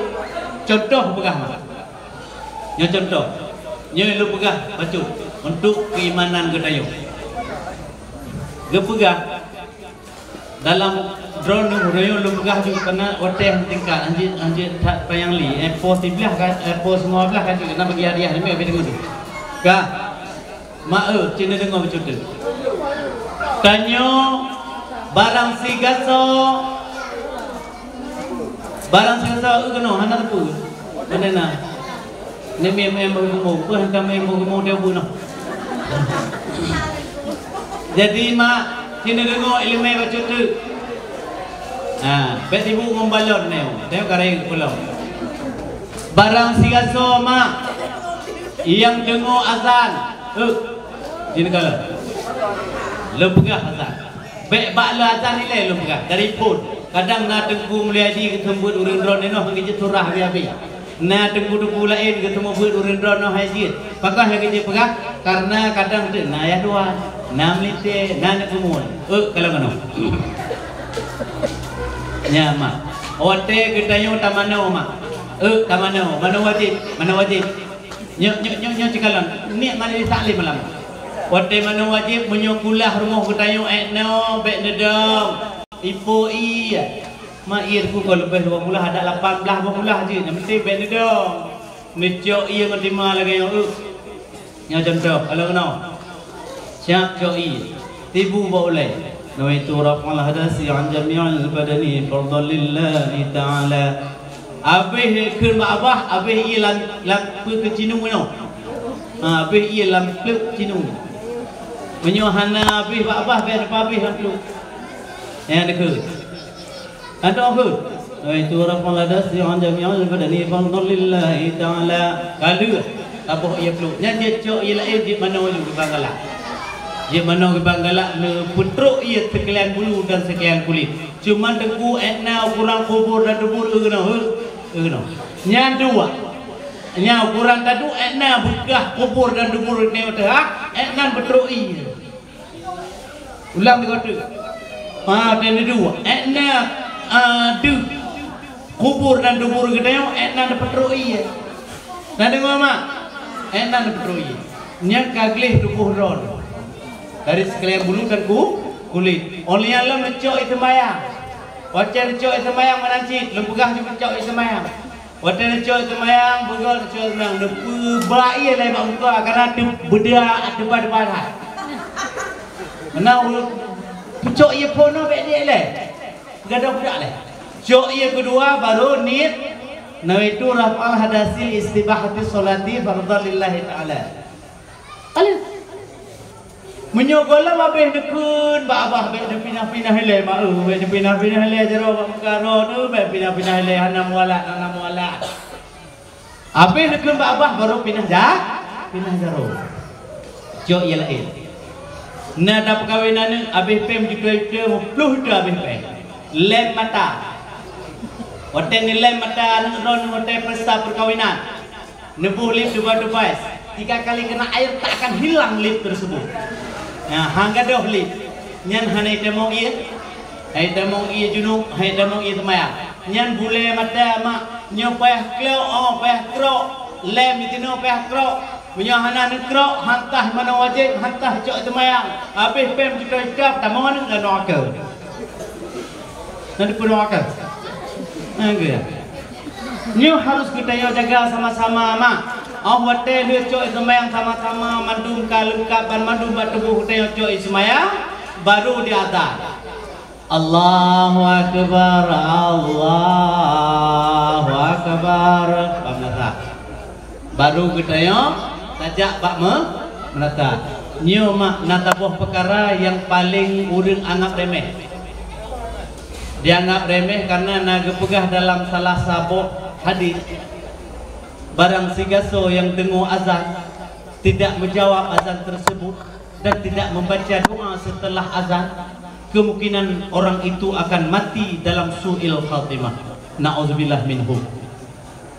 Contoh peugah mah. Nyoe contoh. Nyoe lôn peugah bacut untuk keimanan geutanyoe. Geupeugah Dalam droeneuh, droeneuh lôn peugah ju kana watée tingkat, anjeuet, anjeuet that panyang li, eh, poh siblaih ka, eh, poh singoh blaih ka jeuet, kana bagi hadiah, nyoe bit deungoe. Ka. Mak eu, cit neudeungoe bacut teuh. Tanyoe barang sigasoe, barang sigasoe eu keunoe, hana teupeu. Mana na? Ni mie, mie beugeumeu, peue hana mie beugeumeu dia bunoe. Jadi, mak, sinoe deungoe iéleumé bacut teuk. Ha, bèk sibuk ngon balon nyoe. Tengok kareng keu lôn. Barang sigasoe, mak, nyang deungoe azan, eh, sinoe ka lôn. Lôn peugah azan. Bèk bak lheueh azan ilèe lôn peugah, dari phôn. Kadang na teungku mulia jih geuseumeubeuet ureueng droeneuh nyoe geujeuet surah habéh-habéh. Na teungku-teungku laén geuseumeubeuet ureueng droeneuh hai jeuet. Pakon hai geujeuet peugah? Karena kadang teuk na yah dua, na meulintèe, na neuk keumuen. Euk, kalau keunoe. Nyan, mak. Watèe geutanyoe tamanoe, mak. Euk, tamanoe. Manoe wajéb, manoe wajéb. Nyoe, nyoe, nyoe, nyoe cikalon. Niet majelis taklim malam. Watèe manoe wajéb, meunyoe kulah rumoh geutanyoe ék noe, bèk neudong. Ipo ie. Ma ie ku kon leubeh dua boh kulah, adak lapan blah boh kulah jeuet. Nyang penting bèk neudong. Neucok ie ngon tima lagèe nyoe, euk. Nyoe contoh, kalau keunoe. Siap cok ie. Tibu bak ulèe. Nawaitu raf'al hadasi an jami'il badani fardhan lillahi ta'ala. Abéh kheun bak babah, abéh ie lam, lam peue keu cinu nyoe. Ha, abéh ie lam pluek cinu. Meunyoe hana abéh bak babah, bèk neupabéh lam pluek. Nyan dikheun. Adoe kheun. Nawaitu raf'al hadasi an jami'il badani fardhan lillahi ta'ala. Ka lheueh taboh ie pluek. Nyan jeuet cok ie laén, jeuet manoe laju kiban galak. Jeuet manoe kiban galak, neupeutrok ie sikalian bulu dan sikalian kulét. Cuma teungku ék na ukuran kubur dan dubur, euk keunoe, euk, euk keunoe. Nyan dua. Nyan ukuran taduek ék na beukah kubur dan dubur nyoe teuh, ék na peutrok ie. Ulang di kota. Ha, dan dua. Ék na, ah, deuh. Kubur dan dubur geutanyoe, ék na neupeutrok ie. Na deungoe, mak? Ék na neupeutrok ie. Nyan ka gleh tuboh droe. Dari sikalian bulu dan ku, kulét. Óh lheueh nyan lom neucok ie seumayang. Watèe neucok ie seumayang meunan cit, lôn peugah jeuet neucok ie seumayang. Watèe neucok seumayang, beugöt neucok seumayang, neupeuba ie lé bak muka, karena teuh beuda, teuba-teuba that. Meunan ureueng peucok ie phôn nyoe bèk diék lé. Gadôh budak lé. Cok ie keudua, baru niet, nawaitu raf'al hadasi istibahati sholati fardhan lillahi ta'ala. Ka lheueh. Meunyoe gohlom abéh neukheun bak babah, bèk neupinah-pinah ilèe, mak, eu, bèk neupinah-pinah ilèe jaroe bak muka droeneuh, bèk pinah-pinah ilèe, hana mualat, hana mualat. Abéh neukheun bak babah, baru pinah ja-, pinah jaroe. Cok ie laén. Na tapeukawen aneuk, abéh péng meujuta-juta, meuploh juta abéh péng. Lem mata. Watèe neulem mata aneuk droeneuh watèe peureusa peukawinan. Neuboh lip device-device. Tiga kali kena air, tak akan hilang lip tersebut. Nah, han gadôh lip. Nyan hana jitamong ie. Hana jitamong ie junub, hana jitamong ie seumayang. Nyan bulèe mata mak, nyoe payah klok, oh, payah krok. Lem di sinoe payah krok. Meunyoe hana neukrok, han tah manoe wajéb, han tah cok seumayang. Abéh péng meujuta-juta, tamong aneuk lam neuraka. Na dipeunoe akal. Nyoe harus geutanyoe jaga sama-sama, mak. Óh watèe lheueh cok seumayang sama-sama, mandum ka leungkab, ban mandum bak tuboh geutanyoe cok seumayang, baru diazan. Allahu Akbar, Allahu Akbar. Pemirsa. Baru geutanyoe tajak bak me-, meunasah. Nyoe mak na saboh peukara nyang paleng ureueng anggab remeh. Dianggab remeh karena na geupeugah dalam salah saboh hadis, barang sigasoe nyang deungoe azan, tidak menjawab azan tersebut dan tidak membaca doa setelah azan, kemungkinan orang itu akan mati dalam su'il khatimah. Na'udzubillah minhu.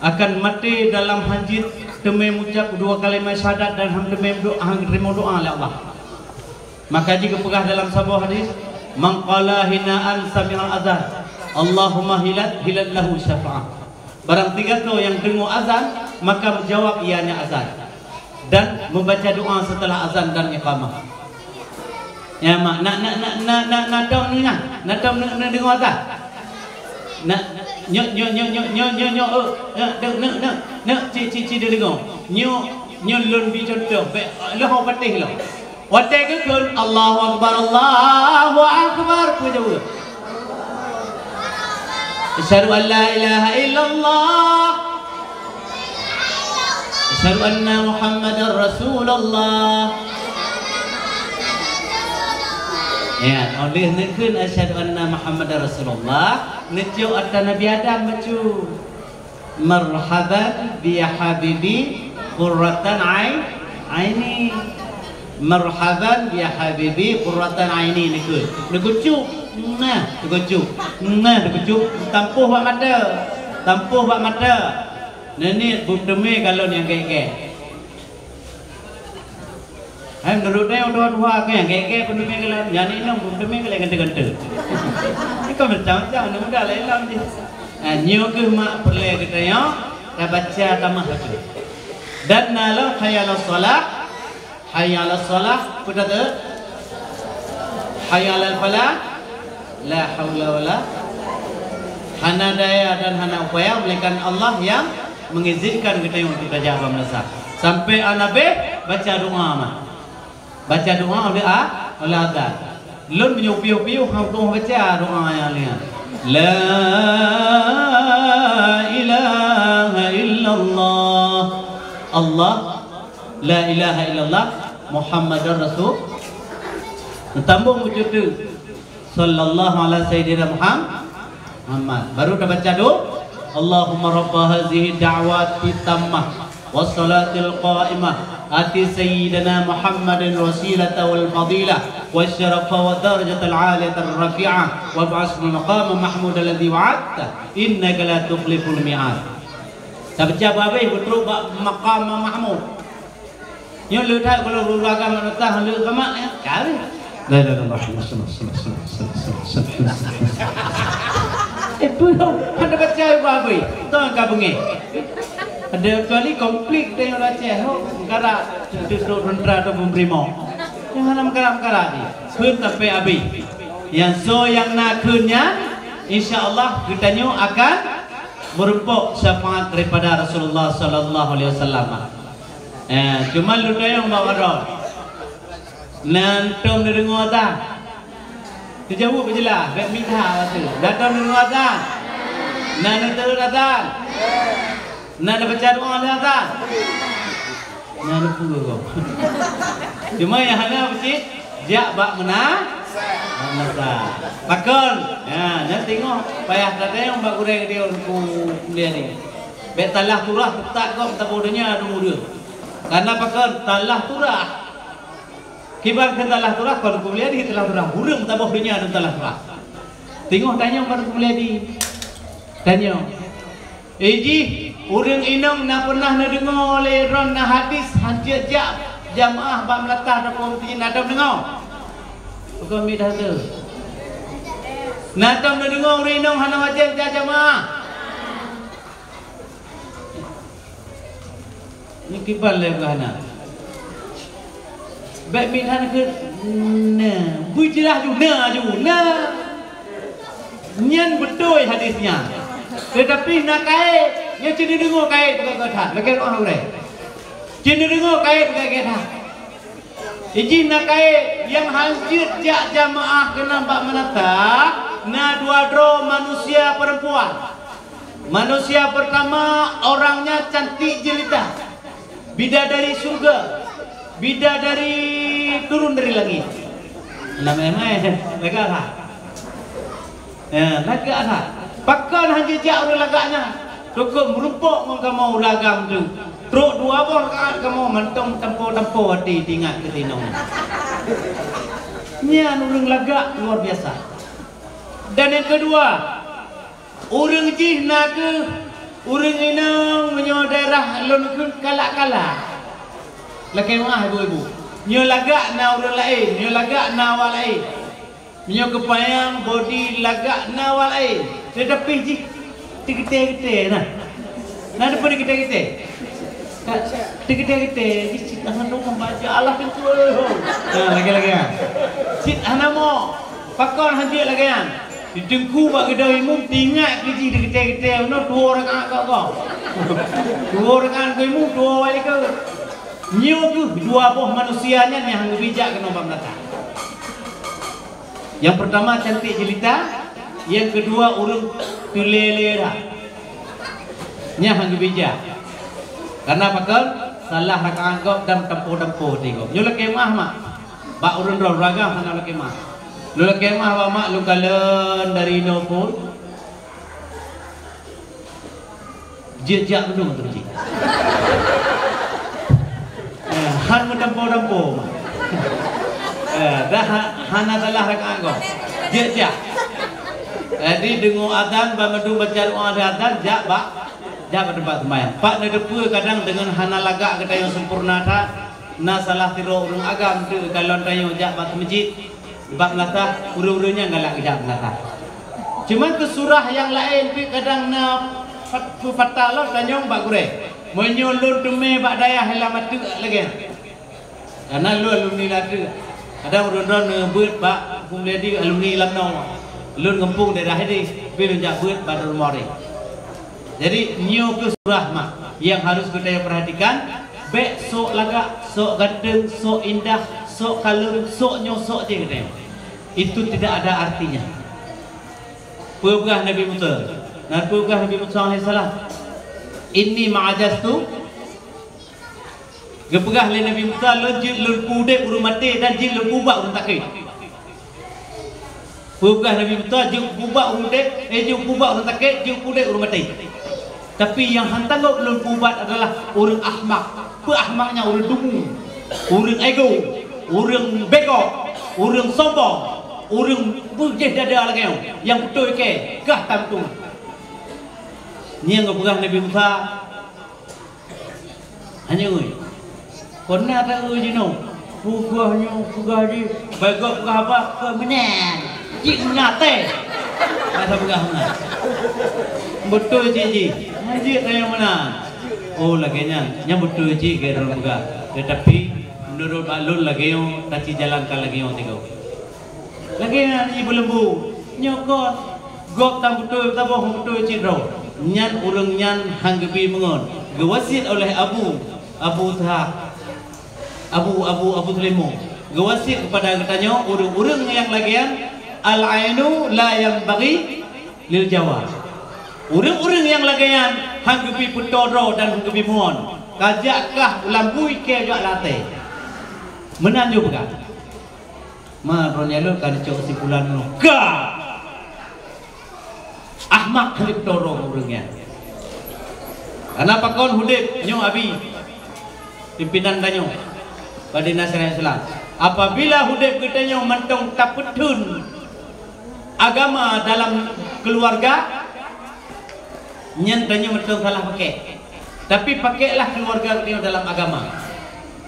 Akan maté dalam hanjeuet teumé mucab dua kalimat syahadat dan han teumé do-, han teurimong doa lé Allah. Maka jih geupeugah dalam saboh hadis, "Man qala hina'an sami'al azan, Allahumma hilat, hilat lahu syafa'ah." Barang sigasoe nyang deungoe azan, maka meujawab ianya azan dan membaca doa setelah azan dan iqamah. Ya, mak, na, na, na tom nyoe, na tom nyoe, na deungoe dah. Na, nyoe, nyoe, nyoe, eh, nyoe, nyoe, nyoe, ci, ci, ci, deungoe. Nyoe, nyoe lôn bi contoh, bèk, lheuh patéh lom. Watèe geukheun, Allahu Akbar, Allahu Akbar, peue jaweueb? Asyhadu an la ilaha illallah. Asyhadu anna Muhammadar Rasulullah. Ya, óh lheueh neukheun asyhadu anna Muhammadar Rasulullah, neucok atra Nabi Adam bacut. Marhaban bi habibi qurratan ai-, aini. Marhaban bi habibi qurratan aini, neukheun. Neukucuk. Nah, neukucuk. Nah, neukucuk. Tampoh bak mata. Tampoh bak mata. Neuniet beuteumé kalon nyang gét-gét. Hai, meunurot nyoe tuha-tuha keu nyang gét-gét peuneumé kalon, nyang inong peuneumé kalon gante-gante. Ikon macam-macam aneuk muda laén lom jih. Ha, nyoe keuh mak peureulée geutanyoe tabaca tamah bacut. Dan na lom hayya 'alas shalah, hayya 'alas shalah, peue teuh? Hayya 'alal falah, la haula wala. Hana daya dan hana upaya melainkan Allah yang mengizinkan geutanyoe untuk tajak bak meunasah. Sampai an habéh baca doa mah. Baca doa oleh a-, oleh azan. Lôn meunyoe piôh-piôh hana tu'oh baca doa nyang lheueh nyan. La ilaha illallah. Allah, la ilaha illallah Muhammadar Rasul. Tambah muncul tu. Sallallahu ala sayyidina Muham-, Muhammad. Baru tabaca doa. Allahumma rabba hazihi da'wati tammah wassalatil qa'imah ati sayyidina Muhammadin wasilata wal fadilah wasyarafa wa darajatal aliyatar rafi'ah wa ba'atshu maqama mahmud alladzi wa'adta innaka la tukhliful mi'ad. Tabaca babeh beutôi bak maqam mahmud. Nyoe le that kalau ureueng agam mak notah le gamak ya. Kali. La ilaha illallah. Eh, belum. Ada baca ibu abis. Tuan ka bengih. Ada kecuali konflik dengan Aceh. Oh, negara tutup tentara atau pembrimo. Yang mana negara-negara ni? Pun sampai habis. Yang so yang nak kenyang, insya Allah kita nyoe akan merumpok syafaat daripada Rasulullah sallallahu alaihi wasallam. Eh, cuma lôn tanyong bak droe. Na tom neudeungoe azan? Teujaweueb jeulaih, bèk mita batu. Na tom neudeungoe azan? Na neuteuôt azan? Na neubaca doa lheueh azan? Na neupeue gob. Cuma nyang hana peucit, jak bak meuna-, bak meunasah. Pakon? Ya, nyan teungoh payah tatanyong bak gurèe geude Teungku Mulyadi. Bèk talah turah teutak gob taboh donya dum ureueng. Karena pakon talah turah. Kiban keu talah turah, kon Teungku Mulyadi talah turah. Ureueng taboh donya dum talah turah. Teungoh tanyong bak Teungku Mulyadi. Tanyong. Eh jih, ureueng inong na peunah neudeungoe lé droen na hadis hanjeuet jak jamaah bak meulatah ataupun meuseujid, na tom deungoe? Bukan miet dah tu. Na tom neudeungoe ureueng inong hana wajéb jak jamaah? Nyoe kiban lé geuh hana. Bèk mita keu na, beujeulaih ju na ju na. Nyan beutôi hadis nyan. Teutapi na kayèe, nyoe ci neudeungoe kayèe teuka-teuka that, lagèe doa ureueng. Ci neudeungoe kayèe teuka-teuka that. Ijih na kayèe nyang hanjeuet jak jamaah keunan bak meunasah, na dua droe manusia peurempuan. Manusia pertama orangnya cantik jelita, bidadari surga, bidadari turun dari langit. Nama emai lagak lah. Ya, lagak that. Pakon han jijak ureueng lagak nyan? Cukôp meurumpok ngon kamoe ureueng agam tu. Trok dua boh rakaat kamoe mantong tampo-tampo até teuingat keu si inong. Nyan ureueng lagak luar biasa. Dan nyang keudua, ureueng jih na kheueh ureueng inong meunyoe daerah lôn kheun kalak-kalak. Lakèe meu'ah ibu-ibu. Nyoe lagak na ureueng laén, nyoe lagak na awak laén. Meunyoe keupanyang bodi lagak na awak laén, teutapi jih teugeutée-geutée na. Na teupeue teugeutée-geutée? Ka, teugeutée-geutée jih cit hana mo baca Allah pintoe. Na lagée-lagée nyan. Cit hana mo. Pakon hanjeuet lagée nyan? Di teungku bak geudoh imum teuingat keu jih teugeutée-geutée, unoe tuwoe rakaat keu Allah. Tuwoe rakaat keu imum, tuwoe wali keu. Nyoe kheueh dua boh manusia nyan nyang han geubijak keunoe bak meunasah. Nyang peurtama cantik jelita, nyang keudua ureueng teulélé that. Nyan han geubijak. Karena pakon? Salah rakaat gob dan tampo-tampo até gob. Nyoe lakée meu'ah mak. Bak ureueng droe ureueng agam hana lakée meu'ah. Lôn lakée meu'ah bak mak lôn kalon dari inoe phon. Jeuet jak meunung teuk jih. Eh, han meutampo-tampo mak. Eh, dah ha-, hana salah rakaat gob. Jeuet jak. Jadi deungoe azan, banmandum baca doa di azan, jak bak, jak bak teumpat seumayang. Pat neuteupeue kadang deungon hana lagak geutanyoe sempurna that, na salah sidroe ureuëng agam teuh kalon tanyoe jak bak meuseujid. Bak meulasah, ureuëng-ureuëng nyan galak geujak meulasah. Cuman keu surah nyang laén pih kadang na fat-, peupatah lom tanyong bak gurée. Meunyoe lôn teumé bak dayah lam ateueh lagée nyan. Karena lôn alumni lam ateueh. Kadang ureuëng droe neubeuet bak Bukit Mulia di alumni lam noe. Lôn gampông daerah ini, tapi lôn jak beuet bak Darul Maarif. Jadi, nyoe keuh surah mak yang harus geutanyoe perhatikan. Bék sok lagak, sok ganteng, sok indah, sok kalon, sok nyoe, sok jih geutanyoe. Itu tidak ada artinya. Peugah Nabi Musa. Nah, peugah Nabi Musa alaihissalam, "Inni ma'ajastu." Geupeugah lé Nabi Musa, "Lôn jeuet lôn peudeb ureuëng maté dan jeuet lôn peubak ureuëng sakét." Peugah Nabi Musa, "Jeuet peubak ureuëng deb, eh, jeuet peubak ureuëng sakét, jeuet peudeb ureuëng maté." Tapi nyang han sanggob lôn peuubat adalah ureuëng ahmak. Peue ahmaknya? Ureuëng dumu, ureuëng ego, ureuëng begok, ureuëng sombong, ureuëng beujeh dada lagée nyoe, nyang beutôi keu kah tameutueng. Nyang geupeugah Nabi Musa, Hana ngui. Kon na ta eu jinoe. Peugah nyoe, peugah jih. Bagoe peugah haba, peugah meunan. Cit meunan teh. Masa peugah meunan. Beutôi cit jih. Nyan jih kayang meunan. Oh, lagée nyan. Nyan beutôi cit keu droe peugah. Tetapi, menurut bak lôn lagée nyoe, taci jalan ka lagée nyoe tiga. Lagée nyan ibu lembu, nyoe kon gob tan beutôi, saboh beutôi cit droe. Nyan ureuëng nyan han geubi meungon, geuwasiet oleh Abu, Abu Tha-, Abu, Abu, Abu Sulaiman. Geuwasiet kepada geutanyoe ureuëng-ureuëng nyang lagée nyan, "Al-ainu la yanbaghi lil jawar." Ureuëng-ureuëng nyang lagée nyan han geubi peutoe droe dan han geubi meungon. Kajak kah u lam bui kée jak latée. Meunan jeuet peugah. Ma droeneuh lôn ka neucok kesimpulan nyoe. Ka! Ahmak kheun toro ureuëng nyan. Karena pakon udeb nyoe Abi, pimpinan tanyoe, bak dinas syariat Islam. Apabila udeb geutanyoe mantong tapeutheun agama dalam keuluwarga, nyan tanyoe mantong salah pakek. Tapi pakeklah keuluwarga geutanyoe dalam agama.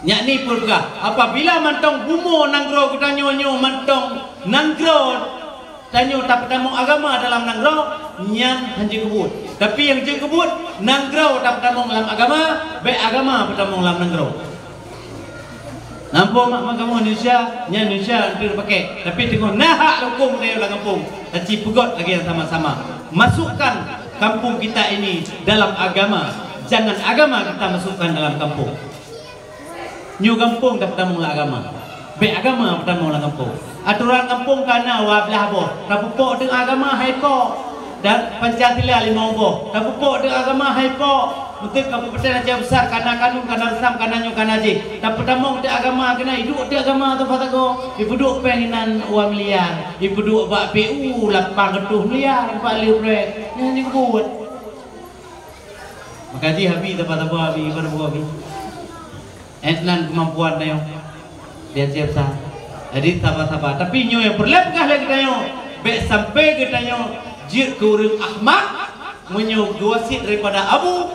Nyak ni peugah, apabila mantong bumoe nanggroe geutanyoe nyoe mantong nanggroe tanyoe tapeutamong agama dalam nanggroe, nyan han jeuet keubuet. Tapi nyang jeuet keubuet, nanggroe tapeutamong lam agama, bék agama peutamong lam nanggroe. Nampak mak mahkamah Indonesia, nyan Indonesia enteuk pakek. Tapi teungoh na hak hukôm geutanyoe lam gampông, taci peugöt lagèe nyang sama-sama. Masukkan kampung kita ini dalam agama. Jangan agama kita masukkan dalam kampung. Nyoe gampông tapeutamong lam agama. Bék agama peutamong lam gampông. Atoran gampông ka na dua blaih boh. Tapeupok teuk agama hai pok. Dan Pancasila limong boh. Tapeupok teuk agama hai pok. Meuteuk kabupaten Aceh Besar ka na kanun, ka na reusam, ka na nyoe, ka na jih. Tapeutamong teuk agama keunan, iduek teuk agama teuk pasagoe. Ipeuduek péng inan dua miliar. Ipeuduek bak P U lapan reutôh miliar, bak lheueh proyek. Nyan jeuet keubuet. Maka jih Abi, saba-saba Abi, saba-saba Abi. Eh, nan kemampuan tanyoe. Dia siap sah. Jadi, saba-saba. Tapi nyoe nyang peureulèe peugah lé geutanyoe, bék sampai geutanyoe jeuet keu ureueng ahmak, meunyoe geuwasiet daripada Abu,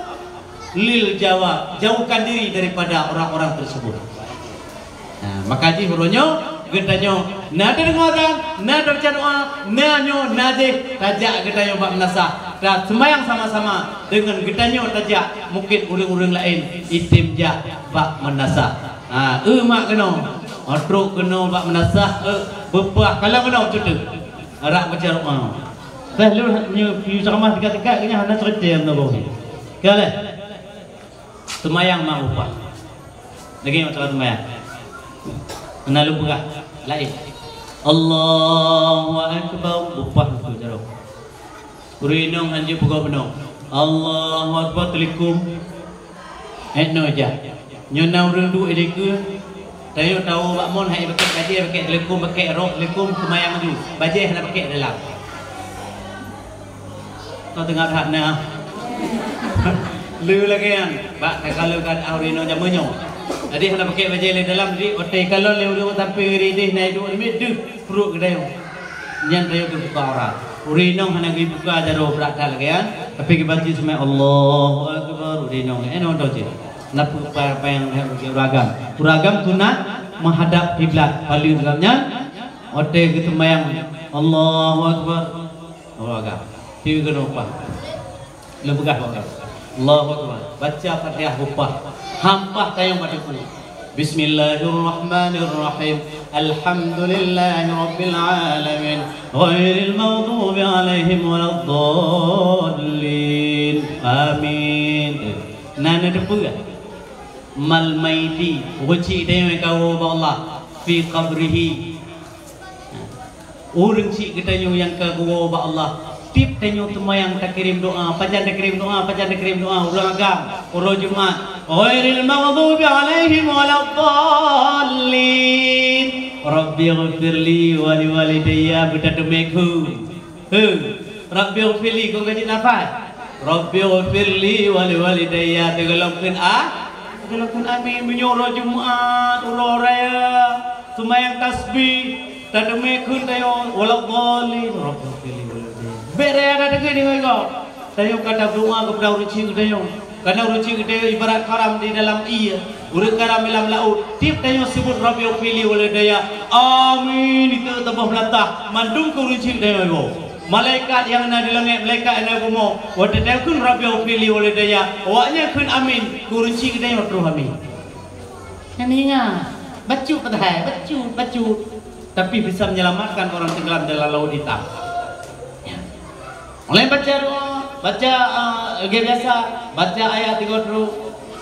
lil jawab, jauhkan diri daripada orang-orang tersebut. Nah, maka jih uroe nyoe geutanyoe na tadeungoe azan, na tabaca doa, na nyoe, na jih, tajak geutanyoe bak meunasah. Taseumayang sama-sama deungon geutanyoe tajak, mungken ureueng-ureueng laén item jak bak meunasah. Ha, eu mak keunoe, trok keunoe bak meunasah, eu, beupah, kalon keunoe cuteuk. Arak baca doa. Teuh lôn nyoe, nyoe ceramah tingkat-tingkat, keu nyan hana cerita nyang na boh ni. Ka lheueh. Seumayang mak upah. Lagèe mata seumayang. Hana lôn peugah. Laén. Allahu Akbar. Upah tu jaroe. Ureueng inong hanjeuet peugah bunoe. Allahu Akbar, teulikung. Eh, noe jak. Nyoe na ureueng duek di keue. Tanyoe tawoe bak mon hai pakèk bajèe, pakèk teuleukum, pakèk rok teuleukum, seumayang laju. Bajèe hana pakèk dalam. Kau teuingat that na. Lé lagèe nyan, bak takalon keuadaan ureueng inong jameun nyoe. Jadi hana pakèk bajèe lé dalam, jadi watèe kalon lé ureueng sampoe rideh na iduek leumeh deuh pruet geutanyoe. Nyan tanyoe teubuka aurat. Ureueng inong hana geubuka jaroe brat that lagèe nyan, tapi geubaca seumai Allahu Akbar ureueng inong. Eh, nyoe cit. Na peue pa-, payang lhèe ureueng agam. Ureueng agam sunat menghadap kiblat. Paléng agam nyan, watèe geuseumayang, Allahu Akbar. Allahu Akbar. Tiga keunoe pah. Lôn peugah bak droe. Allahu Akbar. Baca Fatihah bupah. Hampah tayong bak teungku. Bismillahirrahmanirrahim. Alhamdulillahirabbil alamin. Ghairil maghdubi alaihim waladdallin. Amin. Na neuteupeue? Mal maiti, ureueng chik geutanyoe ka woe bak Allah, fi qabrihi. Ureueng chik geutanyoe nyang ka geuwoe bak Allah, tiep tanyoe seumayang takirém doa, pajan takirém doa, pajan takirém doa, ureueng agam, uroe Jumat, ghairil maghdubi alaihim waladdallin. Rabbighfirli wa liwalidayya, beutateumé kheun. He, Rabbighfirli, kon ka jeuet nafai. Rabbighfirli wa liwalidayya, teugalong kheun a-, teugalong kheun amin. Meunyoe uroe Jumat, uroe raya, seumayang tasbih, tateumé kheun tanyoe, waladdallin, Rabbighfirli wa liwalidayya. Bèk raya tateugét deungon gob. Tanyoe ka tadoa keupada ureueng chik geutanyoe. Karena ureueng chik geutanyoe ibarat karam di dalam ié, ureueng karam di dalam laôt. Tiep tanyoe seubut Rabbighfirli wa liwalidayya, amin, itu teuboh meulatah, mandum keu ureueng chik geutanyoe iboh. Malaikat nyang na di langèt, malaikat nyang na di bumoe, watèe tanyoe kheun Rabbighfirli wa liwalidayya, awaknyan kheun amin, keu ureueng chik geutanyoe troh amin. Nyan ingat, bacut padahai, bacut, bacut. Tapi bisa menyelamatkan orang tenggelam dalam laut hitam. Ya. Mulai baca doa, baca, eh, lagèe biasa, baca ayat tiga puluh.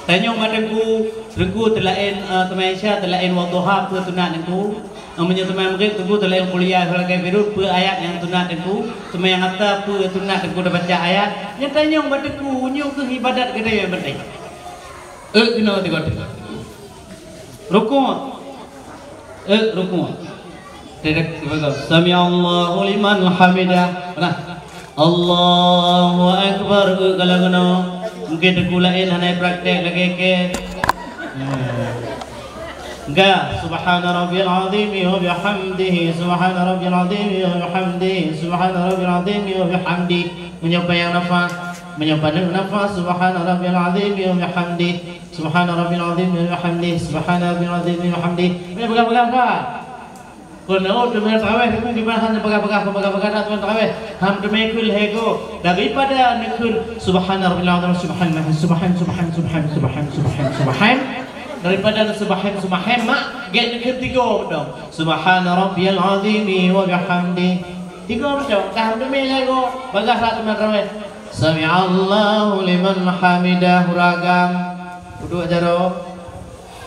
Tanyong bak teungku, teungku teulaén, eh, teuma Isya teulaén wadduha peue sunat teungku. Eh, meunyoe teuma Maghrib teungku teulaén qul ya ayyuhal kafirun peue ayat nyang sunat teungku. Teuma nyang ata peue sunat teungku tabaca ayat. Nyan tanyong bak teungku, nyoe keuh ibadat geutanyoe nyang penting. Eh, keunoe tiga puluh. Rukuk. Eh, rukuk. Tidak, tidak. Sami'allahu liman hamidah. Nah. Allahu Akbar. Eh, kalau kena. Mungkin teungku laén hana praktek lagèe kèe. Hmm. Enggak. Subhana rabbiyal azimi wa bihamdihi. Subhana rabbiyal azimi wa bihamdihi. Subhana rabbiyal azimi wa bihamdihi. Meunyoe panyang nafas, meunyoe paneuk nafas. Subhana rabbiyal azimi wa bihamdihi. Subhana rabbil azim wa bihamdih, subhana rabbil azim wa bihamdih. Meupeugah-peugah ka. Kon oh, teuma tarawih, teuma gimana hana peugah-peugah, peugah-peugah dak teuma tarawih. Ham teuma kheun lhèe goe. Daripada neukheun subhana rabbil azim, subhan, subhan, subhan. Daripada subhan, subhan, mak, gèt neukheun tiga beutôi. Subhana rabbiyal azim wa bihamdih. Tiga beutôi. Ka ham teuma lhèe goe. Peugah dak teuma tarawih. Sami'allahu liman hamidah, ureueng agam. Peuduek jaroe.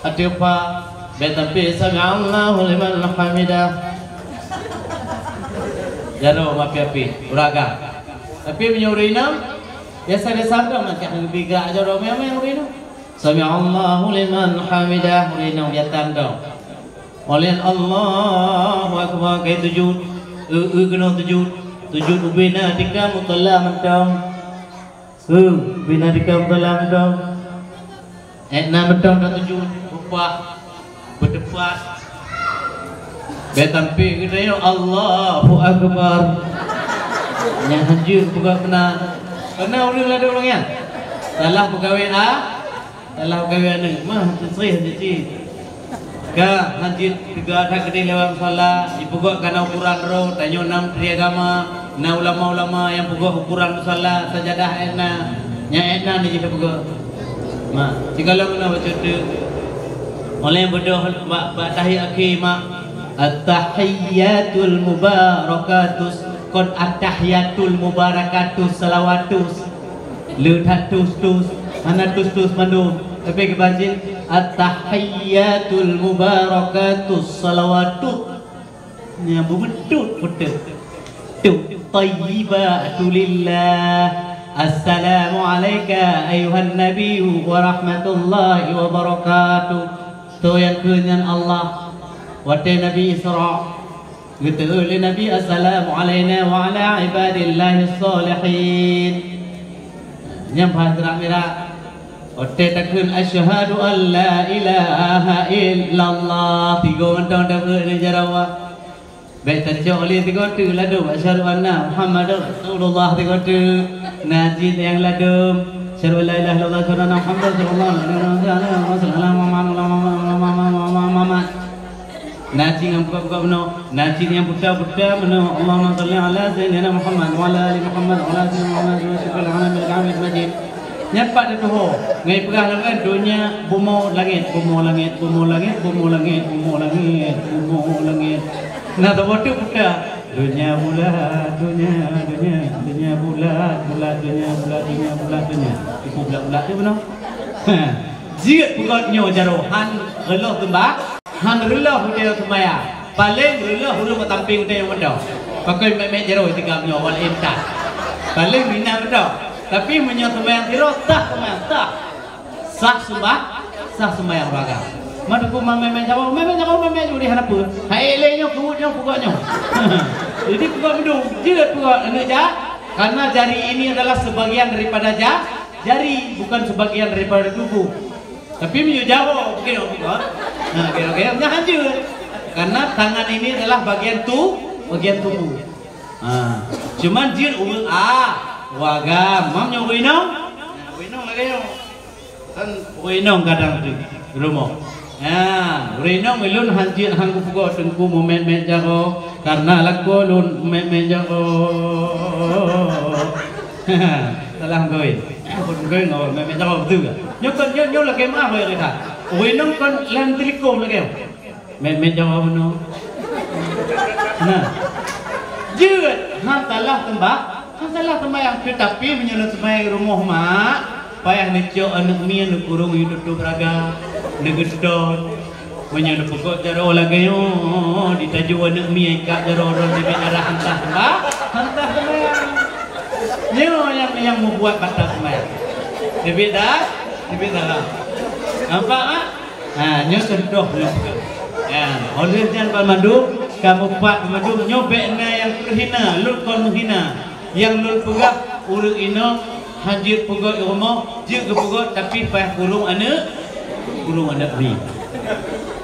Ateueh pa, bèk sampoe sami'allahu liman hamidah. Jaroe mapi-api, ureueng agam. Tapi meunyoe ureueng inong, biasa-biasa dong, macam geubri gerak jaroe meu'en ureueng inong. Sami'allahu liman hamidah, ureueng inong biasa dong. Oleh Allahu Akbar, kai sujud. Eu, eu keunoe sujud. Sujud ubé na tika musala mantong. Eu, ubé na tika musala mantong. Eh, na mantong na sujud. Upah. Beuteupat. Bèk sampoe geutanyoe Allahu Akbar. Nyang hanjeuet buka keunan. Keunan ureueng ladôm ureueng nyan. Salah peugawée a. Dalam kawin aneuk mah, hana srih hana cit. Ka, hanjeuet teuga that keudeh lewat musala, jipeugöt kana ukuran droe, tanyoe na menteri agama, na ulama-ulama nyang peugöt ukuran musala, sajadah ék na, nyang ék na jih tapeugöt. Ma, sigohlom na bacut teuk. Óh lheueh beudôh bak, bak tahiyat akhé, ma, at-tahiyyatul mubarakatus, kon at-tahiyyatul mubarakatus, salawatus. Le that tus-tus, hana tus-tus mandum. Tapi geubaca, "At-tahiyyatul mubarakatus salawatut." Nyang beumeuntut putôh. Tuh, "Thayyibatu lillah. Assalamu alaika ayuhan nabiyyu wa rahmatullahi wa barakatuh." Soe nyang kheun nyan Allah. Watée Nabi Isra, geuteu'eu lé Nabi, "Assalamu alaina wa ala ibadillahis shalihin." Nyang paih seurak mirak, watée takheun, "Asyhadu an la ilaha illallah," tiga mantong takheun nyan jaroe. Bék tacok lé tiga teuk ladôm, "Asyhadu anna Muhammadar Rasulullah," tiga teuk. Na cit nyang ladôm, "Asyhadu an la ilaha illallah, asyhadu anna Muhammadar Rasulullah, asyhadu anna Muhammadar Rasulullah, Muhammad." Na cit nyang buka-buka meunoe, na cit nyang buta-buta meunoe, "Allahumma shalli ala sayyidina Muhammad wa ala ali Muhammad wa ala sayyidina Muhammad wa ala ali Muhammad, Hamid Majid." Nyan pat teutuho, ngai peugah lagée donya bumoe langét, bumoe langét, bumoe langét, bumoe langét, bumoe langét, bumoe langét. Na saboh teuk peugah, "Donya bulat, donya, donya, donya bulat, bulat, donya bulat, donya bulat, donya." Ibu bulat-bulat tu beuna. Ha. Jeuet peugah nyoe jaroe, han reuloh teumbak. Han reuloh udeb seumayang. Paléng reuloh ureuëng bak sampéng udeb nyang meudoh. Pakon mét-mét jaroe tigam nyoe wal imtan. Paléng ringan meudoh. Tapi meunyoe seumayang sidroe, sah seumayang, sah. Sah seumbah, sah seumayang raga. Meuteupeu ma mét-mét jaroe, mét-mét jaroe mét-mét judi hana peue. Hai lé nyoe, kuweuet nyoe, pukok nyoe. Jadi pukok meudu, jeuet pukok aneuk ja. Karena jari ini adalah sebagian daripada ja, jari, bukan sebagian daripada tubuh. Tapi meunyoe jaroe, oke, oke, ha? Nah, oke, oke, nyan han jeuet. Karena tangan ini adalah bagian tu, bagian tubuh. Ha. Cuman jeuet ureuëng a, wagam. Mam nyoe ureuëng inong? Nah, ureuëng inong lagée nyoe. Kan ureuëng inong kadang di rumoh. Ya, ureuëng inong ulôn han jeuet han kupeugah teungku meumét-mét jaroe, karena lakoe lôn mét-mét jaroe. Salah meugawi. Bukan meugawi ngon mét-mét jaroe beutôi. Nyoe kon, nyoe, nyoe lagée meuah, ya, kita. Ureuëng inong kon lam teulikong lagée. Mét-mét jaroe bunoe. Nah. Jeuet, han salah seumbah, han salah seumayang, teutapi meunyoe lôn seumayang rumoh mak, payah neucok aneuk miet neukurong, yue tutôb raga, neugeuton. Meunyoe neupeugah jaroe lagée nyoe, jitaju aneuk miet ikat jaroe droe teubiet darah, han sah seumbah, han sah seumayang. Nyoe nyang, nyang meubuet batal seumayang. Teubiet dah, teubiet darah. Nampak, mak? Ha, nyoe contoh nyoe. Ya, oleh nyan banmandum, kamoe pat banmandum, nyoe bék na nyang teuhina, lôn kon meuhina. Nyang lôn peugah, ureuëng inong han jeuet peugah i rumoh, jeuet geupeugah, tapi payah kurong aneuk, kurong aneuk miet.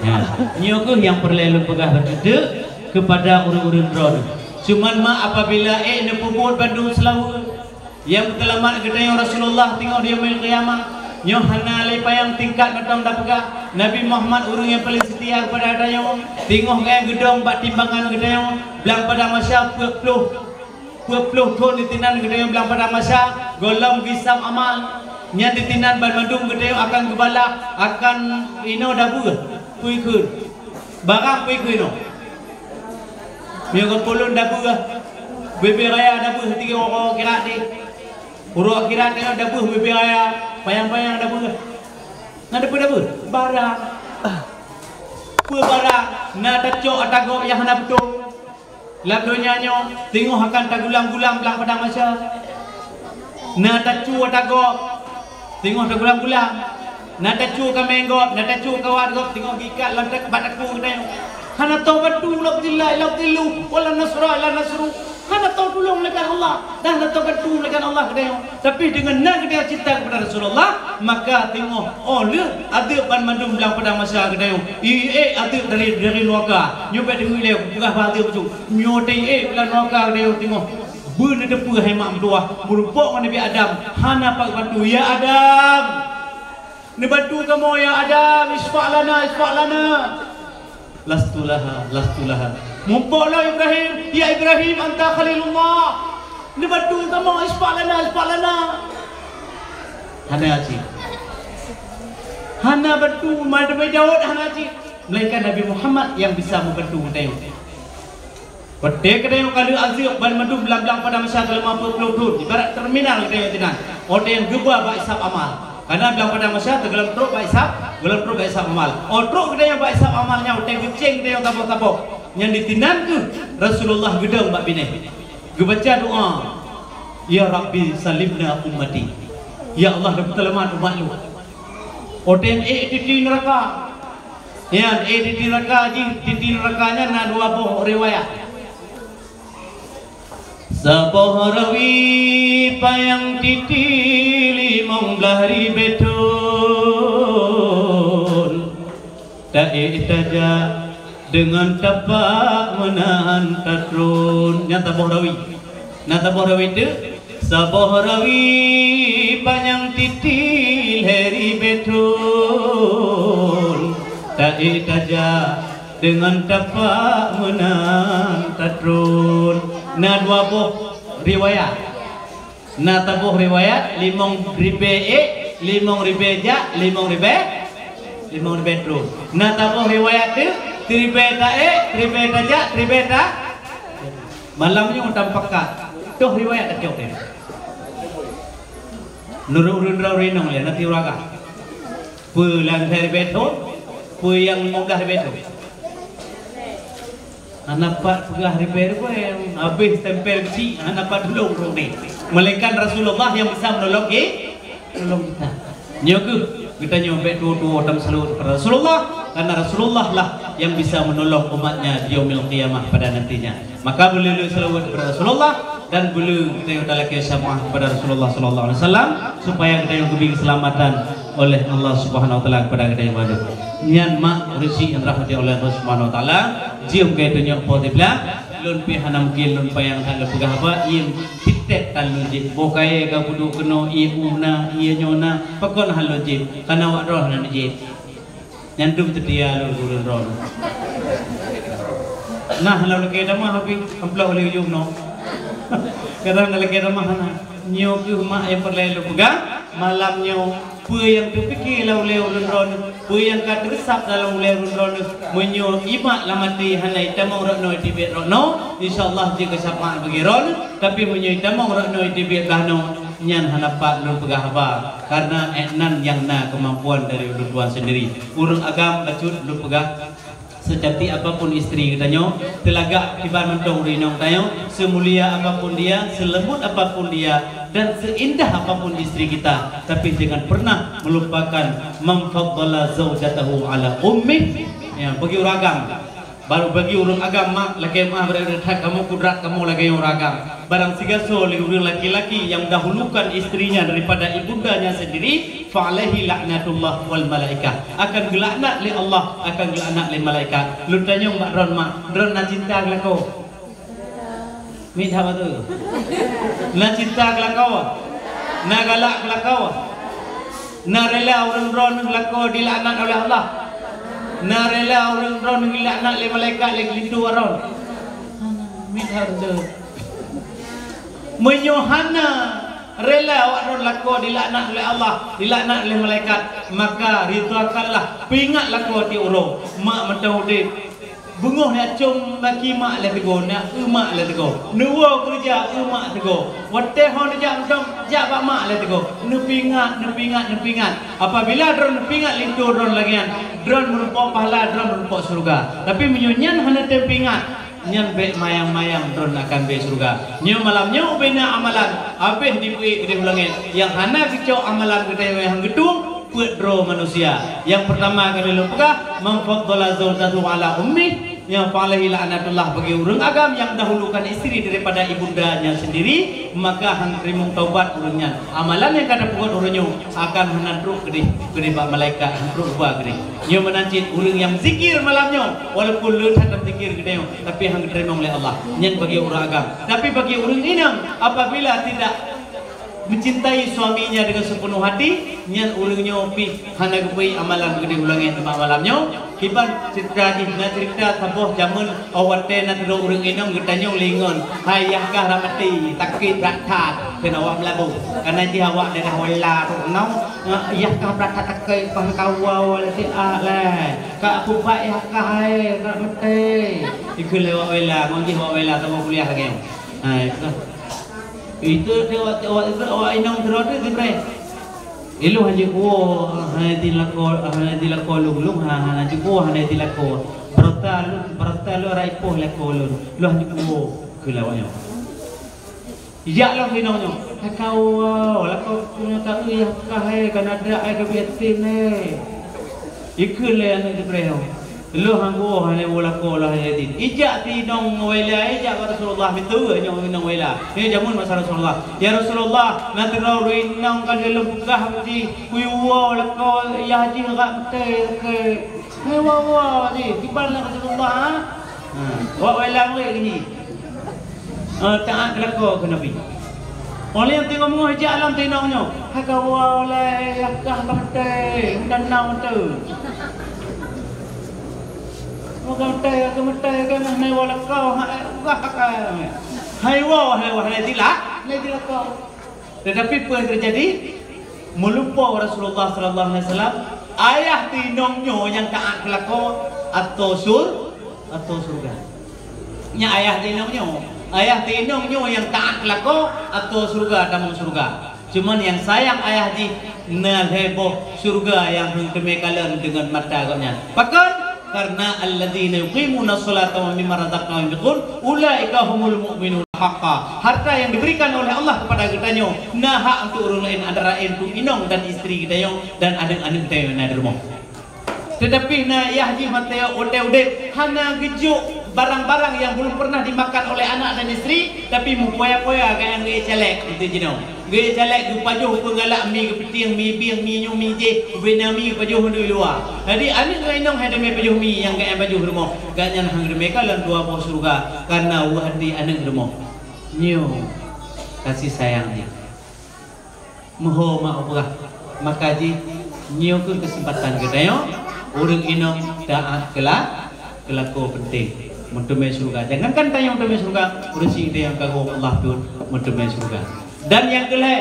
Ya, nyoe kheueh nyang peureulée lôn peugah bacut keupada ureuëng-ureuëng droeneuh. Cuman mak, apabila ék neupeubuet bandum seulaweuet, nyang peuseulamat geutanyoe Rasulullah teungoh di Yaumul Qiyamah, nyoe hana lé panyang tingkat mantong tapeugah. Nabi Muhammad ureuëng nyang paleng seutia keupada geutanyoe, teungoh geutanyoe geudong bak timbangan geutanyoe, blang padang mahsyar peuet ploh, peuet ploh thon ditinan geutanyoe blang padang mahsyar, gohlom geuhisab amal. Nyan ditinan banmandum geutanyoe akan geubalah, akan inoe dabeuh, peue kheun. Barang peue kheun inoe. Meunyoe geupulon dabeuh, bubé raya dabeuh, tiga uroe akhirat deh. Uroe akhirat nyoe dabeuh bubé raya, panyang-panyang dabeuh. Na dabeuh-dabeuh? Barang. Peue barang? Na tacok ata gob nyang hana beutôi. Lam donya nyoe, teungoh akan tagulam-gulam blang padang mahsyar. Na tacue ata gob, teungoh tagulam-gulam. Na tacue kaméng gob, na tacue kawat gob, teungoh geuikat lam bak takue geutanyoe. Hana teubantu, la zilla illa zillu, wala nasra illa nasru. Hana teutulông lé Allah, dan hana teubantu lé Allah geutanyoe. Tapi deungon na geutanyoe cinta keupada Rasulullah, maka teungoh óh lheueh azeub banmandum lam padang mahsyar geutanyoe, ié azeub dari, dari neuraka. Nyoe bék deungoe lé, peugah bak azeub bacut. Nyoe teuié lam neuraka geutanyoe teungoh beuneuteupeue hai mak meutuwah, meurumpok ngon Nabi Adam, hana pat bantu, "Ya Adam, neubantu kamoe, ya Adam, isfa' lana, isfa' lana." "Lastu laha, lastu laha." Mumpok lom Ibrahim, "Ya Ibrahim, anta Khalilullah, neubantu kamoe, isfa' lana, isfa' lana." Hana cit. Hana bantu, Nabi Daud hana cit. Melainkan Nabi Muhammad nyang bisa meubantu geutanyoe. Watée geutanyoe ka lheueh azeub banmandum lam blang padang mahsyar seulama peuet ploh thon, ibarat terminal geutanyoe sinan. Watée nyan geuba bak isab amal. Karena blang padang mahsyar teugohlom trok bak isab, gohlom trok bak isab amal. Óh trok geutanyoe bak isab amal nyan, watée geucéng geutanyoe saboh-saboh. Nyan ditinan kheueh Rasulullah geudong bak binéh. Geubaca doa, "Ya Rabbi, salimna ummati." Ya Allah, neupeuseulamat umat lôn. Watée nyan ék titi neuraka. Nyan, eh, di neraka jih, di neraka nyan na dua boh riwayat. Saboh rawi panyang titi limong blaih ribée thon. Taék tajak deungon tapak meunan tatron. Nyan saboh rawi. Na saboh rawi teuk, saboh rawi panyang titi lhée ribée thon. Taék tajak deungon tapak meunan tatron. Na dua boh riwayat. Na saboh riwayat, limong ribée ék, limong ribée jak, limong ribée, limong ribée tron. Na saboh riwayat teuk, siribée taék, siribée tajak, siribée ta-, malam nyoe tampakat. Toh riwayat tacok nyan. Nurot ureuëng droe rinong lé, na tiuraga. Peue nyang lhée ribée thon, peue nyang limong blaih ribée thon. Hana pat peugah ribée-ribée, habéh stempel beusi, hana pat tulông droe. Melainkan Rasulullah yang bisa menolong ki-, menolong kita. Nyoe kheueh geutanyoe bék tuwo-tuwo tameusalot kepada Rasulullah, karena Rasulullah lah yang bisa menolong umatnya di yaumil qiyamah pada nantinya. Maka beu le salawat kepada Rasulullah dan beu le geutanyoe talakée syafa'at kepada Rasulullah sallallahu alaihi wasallam supaya geutanyoe geubri keuseulamatan oleh Allah Subhanahu wa taala kepada geutanyoe mandum. Nyan mak ureuëng syik nyang dirahmati oleh Allah Subhanahu wa taala, jeuem keu tanyoe po siblah, lôn pih hana mungken lôn panyang that lôn peugah haba, ié titek tan lôn jép. Boh kayée ka peuduek keunoe, ié u na, ié nyoe na, pakon hana lôn jép, karena awak droe hana neujép. Nyan dum seutia lôn gurée droe. Nah, lôn lakée tamah, tapi amplop lé ujong noe. Kadang na lakée tamah hana. Nyoe kheueh mak nyang peureulée lôn peugah malam nyoe. Peue nyang teupike lam ulée ureuëng droe, peue nyang ka teureusab dalam ulée ureuëng droe, meunyoe ié mak lam até hana itamong rot noe teubiet rot noe, insya Allah jeuet keu syafa'at bagi droe, tapi meunyoe itamong rot noe teubiet blaih noe, nyan hana pat lôn peugah haba, karena, eh, nan nyang na keumampuan dari ulôn tuan sendiri. Ureuëng agam bacut lôn peugah, seucantik apapun istri geutanyoe, teulagak kiban mantong ureuëng inong tanyoe, seumulia apapun dia, seuleumbut apapun dia, dan seindah apapun istri kita, tapi jangan pernah melupakan man faddala zaujatahu ala ummih. Ya, bagi ureuëng agam. Baru bagi ureuëng agam, mak, lakée meu'ah, beureudeuh that kamoe, kudrat kamoe lagée ureuëng agam. Barang sigasoe lé ureuëng laki-laki yang mendahulukan istrinya daripada ibundanya sendiri, fa alaihi laknatullah wal malaikah. Akan geulaknat lé Allah, akan geulaknat lé malaikat. Lôn tanyong bak droen, mak, droen na cinta keu lakoe? Mit haba tu. Na cinta keu lakoe? Na galak keu lakoe? Na rela ureuëng droen lakoe dilaknat oleh Allah? Na rela ureuëng droen dilaknat lé malaikat lé geulinto droen? Mit haba tu. Meunyoe hana rela awak droen lakoe dilaknat oleh Allah, dilaknat oleh malaikat, maka ridhakanlah, peuingat lakoe tieb uroe, mak mantong udeb. Beungoh na com laki mak lé teugô, na eu mak lé teugô, neuwoe keureuja eu mak teugô. Watée ho neujak mantong, jak bak mak lé teugô. Neupeuingat, neupeuingat, neupeuingat. Apabila droen neupeuingat linto droen lagée nyan, droen meurumpok pahala, droen meurumpok syeuruga. Tapi meunyoe nyan hana tem peuingat, nyan bék mayang-mayang droen akan beu syeuruga. Nyoe malam nyoe ubena amalan, habéh dipeuék keudeh u langét. Nyang hana geucok amalan geutanyoe nyang geutueng, peuet droe manusia. Nyang peurtama keuneuk lôn peugah, man faddala zaujatahu ala ummih, nyang fa alaihi laknatullah bagi ureuëng agam nyang dahulukan istri daripada ibundanya sendiri, maka han teurimong taubat ureuëng nyan. Amalan nyang ka tapeubuet uroe nyoe akan hana trok keudeh, keudeh bak malaikat, hana trok uba keudeh. Nyoe meunan cit ureuëng nyang zikir malam nyoe, walaupun le that lam zikir geutanyoe, tapi han geuteurimong lé Allah. Nyan bagi ureuëng agam. Tapi bagi ureuëng inong, apabila tidak mencintai suaminya dengan sepenuh hati, nyan ureuëng nyoe pih hana geupeuék amalan keudeh u langét nibak malam nyoe. Kiban ceurita jih, na ceurita saboh jameun, oh, watée na sidroe ureuëng inong geutanyong lé ngon, "Hai, yah kah rot maté, sakét brat that," kheun awak Meulaboh. Kareuna jih awak daerah Wela tu keunoe, eh, "Yah kah brat that sakét, bah kawa lé siat lé. Ka peubat yah kah hai, rot maté." Ikheun lé awak Wela, ngon jih awak Wela saboh kuliah lagée nyoe. Hai, Itu dia awak, awak, awak inong sidroe tu, Jibril. Eh, lôn hana jikuwoe, hana jilakoe, hana jilakoe lôn, lôn ha, hana jikuwoe, hana jilakoe. Beurata lôn, beurata lôn arai poh lakoe lôn. Lôn hana jikuwoe, kheun lé awak nyoe. Jak lom inong nyoe. Hai kawa, lakoe nyoe ka eu yah kah hai, ka na drak hai, ka biet tem hai. Ikheun lé aneuk Jibril nyoe. Lheueh han geuwoe hana woe lakoe lom hai Yazid. Ijak si inong Uwaila, ijak bak Rasulullah, meuteue nyoe inong Uwaila. Nyoe jameun masa Rasulullah. "Ya Rasulullah, na sidroe ureueng inong ka lheueh peugah bak jih, kuyue woe lakoe yah jih rot meutée lakée." Hai woe-woe jih, kiban lé Rasulullah, ha? Ha, wak Uwaila murit lagée nyan. Eh, taát keu lakoe keu Nabi. Óh lheueh teungoh meungoh ijak lom si inong nyoe, "Hai kawoe lé, yah kah ka meutée, meunan na meutée." Meunan meutée, ka meutée, ka meunan woe lakoe, hai, wah, hai. Hai woe, hai woe, hai dilak, hai dilak kau. Tetapi peue yang terjadi? Meulumpoe Rasulullah sallallahu alaihi wasallam, ayah si inong nyoe nyang taát keu lakoe ateueh sur-, ateueh syeuruga. Nyan ayah si inong nyoe. Ayah si inong nyoe nyang taát keu lakoe ateueh syeuruga, tamong syeuruga. Cuman nyang sayang ayah jih na lhée boh syeuruga nyang hana teumé kalon deungon mata gobnyan. Pakon? Karena alladzina yuqimuna sholata wa mimma razaqnahum yunfiqun, ulaika humul mu'minun haqqan. Harta yang diberikan oleh Allah kepada geutanyoe na hak untuk ureueng laén, antara laén untuk inong dan istri geutanyoe dan aneuk-aneuk geutanyoe na di rumoh. Tetapi na yah jih masa watée udeb hana geujok barang-barang yang belum pernah dimakan oleh anak dan istri, tapi meupoya-poya gaya geucalek itu jinoe. Geucalek geupajoh peue galak mi geupeutieng, mi bieng, mi nyoe, mi jéh, ubena mi geupajoh di luwa. Jadi aneuk ngon inong hai teumé pajoh mi nyang geupajoh rumoh. Gobnyan han teumé kalon dua boh syeuruga karena weueh hati aneuk rumoh. Nyoe kasih sayang jih. Meuho mak peugah. Maka jih nyoe keuh keuseumpatan geutanyoe ureueng inong taát keu la-, keu lakoe peunteng. Meuteumé syeuruga. Jangankan tanyoe meuteumé syeuruga, ureueng syiek geutanyoe ka geuwoe Allah pih meuteumé syeuruga. Dan nyang keulhée,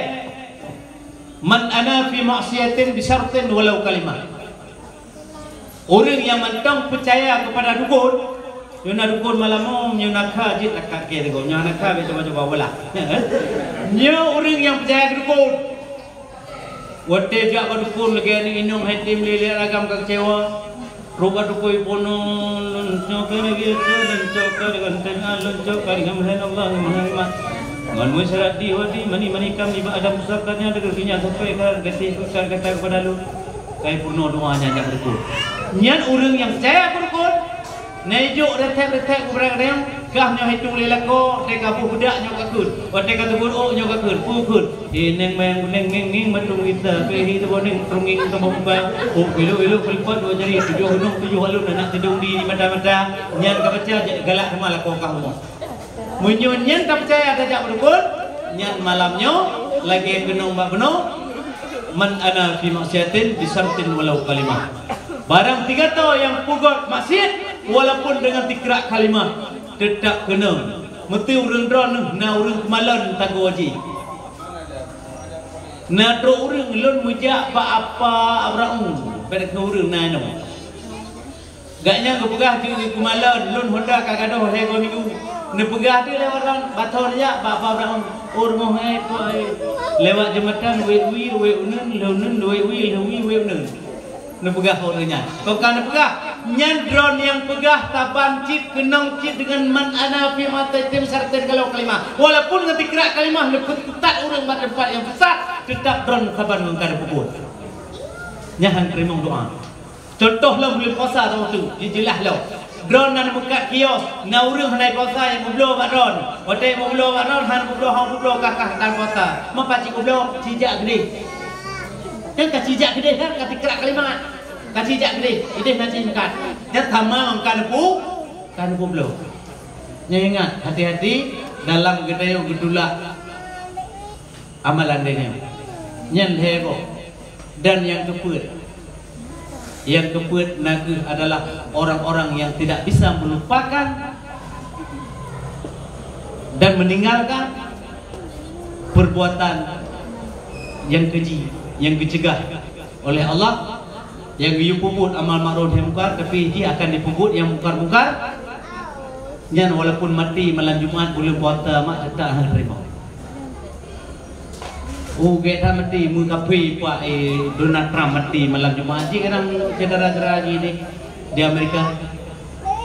man ana fi maksiatin bi syartin walau kalimah. Ureueng nyang mantong peucaya keupada dukon, nyoe na dukon malam nyoe, nyoe na kha jeuet lakak keu dukon, nyoe na kha bèk cuba-cuba beulah. Nyoe ureueng nyang peucaya keu dukon. Watèe jak bak dukon lagèe aneuk inong hai tem lé-lé agam ka keucewa. Trok bak dukon ipoh nyoe, lôn cok ka lagèe lôn cok ka deungon teuga, lôn cok ka deungon meuhen Allah, meuhen iman. Ngon meusyarakat di wadi mani-mani kam nibak Adam pusaka nyan deungon nyan sampai ka gata keupada lôn. Kai peurunoe doa nyan jak bak dukon. Nyan ureueng nyang peucaya keu dukon. Na ijok reuteb-reuteb keupada gata nyoe, kah nyoe hitong lé lakoe, watèe ka boh beudak nyoe ka kheun, watèe ka teubuet ôk nyoe ka kheun, peue kheun? Ineng mayang guneng ngeng ngeng matong gita, pih hi teuboh neng trung ngeng teuboh muka, ôk ilok-ilok peulipot dua jari, tujoh gunong tujoh alon aneuk teudong di mata-mata, nyan ka baca galak teuma lakoe kah rumoh. Meunyoe nyan tapeucaya tajak bak dukon, nyan malam nyoe lagèe keunong bak bunoe, man ana fi maksiatin bi syartin walau kalimah. Barang sigasoe nyang peugöt maksiat walaupun deungon sikrak kalimah, teutap keunong. Meuteue ureueng droeneuh na ureueng keumalon sagoe jih. Na trok ureueng lôn meujak bak Apa Abraung, bèk keu ureueng na nyoe. Gobnyan geupeugah keu keumalon, lôn honda ka gadôh lhèe goe minggu. Neupeugah teuk lé ureueng, bathon jak bak Apa Abraung, "Oh rumoh hai, po hai." Lewat jeumatan, wéh wie, wéh uneun, lheuh uneun, wéh wie, lheuh wie, wéh uneun. Neupeugah ureueng nyan. Kon ka neupeugah, nyan droe nyang peugah saban cit keunong cit deungon man ana fi maksiatin bi syartin walau kalimah. Walaupun ngon sikrak kalimah, leupeutat ureueng bak teumpat nyang sesat, teutap droe saban ngon ka neupeubuet. Nyan han teurimong doa. Cuntoh lom buleuen puasa saboh teuk, jijeulaih lom. Droe na neumeukat kios, na ureueng hana puasa nyang meubloe bak droe. Watèe meubloe bak droe, hana meubloe, hana meubloe, ka, ka, ka puasa. Meupat cit meubloe, cijak keudeh. Nyan ka cijak keudeh, nyan ka sikrak kalimah. Ka cijak keudeh, ideh na cit meukat. Nyan sama ngon ka neupeu-, ka neupubloe. Nyan ingat, hati-hati dalam geutanyoe geutulak amalan donya. Nyan lhèe boh. Dan nyang keupeuet, nyang keupeuet na kheueh adalah orang-orang yang tidak bisa melupakan dan meninggalkan perbuatan yang keji, yang geuceugah oleh Allah, yang geuyue peubuet amal ma'ruf nahi mungkar, tapi jih akan jipeubuet nyang mungkar-mungkar. Nyan walaupun maté malam Jumat buleuen puasa mak teutap hana teurimong. Oh, gét that maté meukafé puak, eh, Donald Trump maté malam Jumat jih kadang syedara-syedara jih di, di Amerika.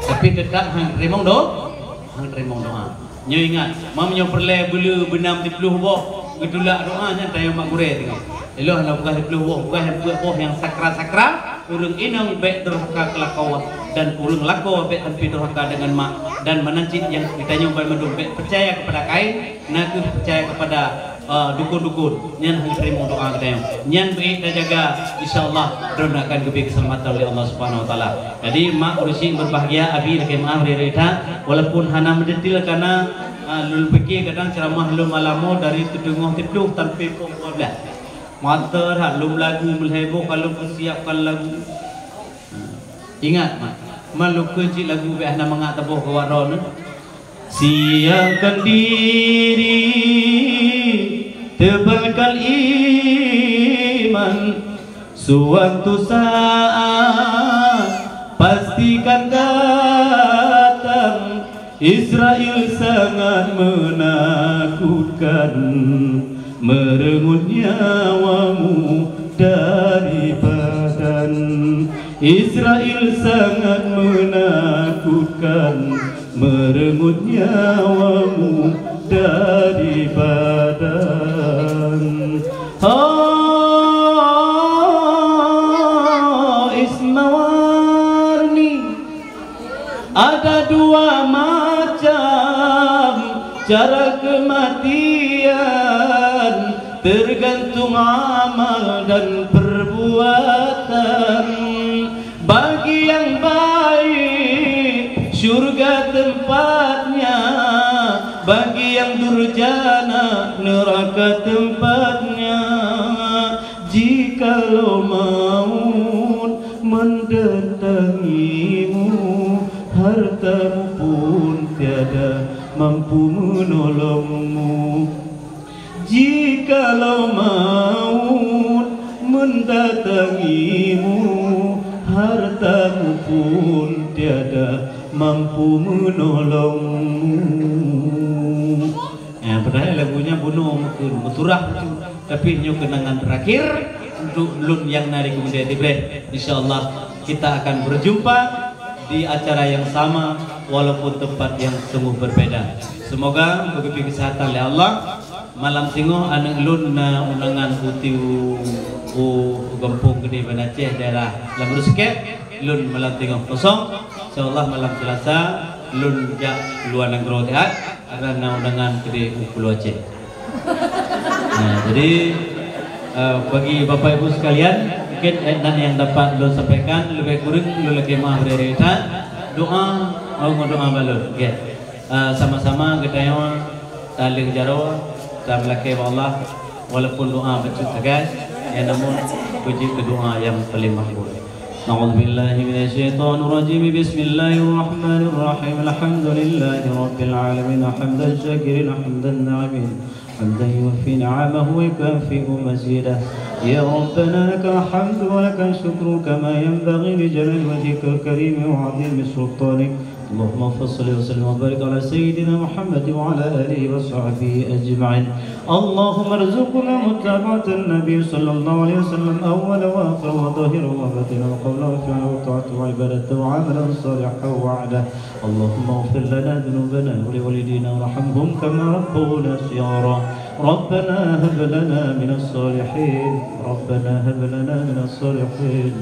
Tapi teutap hana teurimong do-, hana teurimong doa. Nyoe ingat, meunyoe peureulèe beuleu beunam siplôh boh geutulak doa nyan tayue mak gurèe teungoh. Ilôn hana peugah siplôh boh, peugah nyang peuet boh nyang sakral-sakral. Ureuëng inong bék durhaka keu lakoe, dan ureuëng lakoe bék tampi durhaka deungon mak, dan meunan cit nyang geutanyoe banmandum bék peucaya keupada kain, na kheueh peucaya keupada, eh, dukun-dukun. Nyan hana teurimong doa geutanyoe. Nyan beuék tajaga, insya Allah droeneuh akan geubri keuseulamatan lé Allah Subhanahu Wa Taala. Jadi, mak ureuëng syiek beubahgia, abi lakée meuáh bri-bri that, walaupun hana meudetail karena, eh, lôn pike kadang ceuramah lôn malam nyoe dari siteungoh siplôh sampai pukul dua belas. Mantap that, lom lagu meulhèe boh ka lom peusiapkan lagu. Ha. Ingat, mak, man lôn kheun cit lagu bék hana mangat taboh keu waron. Siapkan diri, tebalkan iman, suatu saat pastikan datang. Israel sangat menakutkan, meureugut nyawamu dari badan. Israel sangat menakutkan, meureugut nyawamu dari badan. Oh, Ismawarni. Ada dua macam cara kematian, tergantung amal dan perbuatan. Bagi yang baik, syurga tempatnya. Bagi yang durjana, neraka tempatnya. Jikalau maut mendatangimu, hartamu pun tiada mampu menolongmu. Jikalau maut mendatangimu, hartamu pun tiada mampu menolongmu. Eh, padahai lagu nyan bunoe meukeun, meusurah bacut. Tapi nyoe keunangan terakhir untuk lôn nyang na di keumudian dibréh. Insya Allah kita akan berjumpa di acara yang sama walaupun tempat yang sungguh berbeda. Semoga beugeubri keuseuhatan lé Allah. Malam singoh aneuk lôn na undangan u, u, u gampông keudéh Banda Aceh daerah Lamru Sikep. Lôn malam singoh kosong. Insya Allah malam Selasa lôn jak luwa nanggroe siat. Karena na undangan keudéh u Pulo Aceh. Nah, jadi, eh, bagi Bapak Ibu sekalian, mungkin, eh, nan nyang dapat lôn sampaikan, leubeh kureueng lôn lakée meuáh bri-bri that. Doa, oh, ngon doa bak lôn. Oke. Eh, sama-sama geutanyoe taleueng jaroe, tameulakée bak Allah, walaupun doa bacut sagai, ya namun puji keu doa nyang paléng makbul. أعوذ بالله من الشيطان الرجيم. بسم الله الرحمن الرحيم. الحمد لله رب العالمين. حمد الشاكرين، حمد الناعمين، حمدا يوفي نعمه ويكافئ مزيده. يا ربنا لك الحمد ولك الشكر كما ينبغي لجلال وجهك الكريم وعظيم سلطانك. اللهم صل وسلم وبارك على سيدنا محمد وعلى آله وصحبه أجمعين. اللهم ارزقنا متابعة النبي صلى الله عليه وسلم أولا وآخرا وظاهرا وباطنا وقولا وفعلا وطاعة وعبادة وعملا صالحا وعدا. اللهم اغفر لنا ذنوبنا ولوالدينا وارحمهم كما ربونا صغارا. ربنا هب لنا من الصالحين. ربنا هب لنا من الصالحين.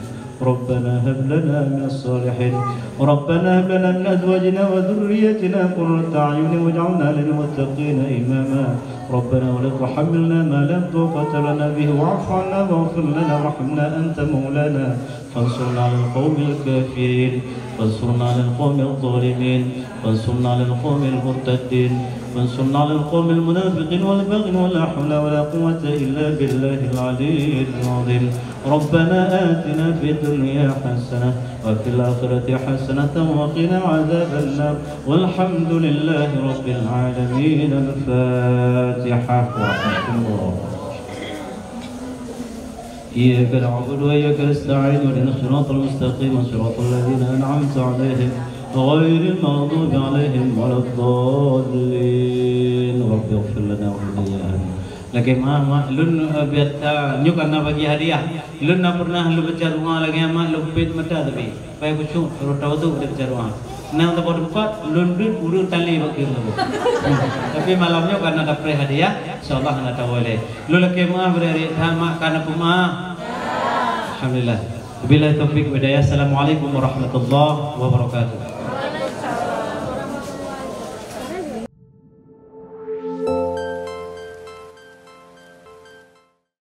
ربنا هب لنا من الصالحين. ربنا هب لنا من أزواجنا وذرياتنا قرة أعين واجعلنا للمتقين إماما. ربنا ولا تحملنا ما لا طاقة لنا به واعف عنا واغفر لنا وارحمنا أنت مولانا فانصرنا على القوم الكافرين. فانصرنا على القوم الظالمين. فانصرنا على القوم المرتدين. فانصرنا على القوم المنافقين والباغين ولا حول ولا قوة إلا بالله العلي العظيم. ربنا آتنا في الدنيا حسنة وفي الآخرة حسنة وقنا عذاب النار. والحمد لله رب العالمين. الفاتحة. ورحمة الله. إياك نعبد وإياك نستعين. اهدنا الصراط المستقيم. صراط الذين أنعمت عليهم غير المغضوب عليهم ولا الضالين. رب اغفر لنا ولوالدينا. Lakée meuáh, mak, lôn, eh, biasa nyoe ka na bagi hadiah. Lôn na pernah lôn baca doa lagée nyan, mak, lôn pet mata tapi. Pai khusyuk, rot tawadhu di baca doa. Nang teumpat-teumpat, lôn deuek ureueng tali bak keueng lôn. Tapi malam nyoe ka na dapreh hadiah, insya Allah na tawoe lé. Lôn lakée meuáh bri-bri that, mak, ka na peumeuáh. Alhamdulillah. Wabillahi taufiq wal hidayah. Assalamualaikum warahmatullahi wabarakatuh.